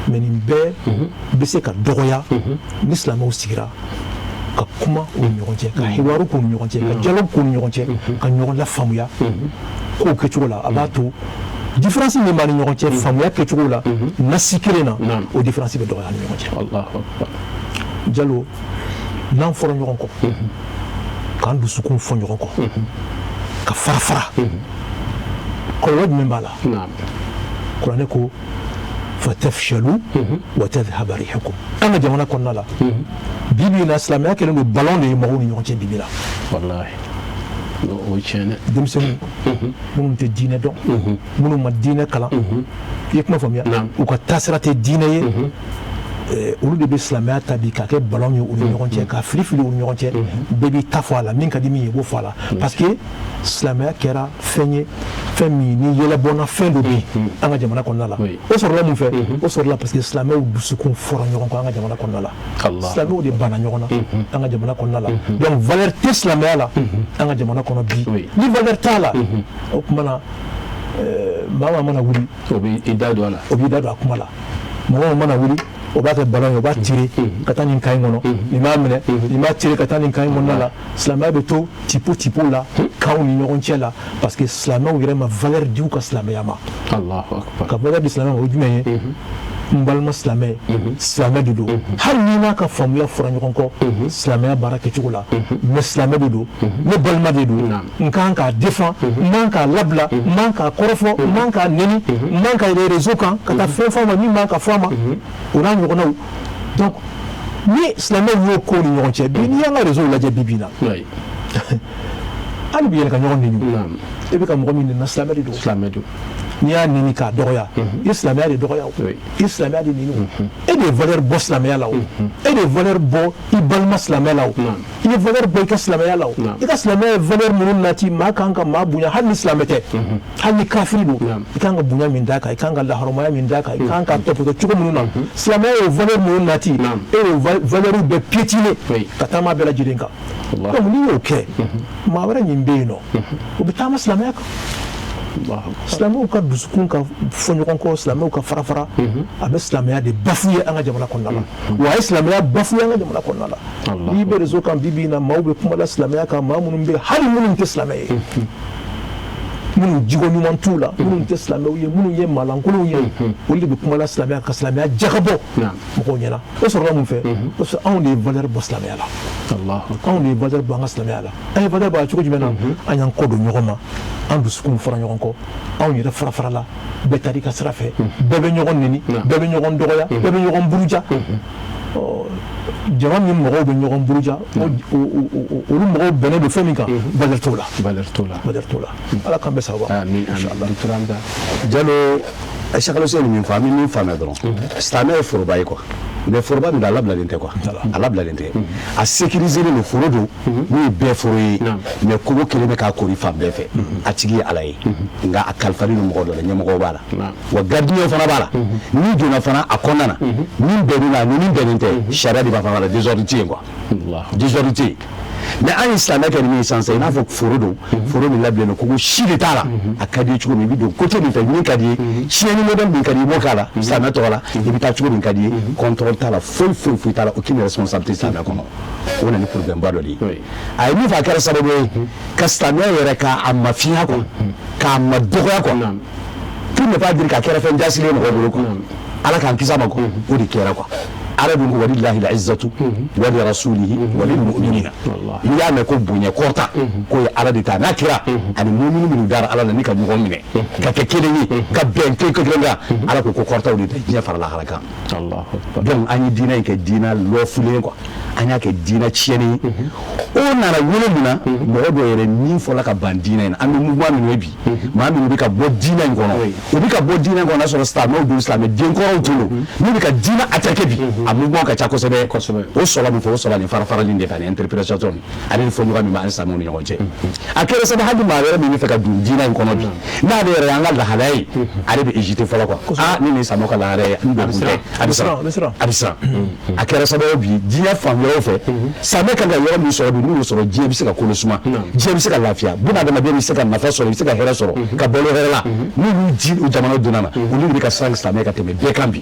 Mais nin bɛɛ bɛ se ka dɔgɔya ni silamɛw sigira ka kuma u ni ɲɔgɔn cɛ, ka hiwaru k'u ni ɲɔgɔn cɛ, ka dialogue k'u ni ɲɔgɔn cɛ, ka ɲɔgɔn lafaamuya kow kɛcogo la. A b'a to différence min b'a ni ɲɔgɔn cɛ faamuya kɛcogo la nasi kelen na, o différence bɛ dɔgɔya ni ɲɔgɔn cɛ. Jalo, n'an fɔra ɲɔgɔn kɔ, k'an dusukun fɔ ɲɔgɔn kɔ, ka fara fara, kɔlɔlɔ jumɛn b'a la? Kuranɛ ko fatafshalu wa tadhhaba rihukum. An ka jamana kɔnɔna la bi bi in na, silamɛya kɛlen don ballon de ye mɔgɔw ni ɲɔgɔn cɛ bi bi la. Wallahi, o ye tiɲɛ dɛ. Denmisɛnninw minnu tɛ diinɛ dɔn, minnu ma diinɛ kalan, i ye kuma faamuya, u ka taasira tɛ diinɛ ye, olu de bɛ silamɛya ta bi k'a kɛ ballon ye u ni ɲɔgɔn cɛ, k'a fili fili u ni ɲɔgɔn cɛ. Bɛɛ b'i ta fɔ a la, min ka di min ye i b'o fɔ a la, parce que silamɛya kɛra fɛn ye, fɛn min ni yɛlɛbɔnna fɛn dɔ bɛ yen an ka jamana kɔnɔna la. O sɔrɔla mun fɛ? O sɔrɔla parce que silamɛw dusukun fɔra ɲɔgɔn kɔ an ka jamana kɔnɔna la. Silamɛw de banna ɲɔgɔn na an ka jamana kɔnɔna la. Donc valeur tɛ silamɛya la an ka jamana kɔnɔ bi. Ni valeur t'a la, o tuma na maa mana wuli, o b'i da don a la, o b'i da don a kuma la. Mɔgɔ mana wuli, o b'a kɛ ballon ye, o b'a tirer ka taa nin kan in kɔnɔ, nin b'a minɛ, nin b'a tirer ka taa nin kan in kɔnɔna la. Silamɛya bɛ to tipo tipo la kanw ni ɲɔgɔn cɛ la, parce que silamɛw yɛrɛ ma valeur di u ka silamɛya ma. Ka valeur di silamɛya ma, o ye jumɛn ye? N balima silamɛ, silamɛ de don, hali ni n'a ka faamuya fɔra ɲɔgɔn kɔ silamɛya baara kɛcogo la, mais silamɛ de don, ne balima de don, n kan k'a défend, n man k'a labila, n man k'a kɔrɔfɔ, n man k'a neni, n man ka yɛlɛ réseau kan ka taa fɛn fɔ a ma min man ka fɔ a ma, o n'a ɲɔgɔnnaw. Donc ni silamɛw y'o ko ni ɲɔgɔn cɛ bi, n'i y'an ka réseau lajɛ bi bi in na, hali bi yɛlɛ ka ɲɔgɔn neni, e bɛ ka mɔgɔ min neni, silamɛ de don. Silamɛ don. N'i y'a neni k'a dɔgɔya, i silamɛya de dɔgɔya o, i silamɛya de neni o. E de ye valeur bɔ silamɛya la o, e de ye valeur bɔ i balima silamɛya la o, i ye valeur bɔ i ka silamɛya la o. I ka silamɛya ye valeur minnu nati, maa kan ka maa bonya hali ni silamɛ tɛ, hali ni kafiri don, i kan ka bonya min d'a kan, i kan ka lahɔrɔmaya min d'a kan, i kan ka tɔpɔtɔ cogo minnu na, silamɛya ye valeur minnu nati, e y'o valeur bɛɛ piétiner ka taama bɛɛ lajɛlen kan. Donc n'i y'o kɛ, maa wɛrɛ min bɛ yen nɔ, o bɛ taama silamɛya kan. Silamɛw ka dusukun ka fɔ ɲɔgɔn kɔ, silamɛw ka fara fara, a bɛ silamɛya de bafouer an ka jamana kɔnɔna la. Wa a ye silamɛya bafouer an ka jamana kɔnɔna la. N'i bɛ réseau kan bi bi in na, maaw bɛ kuma la silamɛya kan, maa minnu bɛ, hali minnu tɛ silamɛ ye, minnu jogo ɲuman t'u la, minnu tɛ silamɛw ye, minnu ye maalankolonw ye, olu de bɛ kuma la silamɛya ka silamɛya jagabɔ mɔgɔw ɲɛna. O sɔrɔla mun fɛ? Parce que anw de ye valeur bɔ silamɛya la, anw de ye valeur bɔ an ka silamɛya la. An ye valeur bɔ a cogo jumɛn na? An y'an kɔ don ɲɔgɔn ma, an dusukun fara ɲɔgɔn kɔ, anw yɛrɛ fara fara la, bɛɛ taar'i ka sira fɛ, bɛɛ bɛ ɲɔgɔn neni, bɛɛ bɛ ɲɔgɔn dɔgɔya, bɛɛ bɛ ɲɔgɔn buruja. Jama min mɔgɔw bɛ ɲɔgɔn buruja, olu mɔgɔw bɛnnen don fɛn min kan, valeur t'o la, valeur t'o la, valeur t'o la. Ala k'an bɛɛ sababu. Amin, amin. Docteur Hamza. Jalo, Cheikh Alhussein min fɔ, an bɛ min faamuya dɔrɔn, silamɛ ye foroba ye quoi, mais foroba min don, a labilalen tɛ quoi, a labilalen tɛ, a sécurisé don. Foro don min ye bɛɛ foro ye, mais kogo kelen bɛ k'a kori fan bɛɛ fɛ. A tigi ye Ala ye, nka a kalifalen don mɔgɔ dɔ la, ɲɛmɔgɔw b'a la, wa gardien fana b'a la. N'i donna fana a kɔnɔna na, min bɛnnen don ani min bɛnnen tɛ, sariya de b'a fɔ a la. Désordre tɛ yen quoi, désordre tɛ yen. Mais an ye silamɛ kɛ ni min ye sisan, i n'a fɔ foro don, foro min labilen don, kogo si de t'a la. A ka di ye cogo min, i bɛ don côté min fɛ, min ka di ye, tiɲɛni modèle min ka di ye, i b'o k'a la. Silamɛ tɔgɔ la, i bɛ taa cogo min ka di ye, contrôle t'a la, foyi foyi foyi t'a la, aucune responsabilité silamɛ kɔnɔ. O nana ni problème ba dɔ de ye. A ye min fɔ, a kɛra sababu ye ka silamɛya yɛrɛ k'a mafiya quoi, k'a ma dɔgɔya quoi, pour ne pas dire k'a kɛra fɛn jasilen mɔgɔw bolo quoi. Ala k'an kisi a ma quoi. O de kɛra quoi. Ala dun ko walillahi al-izzatu wa li rasulihi wa lil mu'minina. N'i y'a mɛn ko bonya kɔrɔta, k'o ye Ala de ta n'a kira ani mumini minnu dara Ala la ni ka ɲɔgɔn minɛ ka kɛ kelen ye, ka bɛn kelen kan, Ala ko ko kɔrɔtaw de ta diɲɛ fara lahara kan. Donc an ye diinɛ in kɛ diinɛ lɔfulen quoi, an y'a kɛ diinɛ tiɲɛnen ye. O nana wolo min na, mɔgɔ dɔw yɛrɛ min fɔla ka ban diinɛ in na, an bɛ mouvement minnu ye bi, maa minnu bɛ ka bɔ diinɛ in kɔnɔ, u bɛ ka bɔ diinɛ in kɔnɔ, n'a sɔrɔ silamɛw don, silamɛ denkɔrɔw tun don, n'u bɛ ka diinɛ attaquer bi, a mouvement ka ca kosɛbɛ. O sɔrɔla mun fɛ? O sɔrɔla nin fara farali de fɛ, ani interprétation ale ni fɔɲɔgɔn min b'an silamɛw ni ɲɔgɔn cɛ. A kɛra sababu, hali maa wɛrɛ min bɛ fɛ ka don diinɛ in kɔnɔ bi, n'ale yɛrɛ y'an ka lahalaya ye, ale bɛ hésiter fɔlɔ quoi. Ah, ni nin silamɛw ka lahalaya ye, n don kun tɛ, a bɛ siran, a bɛ siran. A kɛra sababu bi, diɲɛ fan wɛrɛw fɛ, silamɛ kan ka yɔrɔ min sɔrɔ bi, n'u y'o sɔrɔ, diɲɛ bɛ se ka kolo suma, diɲɛ bɛ se ka lafiya, bunadamaden bɛ se ka nafa sɔrɔ, i bɛ se ka hɛrɛ sɔrɔ ka balo hɛrɛ la. N'u y'u ji o jamana donna na, olu de bɛ ka siran silamɛ ka tɛmɛ bɛɛ kan bi,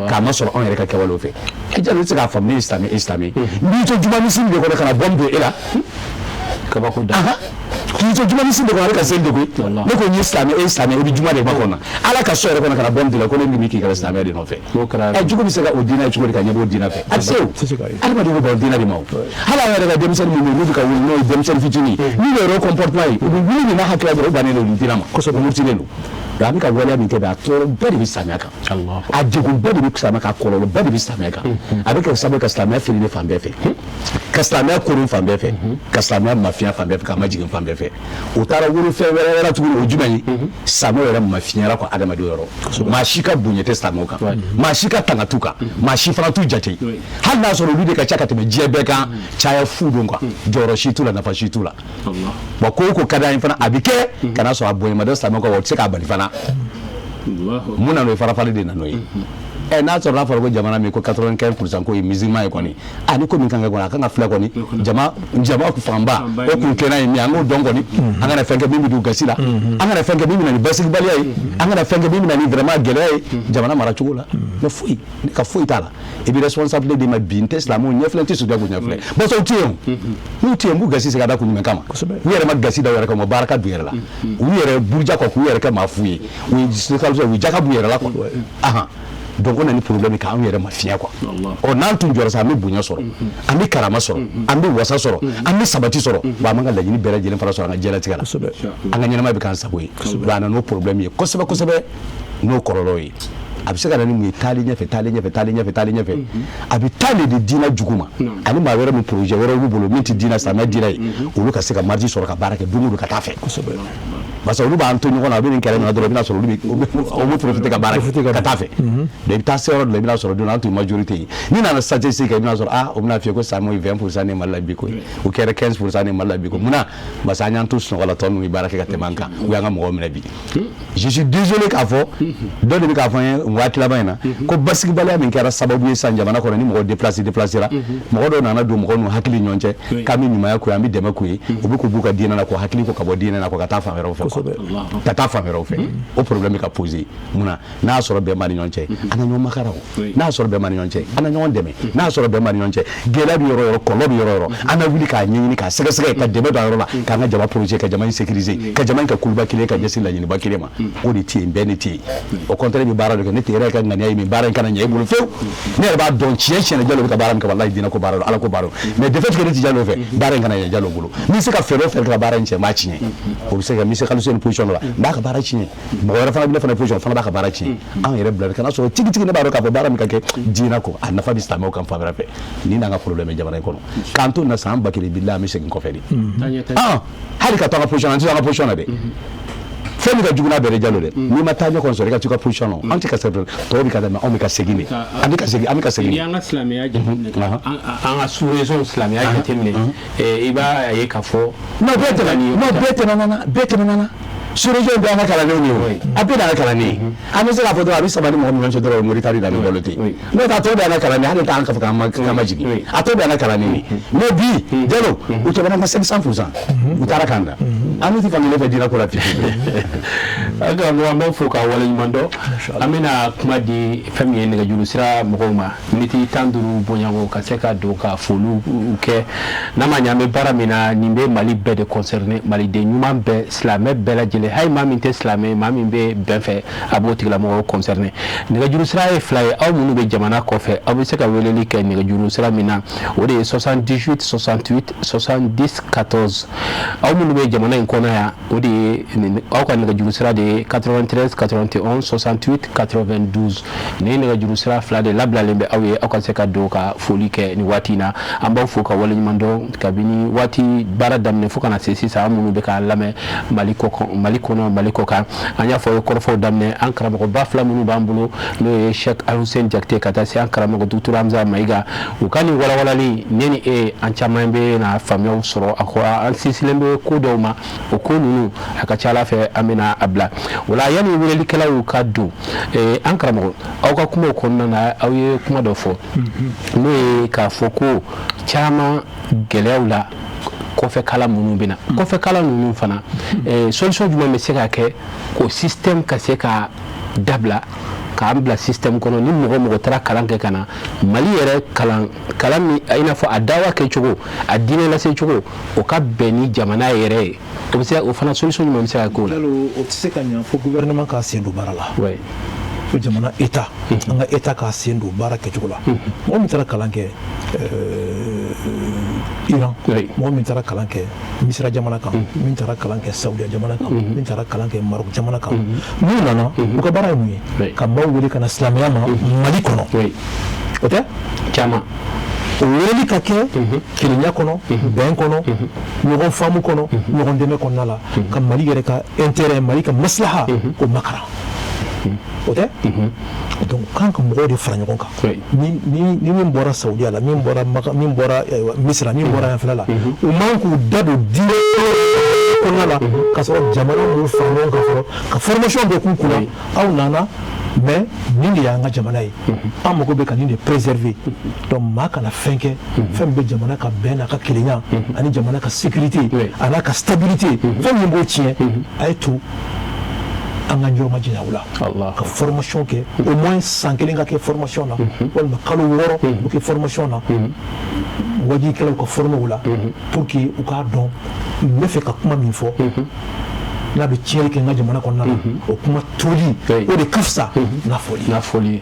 k'a ma sɔrɔ anw yɛrɛ ka kɛwalew fɛ. E jalo tɛ se k'a faamu, ne ye silamɛ, e silamɛ, n b'i to juma misiri de kɔnɔ ka na bɔn don e la. Kabako da. K'i to juma misiri de kɔnɔ, ale ka seli de koyi. Ne ko n ye silamɛ, e ye silamɛ, i bɛ juma de makɔnɔ na Ala ka so yɛrɛ kɔnɔ ka na bɔn don la, ko ne min bɛ k'i ka silamɛya de nɔfɛ. Ɛ, jugu bɛ se ka o diinɛ cogo di ka ɲɛbɔ o diinɛ fɛ? A tɛ se o. Adamaden bɛ ban diinɛ de ma o. Hali an yɛrɛ ka denmisɛnnin minnu bɛ yen, n'u bɛ ka wuli, n'o ye denmisɛnnin fitinin ye, n'u yɛrɛ comportement ye, u bɛ wuli nin n'a hakilila dɔrɔn, u bannen don diinɛ ma, u murutilen don. Donc an bɛ ka waleya min kɛ bi, a tɔɔrɔ bɛɛ de bɛ silamɛya kan, a degun bɛɛ de bɛ silamɛya kan, a kɔlɔlɔ bɛɛ de bɛ silamɛya kan. A bɛ kɛ sababu ye ka silamɛya feere fan bɛɛ fɛ, ka silamɛya koron fan bɛɛ fɛ, ka silamɛya mafiya fan bɛɛ fɛ, k'a majigin fan bɛɛ fɛ. O taara wolo fɛn wɛrɛ wɛrɛ tuguni, o jumɛn ye? Silamɛw yɛrɛ mafiyara quoi, adamadenw yɔrɔ. Maa si ka bonya tɛ silamɛw kan, maa si ka tanga t'u kan, maa si fana t'u jate, hali n'a sɔrɔ olu de ka ca ka tɛmɛ diɲɛ bɛɛ kan. Caya fu don quoi, jɔyɔrɔ si t'u la, nafa si t'u la. Bon, ko o ko ka d'an ye fana, a bɛ kɛ ka n'a sɔrɔ a bonya ma da silamɛw kan, wa o tɛ se k'a bali fana. Mun na n'o ye? Farafali de nana n'o ye. Ɛ, n'a sɔrɔ n'a fɔra ko jamana min ko 95% ko ye musulman ye kɔni, a ni ko min kan ka kɔni, a kan ka filɛ kɔni, jama fanba o kun kɛnɛ ye min ye, an k'o dɔn kɔni. An kana fɛn kɛ min bɛ don gasi la, an kana fɛn kɛ min bɛ na ni basigibaliya ye, an kana fɛn kɛ min bɛ na ni vraiment gɛlɛya ye jamana maracogo la. Mais foyi ne ka foyi t'a la. I bɛ responsabilité d'i ma bi, n tɛ silamɛw ɲɛfilɛ, n tɛ sutura k'u ɲɛfilɛ, parce que u tɛ yen o. N'u tɛ yen, n b'u gasi sigi ka da kun jumɛn kama? U yɛrɛ ma gasi da u yɛrɛ kan, u ma baara ka don u yɛrɛ la, u yɛrɛ buruja quoi, k'u yɛrɛ kɛ maa fu ye, u ye u jaka b'u yɛrɛ la quoi. Ahan, donc o nana ni problème k'anw yɛrɛ ma fiɲɛ quoi. Ɔ, n'an tun jɔra sa, an bɛ bonya sɔrɔ, an bɛ karama sɔrɔ, an bɛ wasa sɔrɔ, an bɛ sabati sɔrɔ, wa an b'an ka laɲini bɛɛ lajɛlen fana sɔrɔ an ka diɲɛlatigɛ la, an ka ɲɛnamaya bɛ k'an sago ye. Donc a nana n'o problème ye kosɛbɛ kosɛbɛ, n'o kɔlɔlɔ ye. A bɛ se ka na ni mun ye? Taalen ɲɛfɛ, taalen ɲɛfɛ, taalen ɲɛfɛ, taalen ɲɛfɛ, a bɛ taa de di diinɛ jugu ma, ani maa wɛrɛ min projet wɛrɛ b'u bolo min tɛ diinɛ silamɛ diinɛ ye, olu ka se ka marge sɔrɔ ka baara kɛ don o don ka taa fɛ. Parce que olu b'an to ɲɔgɔn na, a bɛ nin kɛlɛ min na dɔrɔn, i bɛna sɔrɔ olu bɛ profiter ka baara kɛ ka taa fɛ. Donc i bɛ taa se yɔrɔ dɔ la, i bɛna sɔrɔ don an tun ye majorité ye. N'i nana statistique kɛ, i bɛna sɔrɔ o bɛna f'i ye ko san ye 20% de Mali la bi koyi, o kɛra 15% de Mali la bi koyi. Munna? Parce que an y'an to sunɔgɔ la, tɔ ninnu ye baara kɛ ka tɛmɛ an kan, u y'an ka mɔgɔw minɛ bi. Je suis désolé k'a fɔ, dɔ de bɛ k'a fɔ an ye waati laban in na ko basigibaliya min kɛra sababu ye sisan jamana kɔnɔ, ni mɔgɔ déplacera, mɔgɔ dɔw nana don mɔgɔ ninnu hakili ɲɔgɔn cɛ k'an bɛ ɲumanya k'u ye, an bɛ dɛmɛ k'u ye, u bɛ k'u b'u ka diinɛ na, k'u hakili ko ka bɔ diinɛ na, ko ka taa fan wɛrɛw fɛ, ka taa fan wɛrɛw fɛ. O problème bɛ ka poser. Munna? N'a y'a sɔrɔ bɛn b'an ni ɲɔgɔn cɛ, an ka ɲɔgɔn makara o. N'a y'a sɔrɔ bɛn b'an ni ɲɔgɔn cɛ, an ka ɲɔgɔn dɛmɛ. N'a y'a sɔrɔ bɛn b'an ni ɲɔgɔn cɛ, gɛlɛya bɛ yɔrɔ o yɔrɔ, kɔlɔlɔ bɛ yɔrɔ o yɔrɔ, an ka wuli k'a ɲɛɲini, k'a sɛgɛsɛgɛ, ka dɛmɛ don a yɔrɔ la, k'an ka jama projet, ka jama in sécuriser, ka jama in kɛ kuluba kelen, ka ɲɛsin laɲiniba kelen ma. O de tɛ yen, bɛn de tɛ yen. Au contraire, i bɛ baara dɔ kɛ, ne tɛ yɛrɛ ka ŋaniya ye min baara in kana ɲɛ e bolo fewu. Ne yɛrɛ b'a dɔn tiɲɛ tiɲɛ na, Jalo bɛ ka baara min kɛ, walahi diinɛ ko baara don, Ala ko baara don. Mais de fait que ne tɛ Jalo fɛ, baara in kana ɲɛ Jalo bolo. N'i se ka fɛɛrɛ o fɛɛrɛ kɛ ka baara in tiɲɛ, n b'a tiɲɛ. O bɛ se ka Misi Kaliso ni position dɔ la, n b'a ka baara tiɲɛ. Mɔgɔ wɛrɛ fana bɛ ne fana position, fana b'a ka baara tiɲɛ. Anw yɛrɛ bila kana sɔrɔ tigitigi, ne b'a dɔn k'a fɔ baara min ka kɛ diinɛ ko, a nafa bɛ silamɛw kan fan wɛrɛ fɛ. Nin n'an ka problème ye jamana in kɔnɔ, k'an to nin na san 1000 bilahi, an bɛ segin kɔfɛ de. Hali ka to an ka position na, an tɛ to an ka position na dɛ. Fɛn min ka jugu n'a bɛɛ de, Jalo dɛ, n'i ma taa ɲɛ kɔni sɔrɔ, i ka to i ka position na. An tɛ ka segin, tɔw bɛ ka tɛmɛ, anw bɛ ka segin de, an bɛ ka segin, an bɛ ka segin. N'i y'an ka silamɛya jateminɛ, an ka sous-région silamɛya jateminɛ, i b'a ye k'a fɔ. Non, bɛɛ tɛmɛ, non, bɛɛ tɛmɛna na, bɛɛ tɛmɛna na. Sous-région bɛɛ an ka kalandenw ye o, a bɛɛ n'an ka kalanden ye. An bɛ se k'a fɔ dɔrɔn a bɛ saba ni mɔgɔ min cɛ dɔrɔn, o ye Moritani na ni balo ten. N'o tɛ, a tɔ bɛɛ an ka kalanden, hali t'an ka fɔ k'an ma jigin, a tɔ bɛɛ an ka kalanden ye. Mais bi Jalo, u tɛmɛna an ka 500%, u taara k'an da. An tɛ fankelen fɛ diinɛ ko la fiyewu. An karamɔgɔ, an b'aw fo k'a waleɲuman dɔn. An bɛna kuma di fɛn min ye nɛgɛjuru sira mɔgɔw ma, miniti 15 bɔɲɔgɔnko ka se ka don ka foliw kɛ. N'a ma ɲɛ, an bɛ baara min na, nin bɛ Mali bɛɛ de concerné, maliden ɲuman bɛɛ, silamɛ bɛɛ lajɛlen, hali maa min tɛ silamɛ, maa min bɛ bɛn fɛ, a b'o tigilamɔgɔw concerné. Nɛgɛjuru sira ye fila ye. Aw minnu bɛ jamana kɔfɛ, aw bɛ se ka weleli kɛ nɛgɛjuru sira min na, o de ye 78 68 70 14. Aw minnu bɛ jamana in kɔnɔ yan, o de ye aw ka nɛgɛjuru sira de ye 93 91 68 92. Nin nɛgɛjuru sira fila de labilalen bɛ aw ye, aw ka se ka don ka foli kɛ nin waati in na. An b'aw fo ka waleɲuman dɔn kabini waati baara daminɛ fo ka na se sisan, an minnu bɛ k'an lamɛn Mali kɔ, Mali kɔnɔ, Mali kɔ kan. An y'a fɔ, ye kɔrɔfɔw daminɛ. An karamɔgɔba fila minnu b'an bolo, n'o ye Cheikh Alhussein Jakite ka taa se an karamɔgɔ Docteur Hamza Mayiga, u ka nin walawalali, ne ni e, an caman bɛ na faamuyaw sɔrɔ a ko. An sinsinlen bɛ ko dɔw ma, o ko ninnu a ka ca Ala fɛ, an bɛna a bila o la. Yanni welelikɛlaw ka don, an karamɔgɔ, aw ka kumaw kɔnɔna na, aw ye kuma dɔ fɔ, n'o ye k'a fɔ ko caman gɛlɛyaw la, kɔfɛ kalan minnu bɛ na, kɔfɛ kalan ninnu fana, solution jumɛn bɛ se ka kɛ k'o système ka se ka dabila, k'an bila système kɔnɔ, ni mɔgɔ mɔgɔ taara kalan kɛ ka na Mali yɛrɛ, kalan kalan min, i n'a fɔ a dawa kɛcogo, a diinɛ lase cogo, o ka bɛn ni jamana yɛrɛ ye? O bɛ se, o fana solution jumɛn bɛ se ka k'o la? O tɛ se ka ɲɛ fo gouvernement k'a sen don baara la. Fo jamana État, an ka État k'a sen don baara kɛcogo la. Mɔgɔ min taara kalan kɛ Iran, mɔgɔ min taara kalan kɛ Misira jamana kan, min taara kalan kɛ Saudiya jamana kan, min taara kalan kɛ Maroc jamana kan, n'u nana, u ka baara ye mun ye? Ka maaw wele ka na silamɛya ma Mali kɔnɔ. O tɛ caman. O weleli ka kɛ kelenya kɔnɔ, bɛn kɔnɔ, ɲɔgɔn faamu kɔnɔ, ɲɔgɔn dɛmɛ kɔnɔna la, ka Mali yɛrɛ ka intérêt, Mali ka maslaha, k'o makaran. O tɛ. Donc kan ka mɔgɔw de fara ɲɔgɔn kan, ni min bɔra Saudiya la, min bɔra Maka, min bɔra Misira, min bɔra yan fɛnɛ la, u man k'u da don diinɛ kɔnɔna la k'a sɔrɔ jamana m'u fara ɲɔgɔn kan fɔlɔ, ka formation dɔ k'u kunna. Aw nana, mais nin de y'an ka jamana ye, an mago bɛ ka nin de préserver. Donc maa kana fɛn kɛ, fɛn min bɛ jamana ka bɛn n'a ka kelenya ani jamana ka sécurité a n'a ka stabilité, fɛn min b'o tiɲɛ, a ye to an ka ɲɔgɔn majina o la, ka formation kɛ, au moins san kelen ka kɛ formation na, walima kalo 6 u kɛ formation na, wajibikɛlaw ka former o la, pour que u k'a dɔn n bɛ fɛ ka kuma min fɔ, n'a bɛ tiɲɛni kɛ n ka jamana kɔnɔna la, o kuma toli, o de ka fisa n'a fɔli. N'a fɔli.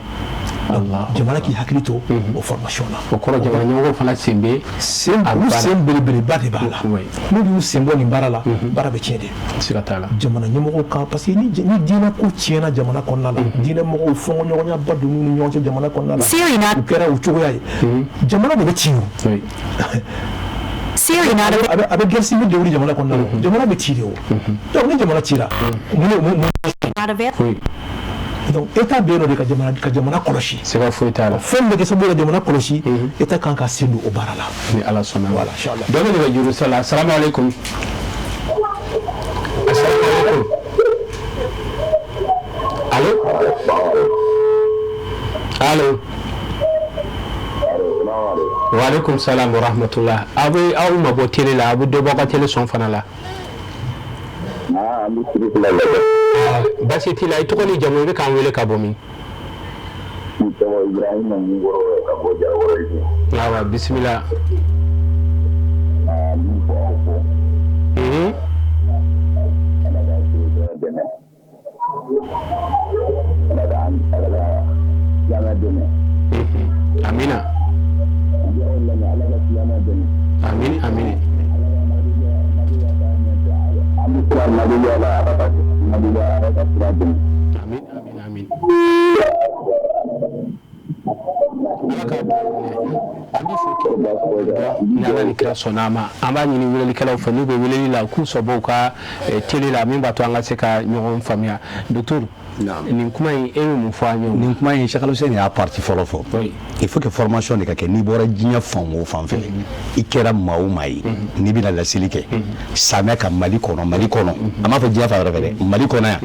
Jamana k'i hakili to o formation na. O kɔrɔ, jamana ɲɛmɔgɔw fana sen bɛ sen, olu sen belebeleba de b'a la. N'olu y'u sen bɔ nin baara la, baara bɛ tiɲɛ de. Siga t'a la. Jamana ɲɛmɔgɔw kan, parce que ni diinɛ ko tiɲɛna jamana kɔnɔna la, diinɛ mɔgɔw fɔɲɔgɔnɲɔgɔnyaba donn'u ni ɲɔgɔn cɛ jamana kɔnɔna la, u kɛra o cogoya ye, jamana de bɛ tiɲɛ o. Siri not A bɛ guerre civile de wuli jamana kɔnɔna la, jamana bɛ ci de. O donc ni jamana cira, mun mun Not available. Donc État bɛ yen nɔ de ka jamana kɔlɔsi. Siga foyi t'a la. Fɛn bɛ kɛ sababu ye ka jamana kɔlɔsi, État kan ka sen don o baara la. Ni Ala sɔnna. Voilà, inchallah. Dɔ bɛ nɛgɛjuru sira la. Asalamu aleykum, asalamu aleykum. Allo, allo. Waaleykum salam wa rahmatullah. Aw bɛ aw mabɔ télé la, aw bɛ dɔ bɔ aw ka télé son fana la. Ah, baasi t'i la. I tɔgɔ ni jamu, i bɛ k'an wele ka bɔ min? Tɔgɔ Ibrahima Ngoro ka bɔ Jalakɔrɔ yi. Awa, bisimila. N b'u fɔ aw fɔ. Ala ka se dɛmɛ. Ala ka silamɛ dɛmɛ. Amina. N bɛ aw lamɛn, Ala ka silamɛ dɛmɛ. Amin, amin. An bɛ sira Mali la, Ala ka Mali la, Ala ka sira dɛmɛ. Amin, amin, amin. Ala ka an bɛ fo k'i ni Ala ni kira sɔnna a ma. An b'a ɲini welelikɛlaw fɛ, n'u bɛ weleli la, u k'u sɔbɔ u ka télé la, min b'a to an ka se ka ɲɔgɔn faamuya. Docteur, nin kuma in, e bɛ mun fɔ an ye o? Nin kuma in, Cheikh Aluseni y'a partie fɔlɔ fɔ. Il faut que formation de ka kɛ. N'i bɔra diɲɛ fan o fan fɛ, i kɛra maa o maa ye, n'i bɛna laseli kɛ samiyɛ ka Mali kɔnɔ, Mali kɔnɔ, a m'a fɔ diɲɛ fan wɛrɛ fɛ dɛ, Mali kɔnɔ yan,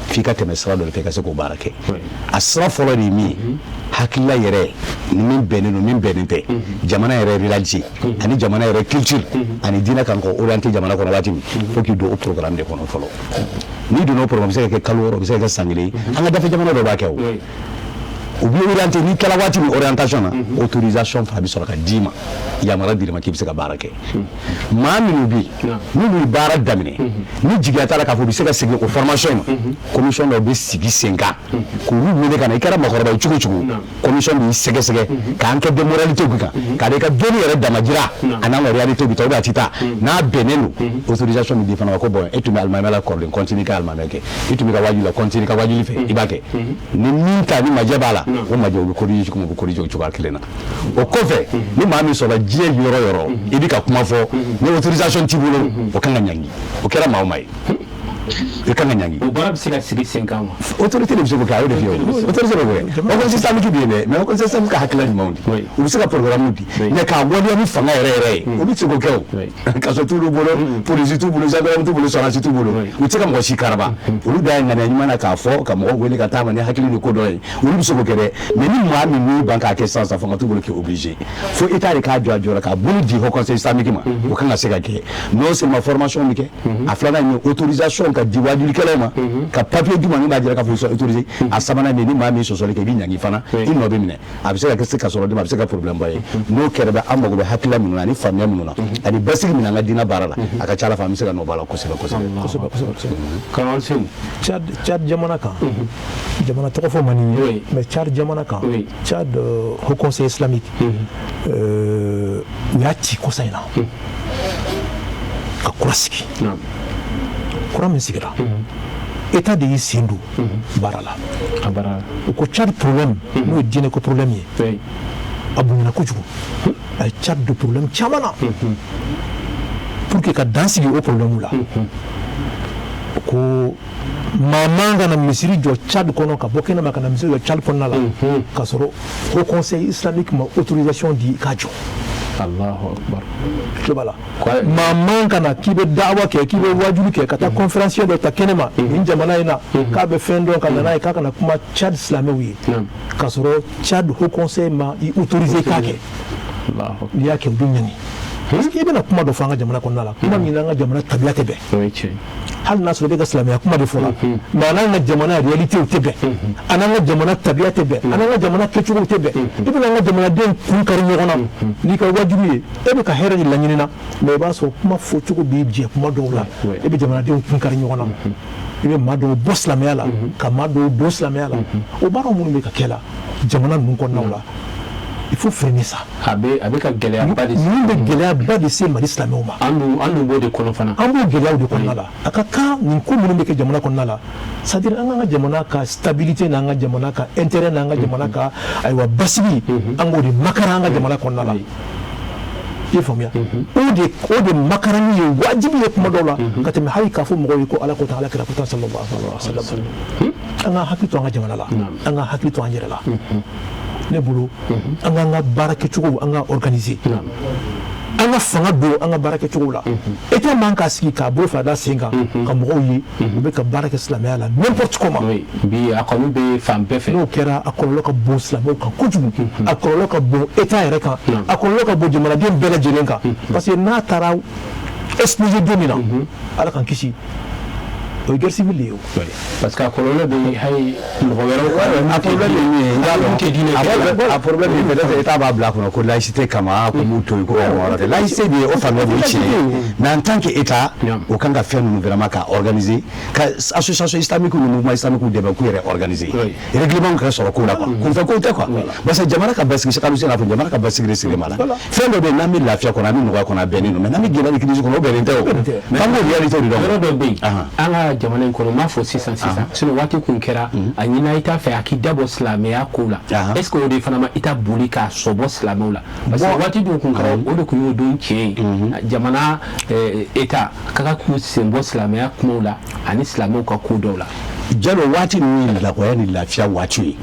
f'i ka tɛmɛ sira dɔ de fɛ ka se k'o baara kɛ. A sira fɔlɔ de ye min ye, hakilila yɛrɛ ni min bɛnnen don, min bɛnnen tɛ, jamana yɛrɛ réalité ani jamana yɛrɛ culture ani diinɛ kan ka orienter jamana kɔnɔ waati min, faut k'i don o programme de kɔnɔ fɔlɔ. N'i donna o programme, a bɛ se ka kɛ kalo 6, a bɛ se ka kɛ san 1 ye. An ka dafɛ jamana dɔ b'a kɛ. O u b'i orienté. N'i kɛla waati min orientation na, autorisation fana bɛ sɔrɔ ka d'i ma, yamaruya dir'i ma k'i bɛ se ka baara kɛ. Maa minnu bɛ yen n'olu ye baara daminɛ, ni jigiya t'a la k'a fɔ u bɛ se ka segin o formation in ma, commission dɔ bɛ sigi sen kan k'olu wele ka na. I kɛra maakɔrɔba ye cogo o cogo, commission b'i sɛgɛsɛgɛ ka enquête de moralité k'i kan, k'a i ka dɔnni yɛrɛ damajira a n'an ka réalité bɛ taa ou bien a tɛ taa. N'a bɛnnen don, autorisation bɛ di fana ma ko bon, e tun bɛ alimamiya la kɔrɔlen, continue ka alimamiya kɛ. I tun bɛ ka waajuli la, continue ka waajuli fɛ, i b'a kɛ. Ni min ta ni majɛ b'a la, o majɛ, o bɛ corriger cogo min, o bɛ corriger o cogoya kelen na. O kɔfɛ, ni maa min sɔrɔ diɲɛ yɔrɔ o yɔrɔ, i bɛ ka kuma fɔ, ni autorisation t'i bolo, o kan ka ɲangi. O kɛra maa o maa ye, i kan ka ɲangi. O baara bɛ se ka sigi sen kan wa? Autorité de bɛ se k'o kɛ. A y'o de f'i ye, o autorité de b'o kɛ. O conseil islamique bɛ yen dɛ, mais o conseil islamique ka hakilina ɲumanw di, u bɛ se ka programme di, mais k'a waleya ni fanga yɛrɛ yɛrɛ ye, olu tɛ se k'o kɛ. O kaso t'olu bolo, polisi t'u bolo, gendarme t'u bolo, sɔrɔdasi t'u bolo, u tɛ se ka mɔgɔ si karaba. Olu da ye ŋaniya ɲuman na k'a fɔ ka mɔgɔw wele ka taa ma ni hakili ni ko dɔ ye, olu bɛ se k'o kɛ dɛ. Mais ni maa min m'i ban k'a kɛ sisan sisan, fanga t'u bolo k'i obligé. Fo État de k'a jɔ a jɔyɔrɔ, k'a bolo di haut conseil islamique ma. O kan ka se ka kɛ, non seulement formation bɛ kɛ, a filanan ye autorisation ka di wajulikɛlaw ma, ka papier d'u ma min b'a jira k'a fɔ ils sont autorisés. A sabanan min, ni maa min sɔsɔli kɛ, i bɛ ɲangi fana, i nɔ bɛ minɛ. A bɛ se ka kɛ se ka sɔrɔ d'i ma, a bɛ se ka problème ba ye. N'o kɛra, bɛ an mago bɛ hakilila minnu na ani faamuya minnu na ani basigi min na an ka diinɛ baara la, a ka ca Ala fɛ, an bɛ se ka nɔ bɔ a la kosɛbɛ kosɛbɛ. Kosɛbɛ, kosɛbɛ, kosɛbɛ. Karamɔgɔ Seku. Tchad jamana kan, jamana tɔgɔ fɔ man di ye, mais Tchad jamana kan, Tchad, Haut Conseil islamique, u y'a ci kɔsa in na ka kura sigi. Kura min sigira, État de y'i sen don baara la. A baara. U ko Tchad problème, n'o ye diinɛ ko problème ye, a bonyana kojugu, a ye Tchad don problème caman na. Pour que ka dan sigi o problème la, ko maa man ka na misiri jɔ Tchad kɔnɔ, ka bɔ kɛnɛma ka na misiri jɔ Tchad kɔnɔna la, k'a sɔrɔ Haut Conseil islamique ma autorisation di i k'a jɔ. Allahu akbar. Tulo b'a la, maa man ka na k'i bɛ dawa kɛ, k'i bɛ wajuli kɛ, ka taa conférencier dɔ ta kɛnɛma nin jamana in na, k'a bɛ fɛn dɔn, ka na n'a ye, k'a kana kuma Tchad silamɛw ye, k'a sɔrɔ Tchad Haut Conseil ma i autorisé k'a kɛ. N'i y'a kɛ, u bɛ ɲangi, parce que i bɛna kuma dɔ fɔ an ka jamana kɔnɔna la, kuma min n'an ka jamana tabiya tɛ bɛn. O ye tiɲɛ. Hali n'a sɔrɔ i bɛ ka silamɛya kuma de fɔ la, mais a n'an ka jamana réalité tɛ bɛn, a n'an ka jamana tabiya tɛ bɛn, a n'an ka jamana kɛcogow tɛ bɛn. I bɛna an ka jamanaden kun kari ɲɔgɔn na n'i ka wajibi ye. E bɛ ka hɛrɛ de laɲini na, mais i b'a sɔrɔ kuma fɔcogo b'i jɛ kuma dɔw la, e bɛ jamanadenw kun kari ɲɔgɔn na, i bɛ maa dɔw bɔ silamɛya la, ka maa dɔw don silamɛya la. O baaraw minnu bɛ ka kɛ la jamana ninnu kɔnɔnaw la, il faut freiner ça. A bɛ ka gɛlɛyaba de se. Ninnu bɛ gɛlɛyaba de se Mali silamɛw ma. An dun b'o de kɔnɔ fana. An b'o gɛlɛyaw de kɔnɔna la. A ka kan nin ko minnu bɛ kɛ jamana kɔnɔna la, c'est à dire an k'an ka jamana ka stabilité, n'an ka jamana ka intérêt, n'an ka jamana ka ayiwa basigi, an k'o de makara an ka jamana kɔnɔna la. I ye faamuya, o de makarani ye wajibi ye kuma dɔw la ka tɛmɛ hali k'a fɔ mɔgɔw ye ko Ala ko tan, Ala kira ko tan, sallallahu alaihi wa sallam. An ka hakili to an ka jamana la, an ka hakili to an yɛrɛ la. Ne bolo, an k'an ka baara kɛcogo, an ka organiser, an ka fanga don an ka baara kɛcogo la. État man ka sigi k'a bolo fila da sen kan ka mɔgɔw ye u bɛ ka baara kɛ silamɛya la n'importe comment. Oui, bi a kɔni bɛ fan bɛɛ fɛ. N'o kɛra, a kɔlɔlɔ ka bon silamɛw kan kojugu, a kɔlɔlɔ ka bon État yɛrɛ kan, a kɔlɔlɔ ka bon jamanaden bɛɛ lajɛlen kan, parce que n'a taara exploser don min na, Ala k'an kisi, o ye guerre civile de ye o. Oui, parce que a kɔlɔlɔ bɛ hali mɔgɔ wɛrɛw kan. A problème ye min ye, n t'a Minnu tɛ diinɛ dɔn, a problème ye, peut-être État b'a bila a kɔnɔ ko laïcité kama, ko m'u to yen, ko mɔgɔ wɛrɛ tɛ laïcité bɛ yen, o faamuya o ye tiɲɛ ye, mais en tant que État, o kan ka fɛn ninnu vraiment ka organiser, ka association islamique ni mouvement islamique dɛmɛ k'u yɛrɛ organiser, règlement ka sɔrɔ ko la quoi, kunfɛ kow tɛ quoi, parce que jamana ka basigi, Cheikh Alusine y'a fɔ, jamana ka basigi de siri ma la. Fɛn dɔ bɛ yen, n'an bɛ lafiya kɔnɔ, an bɛ nɔgɔya kɔnɔ, a bɛnnen don, mais n'an bɛ gɛlɛya ni crise kɔnɔ, o bɛnnen tɛ o, f'an k'o réalité de dɔn. Yɔrɔ dɔ bɛ yen an ka jamana in kɔnɔ, n m'a fɔ sisan sisan, sinon waati kun kɛra a ɲinina i t'a fɛ a k'i dabɔ silamɛya ko la. Est ce que o de fana ma i ta boli k'a sɔbɔ silamɛw la? Parce que waati dɔw kun kɛra, o de kun y'o don tiɲɛ ye, jamana État ka k'u sen bɔ silamɛya kumaw la ani silamɛw ka ko dɔw la. Jalo, waati ninnu ye lakɔya ni lafiya waati ye.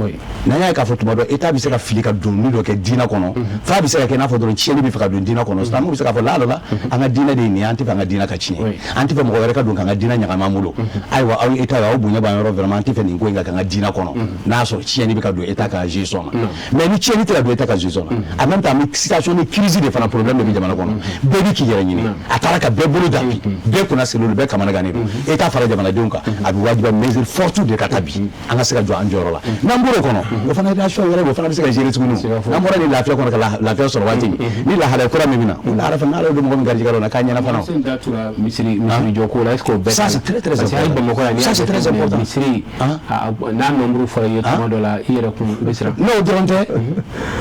N'an y'a ye k'a fɔ tuma dɔ État bɛ se ka fili ka don dɔ kɛ diinɛ kɔnɔ, f'a bɛ se ka kɛ i n'a fɔ dɔrɔn tiɲɛni bɛ fɛ ka don diinɛ kɔnɔ, silamɛw bɛ se k'a fɔ la la, an ka diinɛ de ye nin ye, an tɛ fɛ an ka diinɛ ka tiɲɛ, an tɛ fɛ mɔgɔ wɛrɛ ka don k'an ka diinɛ ɲagami an bolo. Ayiwa, aw ye État ye, aw bonya b'an yɔrɔ, vraiment an tɛ fɛ nin ko in ka kɛ an ka diinɛ kɔnɔ, n'a y'a sɔrɔ tiɲɛni bɛ ka don État ka gestion na. Mais ni tiɲɛni tɛ ka don État ka gestion na, en même temps an bɛ situation de crise de fana, problème de bɛ jamana kɔnɔ, bɛɛ bɛ k'i yɛrɛ ɲini, a taara ka bɛɛ bolo da bi, bɛɛ kunna sigilen don, bɛɛ kamanagan don, État fara jamanadenw kan, a bɛ wajibiya mesure forte de ka ta bi an ka se ka jɔ an jɔyɔrɔ la. N'an bɔr'o kɔnɔ, o fana réaction yɛrɛ, o fana bɛ se ka gérer tuguni. N'an bɔra nin lafiya kɔnɔ ka lafiya sɔrɔ waati min, ni lahalaya kura min bɛ na, o lahala fana, n'Ala ye don mɔgɔ min garijɛgɛ la, o na k'a ɲɛna fana. Sen da tura misiri jɔ ko la, est ce que o bɛɛ? Ça, c'est très très Parce que hali important. Bamakɔ yan, n'i y'a Ça, c'est très jateminɛ, important. misiri n'a nombre fɔra i ye tuma dɔ la, i yɛrɛ kun bɛ siran. N'o dɔrɔn tɛ,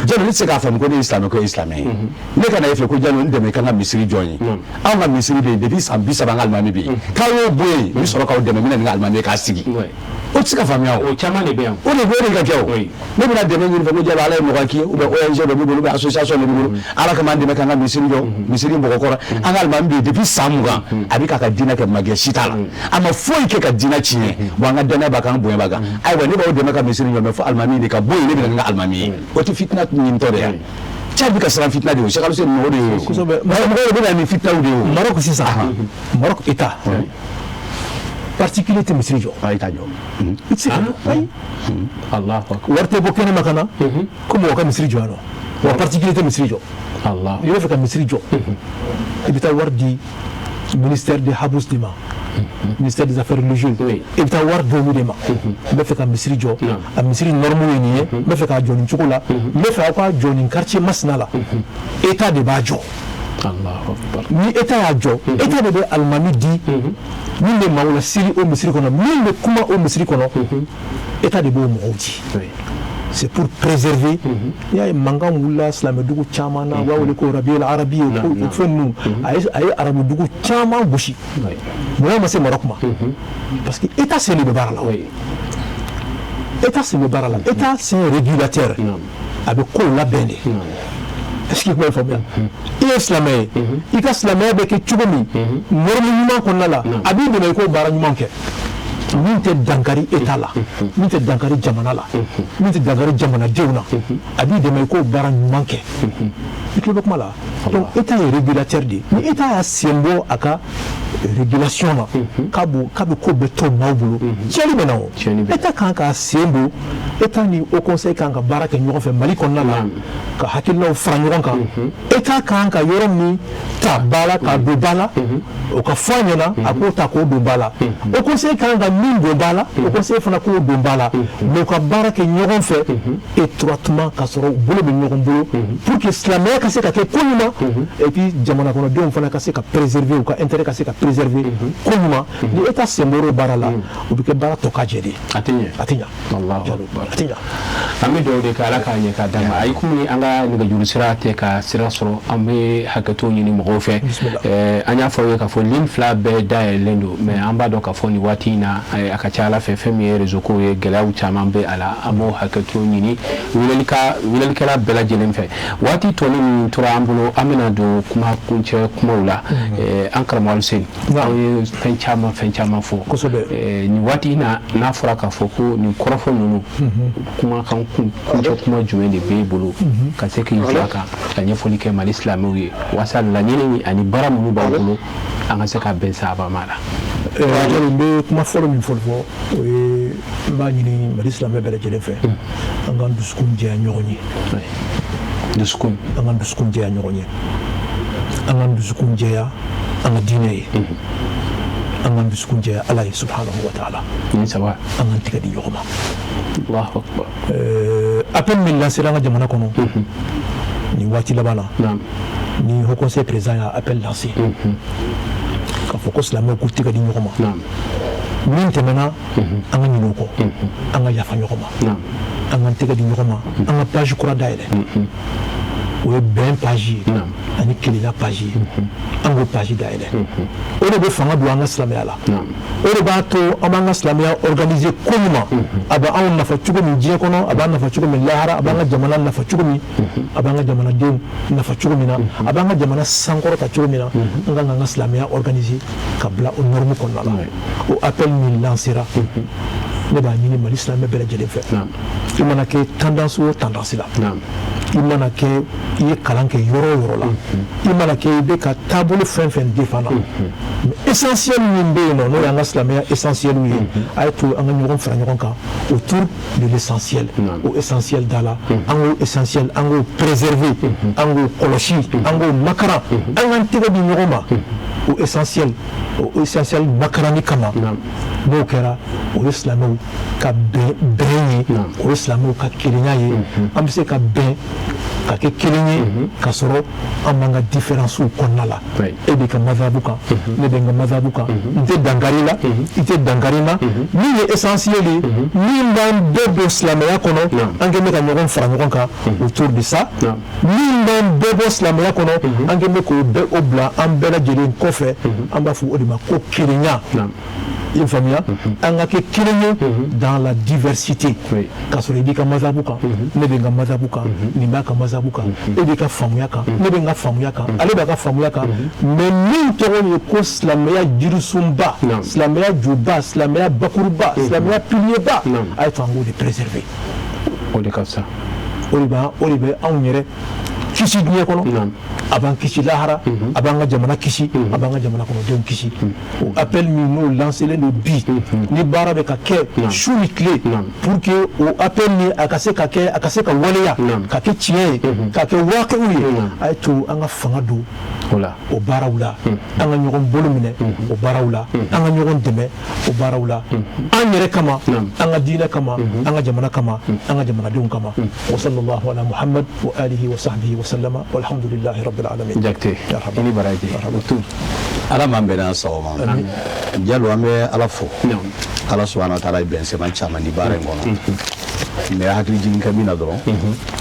Jalo, ne tɛ se k'a faamu ko ne ye silamɛ, ko e ye silamɛ ye, ne ka na e fɛ ko Jalo, n dɛmɛ i ka n ka misiri jɔ n ye. Anw ka misiri bɛ yen depuis san 30, an ka alimami bɛ yen, k'aw y'o bɔ yen, n bɛ sɔrɔ k'aw dɛmɛ, n bɛ na ni n ka alimami ye k'a sigi. O tɛ se ka faamuya o. O caman de bɛ yan. O de bɛ, o de ka kɛ o. Ne bɛna dɛmɛ ɲini fɛ ko Jalo, Ala ye mɔgɔ k'i ye, ou bien ONG dɔ b'i bolo, ou bien association dɔ b'i bolo, Ala kama an dɛmɛ k'an ka misiri jɔ, misiri mɔgɔ kɔrɔ, an ka alimami bɛ yen depuis san 20, a bɛ k'a ka diinɛ kɛ, magɛ si t'a la, a ma foyi kɛ ka diinɛ tiɲɛ, wa an ka danaya b'a kan, an bonya b'a kan. Ayiwa, ne b'aw dɛmɛ ka misiri jɔ, mais fo alimami de ka bɔ yen, ne bɛ na ni n ka alimami ye. O tɛ fitina ɲinitɔ de ye? Cɛ bɛ ka siran fitina de ye o, Cheikh Aluseni, o de ye o. Kosɛbɛ. Mɔgɔw de bɛ na ni fitinaw de ye o. Maroc sisan, Maroc État, particulier tɛ misiri jɔ. A ye taa jɔ. I tɛ se ka jɔ, ayi. Allahu akbar. Wari tɛ bɔ kɛnɛma ka na ko mɔgɔ ka misiri jɔ yan nɔ, wa particulier tɛ misiri jɔ. Allah. N'i b'a fɛ ka misiri jɔ, i bɛ taa wari di ministère de Habous de ma, ministère des Affaires religieuses. I bɛ taa wari di olu de ma: n bɛ fɛ ka misiri jɔ, a misiri norme ye nin ye, n bɛ fɛ k'a jɔ nin cogo la, n bɛ fɛ aw k'a jɔ nin quartier masina la. État de b'a jɔ. Allahu akbar. Ni État y'a jɔ, État de bɛ alimami di min bɛ maaw la seli o misiri kɔnɔ, min bɛ kuma o misiri kɔnɔ, État de b'o mɔgɔw di. C'est pour préserver. N'i y'a ye mankan wulila silamɛdugu caman na, u b'a wele ko Rabi arabi, o fɛn ninnu, a ye arabudugu caman gosi. Munna ma se Maroc ma? Parce que État sen de bɛ baara la o. État sen bɛ baara la, État c'est un régulateur, a bɛ kow labɛn de. Est-ce que i kuma faamuya? I ye silamɛ ye, i ka silamɛya bɛ kɛ cogo min norme ɲuman kɔnɔna la, a b'i dɛmɛ i k'o baara ɲuman kɛ min tɛ dankari État la, min tɛ dankari jamana la, min tɛ dankari jamanadenw na, a b'i dɛmɛ i k'o baara ɲuman kɛ. I tulo bɛ kuma la? Donc État ye régulateur de ye. Ni État y'a sen bɔ a ka régulation na, k'a bɛ ko bɛɛ to maaw bolo, tiɲɛni bɛ na o. Tiɲɛni bɛ na. État kan k'a sen don, État ni Haut Conseil kan ka baara kɛ ɲɔgɔn fɛ Mali kɔnɔna la, ka hakilinaw fara ɲɔgɔn kan. État kan ka yɔrɔ min ta ba la k'a don ba la, o ka fɔ a ɲɛna, a k'o ta k'o don ba la. Haut Conseil kan ka min don ba la, Haut Conseil fana k'o don ba la, mais u ka baara kɛ ɲɔgɔn fɛ étroitement, ka sɔrɔ u bolo bɛ ɲɔgɔn bolo, pour que silamɛya ka se ka kɛ ko ɲuman, et puis jamana kɔnɔdenw fana ka se ka préserver, u ka intérêt ka se ka préserver ko ɲuman. Ni État sen bɔr'o baara la, o bɛ kɛ baara tɔ ka jɛ de ye. A tɛ ɲɛ. A tɛ ɲɛ. Allahu Jalo, akbar. a tɛ ɲɛ. An bɛ dugawu de kɛ, Ala k'a ɲɛ k'a d'a ma. Ayi, komi an ka nɛgɛjuru sira tɛ ka sira sɔrɔ, an bɛ hakɛto ɲini mɔgɔw fɛ. Bisimila. An y'a fɔ aw ye k'a fɔ ligne fila bɛɛ dayɛlɛlen don, mais an b'a dɔn k'a fɔ nin waati in na, a ka ca Ala fɛ, fɛn min ye réseau ko ye, gɛlɛyaw caman bɛ a la. An b'o hakɛto ɲini welelikɛla bɛɛ lajɛlen fɛ. Waati tɔnin min min tora an bolo, an bɛna don kuma kuncɛ kumaw la. An karamɔgɔ Aluseni, aw ye fɛn caman fɔ. Nin waati in na, n'a fɔra k'a fɔ ko nin kɔrɔfɔ ninnu, kumakan kuncɛ kuma jumɛn de b'e bolo ka se k'i jɔ a kan ka ɲɛfɔli kɛ Mali silamɛw ye, walasa laɲini ani baara minnu b'aw bolo, an ka se ka bɛn sababa ma la? Jalo, n bɛ kuma fɔlɔ min fɔlɔ fɔ, o ye n b'a ɲini Mali silamɛ bɛɛ lajɛlen fɛ, an k'an dusukun jɛya ɲɔgɔn ye. Dusukun. An k'an dusukun jɛya ɲɔgɔn ye, an k'an dusukun jɛya an ka diinɛ ye, an k'an dusukun jɛya Ala ye subhanahu wa ta'ala. Nin saba. An k'an tɛgɛ di ɲɔgɔn ma. Allahu akbar. Appel min lancé an ka jamana kɔnɔ nin waati laban na, ni haut conseil président y'a appel lancé k'a fɔ ko silamɛw k'u tɛgɛ di ɲɔgɔn ma, min tɛmɛna, an ka ɲinɛ o kɔ, an ka yafa ɲɔgɔn ma, an k'an tɛgɛ di ɲɔgɔn ma, an ka page kura dayɛlɛ. O ye bɛn page ye ani kelenya page ye. An k'o page dayɛlɛ, o de bɛ fanga don an ka silamɛya la, o de b'a to an b'an ka silamɛya organiser ko ɲuman. A bɛ anw nafa cogo min diɲɛ kɔnɔ, a b'an nafa cogo min lahara, a b'an ka jamana nafa cogo min, a b'an ka jamanadenw nafa cogo min na, a b'an ka jamana sankɔrɔta cogo min na, an kan k'an ka silamɛya organiser ka bila o norme kɔnɔna la. O appel min lancera, ne b'a ɲini Mali silamɛ bɛɛ lajɛlen fɛ, i mana kɛ tendance o tendance la, i mana kɛ i ye kalan kɛ yɔrɔ o yɔrɔ la, i mana kɛ i bɛ ka taabolo fɛn fɛn défendre, mais essentiel min bɛ yen nɔ, n'o y'an ka silamɛya essentiel ye, a ye to an ka ɲɔgɔn fara ɲɔgɔn kan autour de l'essentiel. O essentiel da la, an k'o essentiel, an k'o préserver, an k'o kɔlɔsi, an k'o makaran, an k'an tɛgɛ di ɲɔgɔn ma o essentiel, o essentiel makarani kama. N'o kɛra, o ye silamɛw ka bɛn bɛn ye, o ye silamɛw ka kelenya ye. An bɛ se ka bɛn ka kɛ kelen ye ka sɔrɔ an b'an ka différence kɔnɔna la. E b'i ka mazhabu kan, ne bɛ n ka mazhabu kan, n tɛ dankari la, i tɛ dankari n na. Min ye essentiel ye, min b'an bɛɛ don silamɛya kɔnɔ, an kɛn bɛ ka ɲɔgɔn fara ɲɔgɔn kan autour de ça. Min b'an bɛɛ bɔ silamɛya kɔnɔ, an kɛn bɛ k'o bɛɛ o bila an bɛɛ lajɛlen kɔfɛ. An b'a fɔ o de ma ko kelenya. I ye faamuya? An ka kɛ kelen ye dans la diversité, k'a sɔrɔ i b'i ka mazhabu kan, ne bɛ n ka mazhabu kan, nin b'a ka mazhabu kan, e b'i ka faamuya kan, ne bɛ n ka faamuya kan, ale b'a ka faamuya kan, mais min tɔgɔ ye ko silamɛya jirisunba, silamɛya juba, silamɛya bakuruba, silamɛya pilierba, a ye to an k'o de préserver. O de ka fisa. O de bɛ anw yɛrɛ kisi diɲɛ kɔnɔ, a b'an kisi lahara, a b'an ka jamana kisi, a b'an ka jamana kɔnɔdenw kisi. O appel min n'o lancelen don bi, ni baara bɛ ka kɛ su ni tile pour que o appel ni a ka se ka kɛ, a ka se ka waleya, ka kɛ tiɲɛ ye, ka kɛ waaqiw ye, a ye to an ka fanga don o la, o baaraw la, an ka ɲɔgɔn bolo minɛ o baaraw la, an ka ɲɔgɔn dɛmɛ o baaraw la, an yɛrɛ kama, an ka diinɛ kama, an ka jamana kama, an ka jamanadenw kama. Wa sallallahu ala Muhammad wa alihi wa sahbihi wa sallama, walhamdulillahi rabbil alamin. Jakite, i ni baraji. Ala m'an bɛnna sawaba ma. Jalo, an bɛ Ala fo. Ala subahana wa taala ye bɛnsɛman caman di baara in kɔnɔ, mais hakili jigin ka min na dɔrɔn,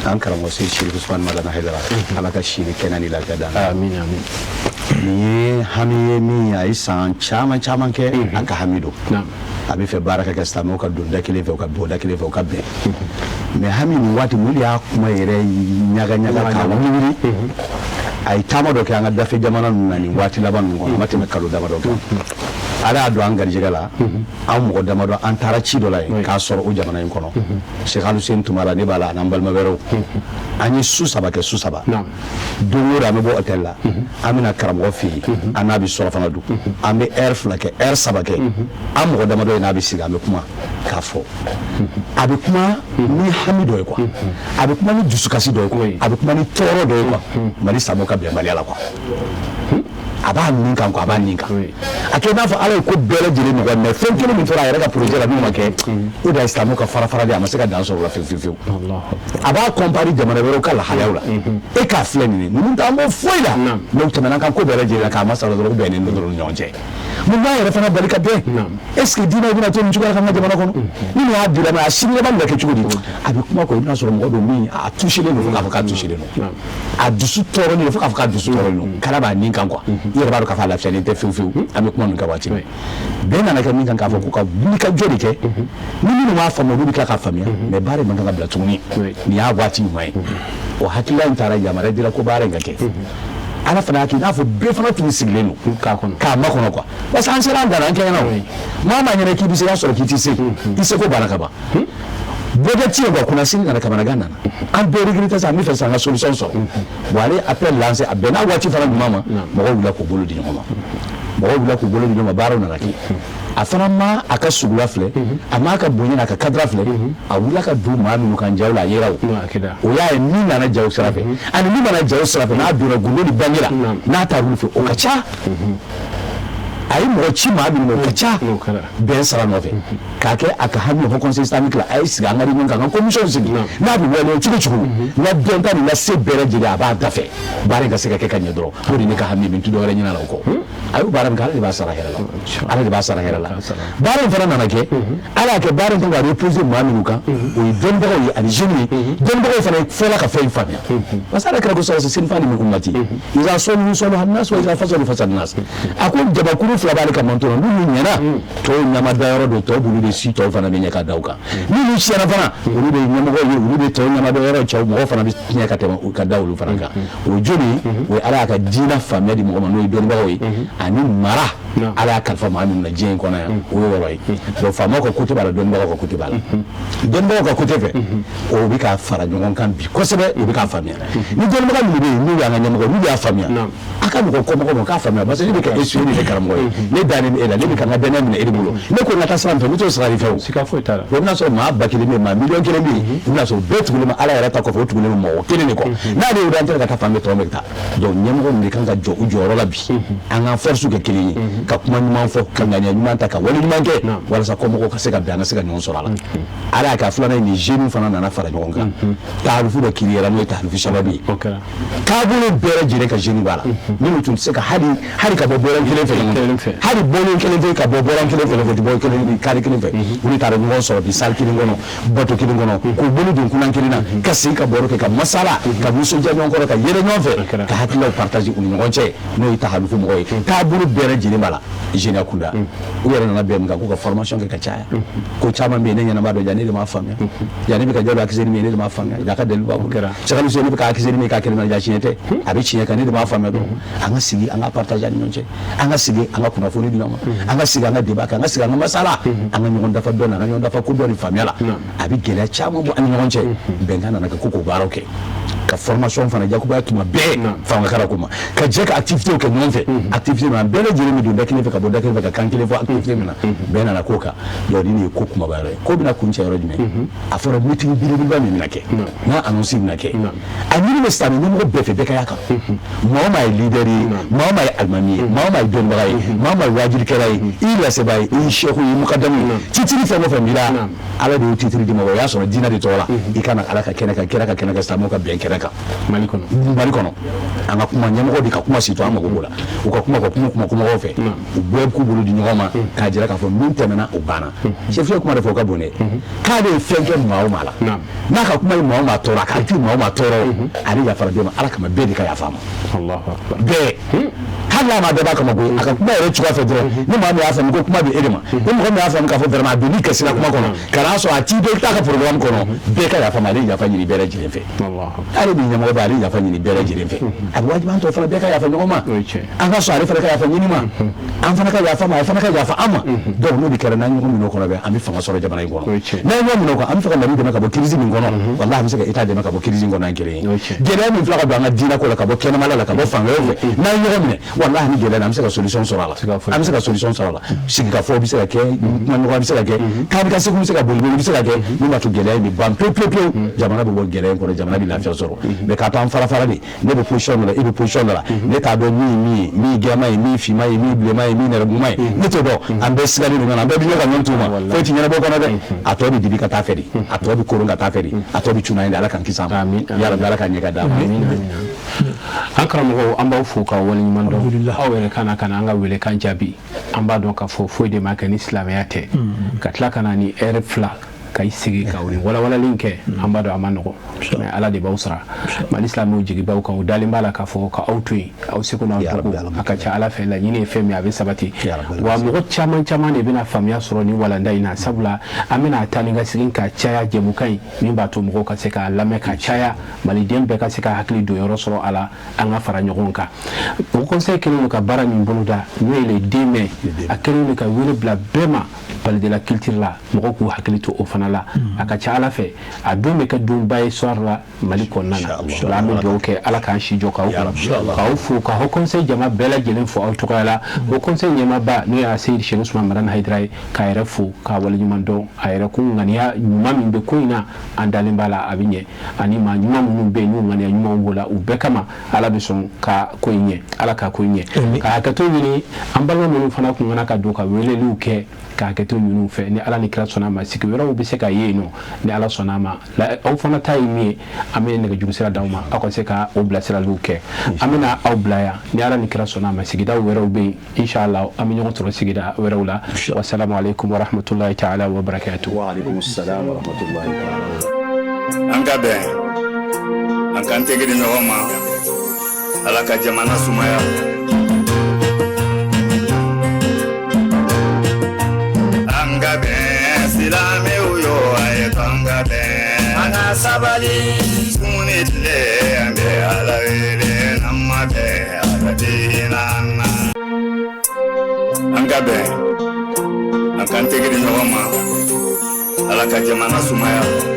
an karamɔgɔ se Sirifu Usumani Madani Hayidara, Ala ka si ni kɛnɛ ni lafiya d'an ma. Amin, amin. Nin ye hami ye min a ye san caman caman kɛ, a ka hami don, a bɛ fɛ baara ka kɛ, silamɛw ka don da kelen fɛ, u ka bɔ da kelen fɛ, u ka bɛn. Mais hami nin waati, mun de y'a kuma yɛrɛ ɲaga ɲaga k'a wuli wuli? A ye taama dɔ kɛ an ka dafe jamana ninnu na nin waati laban ninnu kɔnɔ, a ma tɛmɛ kalo damadɔ kan. Ala y'a don an garijɛgɛ la, an mɔgɔ damadɔ, an taara ci dɔ la yen k'a sɔrɔ o jamana in kɔnɔ. Cheikh Aluseni tun b'a la, ne b'a la, an'an balima wɛrɛw. An ye su 3 kɛ, su 3. Don o don, an bɛ bɔ hôtel la, an bɛna karamɔgɔ fɛ yen, an n'a bɛ surafana dun, an bɛ heure 2 kɛ, heure 3 kɛ, an mɔgɔ damadɔ ye n'a bɛ sigi, an bɛ kuma k'a fɔ. A bɛ kuma ni hami dɔ ye quoi, a bɛ kuma ni dusukasi dɔ ye quoi, a bɛ kuma ni tɔɔrɔ dɔ ye quoi, Mali silamɛw ka bɛnbaliya la quoi. A b'a nin kan quoi, a b'a nin kan. A kɛ i n'a fɔ Ala ye ko bɛɛ lajɛlen nɔgɔya, mais fɛn kelen min tora a yɛrɛ ka projet la min ma kɛ, o de ye silamɛw ka fara farali. A ma se ka dan sɔrɔ o la fewu fewu fewu. A b'a comparer jamana wɛrɛw ka lahalayaw la. E k'a filɛ nin ye, ninnu t'an bɔ foyi la, mais u tɛmɛna an kan ko bɛɛ lajɛlen la, k'a masala dɔrɔn, u bɛnnen don dɔrɔn ni ɲɔgɔn cɛ. Mun b'a yɛrɛ fana bali ka bɛn? Est ce que diinɛ bɛna to nin cogoya la ka an ka jamana kɔnɔ? Ni nin y'a bila a sini laban bɛna kɛ cogo di? A bɛ kuma kɔ, i bɛna sɔrɔ mɔgɔ dɔ min a touché len don fo k'a fɔ k'a touché len don, a dusu tɔɔrɔlen don fo k'a fɔ k'a dusu tɔɔrɔlen don, kala b'a nin kan quoi. I yɛrɛ b'a dɔn k'a fɔ a lafiyalen tɛ fewu fewu. An bɛ kuma min kan waati min, bɛn nana kɛ min kan, k'a fɔ ko ka wuli ka jɔ de kɛ. Ni minnu m'a faamu, olu bɛ tila k'a faamuya, mais baara in man kan ka bila tuguni. Nin y'a waati ɲuman ye. O hakilila in taara, yamaruya dira ko baara in ka kɛ. Ala fana y'a kɛ i n'a fɔ bɛɛ fana tun sigilen don k'a kɔnɔ, k'a makɔnɔ quoi, parce que an sera an danna, an kɛɲɛna. O maa maa ɲɛna k'i bɛ se, i y'a sɔrɔ k'i tɛ se, i seko banna ka ban. Bɛɛ kɛ tiɲɛ quoi. Kunnasini nana, kamanagan nana, an bɛɛ regretté sa. An bɛ fɛ sisan an ka solution sɔrɔ. Bon, ale appel lancé, a bɛn n'a waati fana ɲuman ma. Mɔgɔw wulila k'u bolo di ɲɔgɔn ma, mɔgɔw wulila k'u bolo di ɲɔgɔn ma, baaraw nana kɛ. A fana ma a ka sugula filɛ, a m'a ka bonya n'a ka kadira filɛ, a wulila ka don maa minnu kan jaw la, a yera o. O y'a ye min nana jaw sira fɛ ani min nana jaw sira fɛ, n'a donna gundo ni bange la, n'a taar'olu fɛ, o ka ca. A ye mɔgɔ ci maa minnu ma, o ka ca. Bɛn sara nɔfɛ k'a kɛ a ka hami Haut Conseil islamique la, a ye sigi, an ka réunion kɛ, an ka commission sigi, n'a bɛ waleya cogo cogo, n ka dɔnta ni n ka se bɛɛ lajɛlen, a b'a dafɛ baara in ka se ka kɛ ka ɲɛ dɔrɔn. O de ye ne ka hami ye, n tɛ dɔwɛrɛ ɲini a la o kɔ. A y'o baara min kɛ, Ala de b'a sara hɛrɛ la, Ala de b'a sara hɛrɛ la. Baara in fana nana kɛ, Ala y'a kɛ baara in kan ka reposer maa minnu kan, o ye dɔnnibagaw ye ani jeunes ye. Dɔnnibagaw fana fɔla ka fɛn in faamuya, parce que Ala kɛra ko sɔrɔ sinfani min ummati iza sɔlu sɔlu hannas wa iza fasadu fasadu nas. A ko jabakuru fila b'ale ka manto la, n'olu ɲɛna, tɔw ɲamadayɔrɔ don, tɔw bolo bɛ si, tɔw fana bɛ ɲɛ ka da u kan. N'olu tiɲɛna fana, olu bɛ ɲɛmɔgɔ ye, olu bɛ tɔw ɲamadayɔrɔ cɛw, mɔgɔw fana bɛ tiɲɛ ka tɛmɛ ka da olu fana kan. O ye joli ye? O ye Ala y'a ka diinɛ faamuya di mɔgɔ ma, n'o ye dɔnnibagaw ye, ani mara Ala y'a kalifa maa minnu na diɲɛ in kɔnɔ yan, o ye yɔrɔ ye. Donc faamaw ka côté b'a la, dɔnnibagaw ka côté b'a la. Dɔnnibagaw ka côté fɛ, o bɛ ka fara ɲɔgɔn kan bi kosɛbɛ, o bɛ k'a faamuya. Ni dɔnnibaga minnu bɛ yen, n'u y'an ka ɲɛmɔgɔ, n'u y'a faamuya, a ka mɔgɔ kɔmɔgɔ ma k'a faamuya, parce que ne bɛ ka e suivre, ne karamɔgɔ ye, ne dannen bɛ e la, ne bɛ ka n ka danaya minɛ e de bolo. Ne ko n ka taa sira min fɛ, n bɛ t'o sira de fɛ. O siga foyi t'a la. O bɛna sɔrɔ maa 1000 bɛ yen, maa 1000000 bɛ yen, i bɛna sɔrɔ bɛɛ tugulen bɛ Ala yɛrɛ ta kɔfɛ, o tugulen bɛ mɔgɔ kelen de kɔ. N'ale y'o orienté ka taa fan bɛɛ, tɔ bɛ taa. Donc ɲɛmɔgɔ ninnu de kan ka jɔ u jɔyɔrɔ la bi, an ka force kɛ kelen ye, ka kuma ɲuman fɔ, ka ŋaniya ɲuman ta, ka wale ɲuman kɛ, walasa kɔmɔgɔw ka se ka bɛn, an ka se ka ɲɔgɔn sɔrɔ a la. Ala y'a kɛ a filanan ye, nin jeunes fana nana fara ɲɔgɔn kan, taarifu dɔ kiriyara, n'o ye taarifu sababu ye. Taabolo bɛɛ lajɛlen ka jeunes b'a la, minnu tun tɛ se ka hali hali ka bɔ bɔlɔn kelen fɛ, hali bɔlɔn kelen fɛ, ka bɔ bɔlɔn kelen fɛ, o tɛ bɔ kelen kari kelen fɛ. Olu taara ɲɔgɔn sɔrɔ bi salle kelen kɔnɔ, bato kelen kɔnɔ, k'u bolo don kunan kelen na, ka segin ka baro kɛ, ka masala, ka nisɔndiya ɲɔgɔn kɔrɔ, ka yɛlɛ ɲɔgɔn fɛ, ka hakililaw partager u ni ɲɔgɔn cɛ, n'o ye tahalufu mɔgɔ ye. Taabolo bɛɛ lajɛlen b'a la jeunes kunda. U yɛrɛ nana bɛn min kan, k'u ka formation kɛ ka caya. Ko caman bɛ yen, ne ɲɛnama dɔn, ja ne de m'a faamuya, ja ne bɛ ka jalo accuser min ye, ne de m'a faamuya, ja ka dalilu b'a bolo. Sakalu, ne bɛ ka accuser min k'a kɛlɛ na, ja tiɲɛ tɛ, a bɛ tiɲɛ kan, ne de m'a faamuya dɔrɔn. An ka sigi, an ka partager ani ɲɔgɔn cɛ, an ka sigi, an ka kunnafoni di ɲɔgɔn ma, an ka sigi, an ka débat kɛ, an ka sigi, an ka masala, an ka ɲɔgɔn dafa dɔn, an ka ɲɔgɔn dafa ko dɔ ni faamuya la, a bɛ gɛlɛya caman bɔ an ni ɲɔgɔn cɛ. Bɛnkan nana kɛ ko k'o baaraw kɛ, ka formation fana jakubaya tuma bɛɛ fanga ko ma, ka jɛ ka activité kɛ ɲɔgɔn fɛ, activité min bɛɛ lajɛlen bɛ don da kelen fɛ, ka bɔ da kelen fɛ, ka kan kelen fɔ activité min na, bɛɛ nana k'o kan. Donc nin de ye ko kumaba yɔrɔ ye. Ko bɛna kuncɛ yɔrɔ jumɛn? A fɔra meeting belebeleba min bɛna kɛ, n'a annonce bɛna kɛ, a ɲini bɛ silamɛ ɲɛmɔgɔ bɛɛ fɛ, bɛɛ ka y'a kan. Maa o maa ye leader ye, maa o maa ye alimami ye, maa o maa ye dɔnnibaga ye, maa o maa ye wajilikɛla ye, i ye lasebaa ye, i ye seku ye, i ye mukadamu ye, titre fɛn o fɛn b'i la, Ala de y'o titre d'i ma. O y'a sɔrɔ diinɛ de tɔgɔ la, i ka na Ala ka kɛnɛ kan, kira ka kɛnɛ kan, silamɛw ka bɛn kɛnɛ kan. Mali kɔnɔ. Mali kɔnɔ, an ka kuma ɲɛmɔgɔ de ka kuma si to, an mago b'o la. U ka kuma, ka kuma kuma kumɔgɔw fɛ, u bɛɛ k'u bolo di ɲɔgɔn ma, k'a jira k'a fɔ min tɛmɛna, o banna. Chef ye kuma de fɔ, o ka bon dɛ. K'ale ye fɛn kɛ maa o maa la, n'a ka kuma ye maa o maa tɔɔrɔ, a ka ti maa o maa tɔɔrɔ, ale yafara bɛɛ ma. Ala kama, bɛɛ de ka yafa a ma, bɛɛ, hali n'a ma bɛɛ b'a kama koyi. A ka kuma yɛrɛ cogoya fɛ dɔrɔn, ni maa min y'a faamu ko kuma bɛ e de ma, ni mɔgɔ min y'a faamu k'a fɔ vraiment a donni kasira kuma kɔnɔ, ka n'a sɔrɔ a t'i dɔn, i t'a ka programme kɔnɔ, bɛɛ ka yafa ma. Ale ye yafa ɲini bɛɛ lajɛlen fɛ. Ale bɛ ɲɛmɔgɔ bɛ, ale ye yafa ɲini bɛɛ lajɛlen fɛ. A bɛ wajibi an tɔ fana bɛɛ ka yafa ɲɔgɔn ma. An ka sɔn ale fana ka yafa ɲini ma, an fana ka yafa ma, a fana ka yafa an ma. Donc n'o de kɛra, n'an ɲɔgɔn minɛ o kɔnɔ bɛ, an bɛ fanga sɔrɔ jamana in kɔnɔ. N'an ye ɲɔgɔn minɛ o kan, an bɛ fɛ ka Mali dɛmɛ ka bɔ crise min kɔnɔ, walahi an bɛ se ka État dɛmɛ ka bɔ crise in kɔnɔ an kelen ye. Gɛlɛya min filɛ ka don an ka diinɛ ko la, ka bɔ kɛnɛmala la, ka bɔ fan wɛrɛw fɛ, n'an ye ɲɔgɔn minɛ, walahi ni gɛlɛya, an bɛ se ka solution sɔrɔ a la, an bɛ se ka solution sɔrɔ a la. Sigikafɔ bɛ se ka kɛ, kumaɲɔgɔnya bɛ se ka kɛ, taa ni ka segin bɛ se ka boli bɛ se ka kɛ, min b'a to gɛlɛya in bɛ ban pewu pewu pewu, jamana bɛ bɔ gɛlɛya in kɔnɔ, jamana bɛ lafiya sɔrɔ. Mais k'a to an fara fara de, ne bɛ position dɔ la, e bɛ position dɔ la, ne t'a dɔn min ye min ye, min ye jɛman ye, min ye finman ye, min ye. bilenman ye, min nɛrɛmuguma ye, ne t'o dɔn. An bɛɛ sigalen don ɲɔgɔn na, an bɛɛ bɛ ɲɔgɔn ka ɲɔgɔn tuma, foyi tɛ ɲɛnabɔ kɔnɔ dɛ. A tɔ bɛ dibi ka taa fɛ de, a tɔ bɛ koron ka taa fɛ de, a tɔ bɛ cun de. Ala k'an kisi a ma yarabi, Ala k'a ɲɛ ka d'a ma. An karamɔgɔw, an b'aw fo k'aw waleɲuman dɔn. Aw yɛrɛ kana ka na an ka welekan jaabi. An b'a dɔn k'a fɔ foyi de ma kɛ ni silamɛya tɛ. Ka tila ka na ni heure 2 ka i sigi ka o ni walawalali kɛ, an b'a dɔn a ma nɔgɔn, mais Ala de b'aw sara. Mali silamɛw jigi b'aw kan, u dalen b'a la k'a fɔ ka aw to yen, aw seko n'aw dɔgɔ, a ka ca Ala fɛ laɲini ye fɛn min, a bɛ sabati. Wa mɔgɔ caman caman de bɛna faamuya sɔrɔ nin walanda in na, sabula an bɛna taa ni ka segin ka caya jɛmukan in min b'a to mɔgɔw ka se k'a lamɛn ka caya, maliden bɛɛ ka se ka hakili don yɔrɔ sɔrɔ a la. An ka fara ɲɔgɔn kan. O conseil kɛlen don ka baara min boloda, n'o ye le 2 mai, a kɛlen don ka wele bila bɛɛ ma palais de la culture la, mɔgɔw k'u hakili to o fana la. A ka ca Ala fɛ, a don bɛ kɛ donba ye soir la Mali kɔnɔna na. La an bɛ dugawu kɛ, Ala k'an si jɔ k'aw kɔrɔ, k'aw fo, ka haut conseil jama bɛɛ lajɛlen fo aw tɔgɔya la. Haut conseil ɲɛmaaba, n'o ye Seyidi Cheick Ousmane Madani Hayidara ye, k'a yɛrɛ fo k'a waleɲuman dɔn. A yɛrɛ ko ŋaniya ɲuman min bɛ ko in na, an dalen b'a la a bɛ ɲɛ, ani maa ɲuman minnu bɛ yen n'u ŋaniya ɲumanw b'o la, u bɛɛ kama Ala bɛ sɔn ka ko in ɲɛ, Ala ka ko in ɲɛ. Ka hakɛto ɲini an balima minnu fana kun kana ka don ka weleliw kɛ, ka hakɛto ɲini u fɛ. Ni Ala ni kira sɔnna a ma, sigi wɛrɛw bɛ se ka ye yen nɔ. Ni Ala sɔnna a ma, aw fana ta ye min ye, an bɛ nɛgɛjuru sira d'aw ma, aw ka se ka o bilasiraliw kɛ. An bɛna aw bila yan. Ni Ala ni kira sɔnna a ma, sigidaw wɛrɛw bɛ yen, inshallah an bɛ ɲɔgɔn sɔrɔ sigida wɛrɛw la. Wasalamu aleykum wa rahmatulahi taala wa barakatuh. Wa aleykum salam wa rahmatulahi taala. An ka bɛn, an k'an tɛgɛ di ɲɔgɔn ma, Ala ka jamana sumaya. An ka bɛn, silamɛw yo, a ye to an ka bɛn, an ka sabali sun ni tile, an bɛ Ala wele, n'an ma bɛn Ala tɛ hinɛ an na. An ka bɛn, an k'an tɛgɛ di ɲɔgɔn ma, Ala ka jamana sumaya.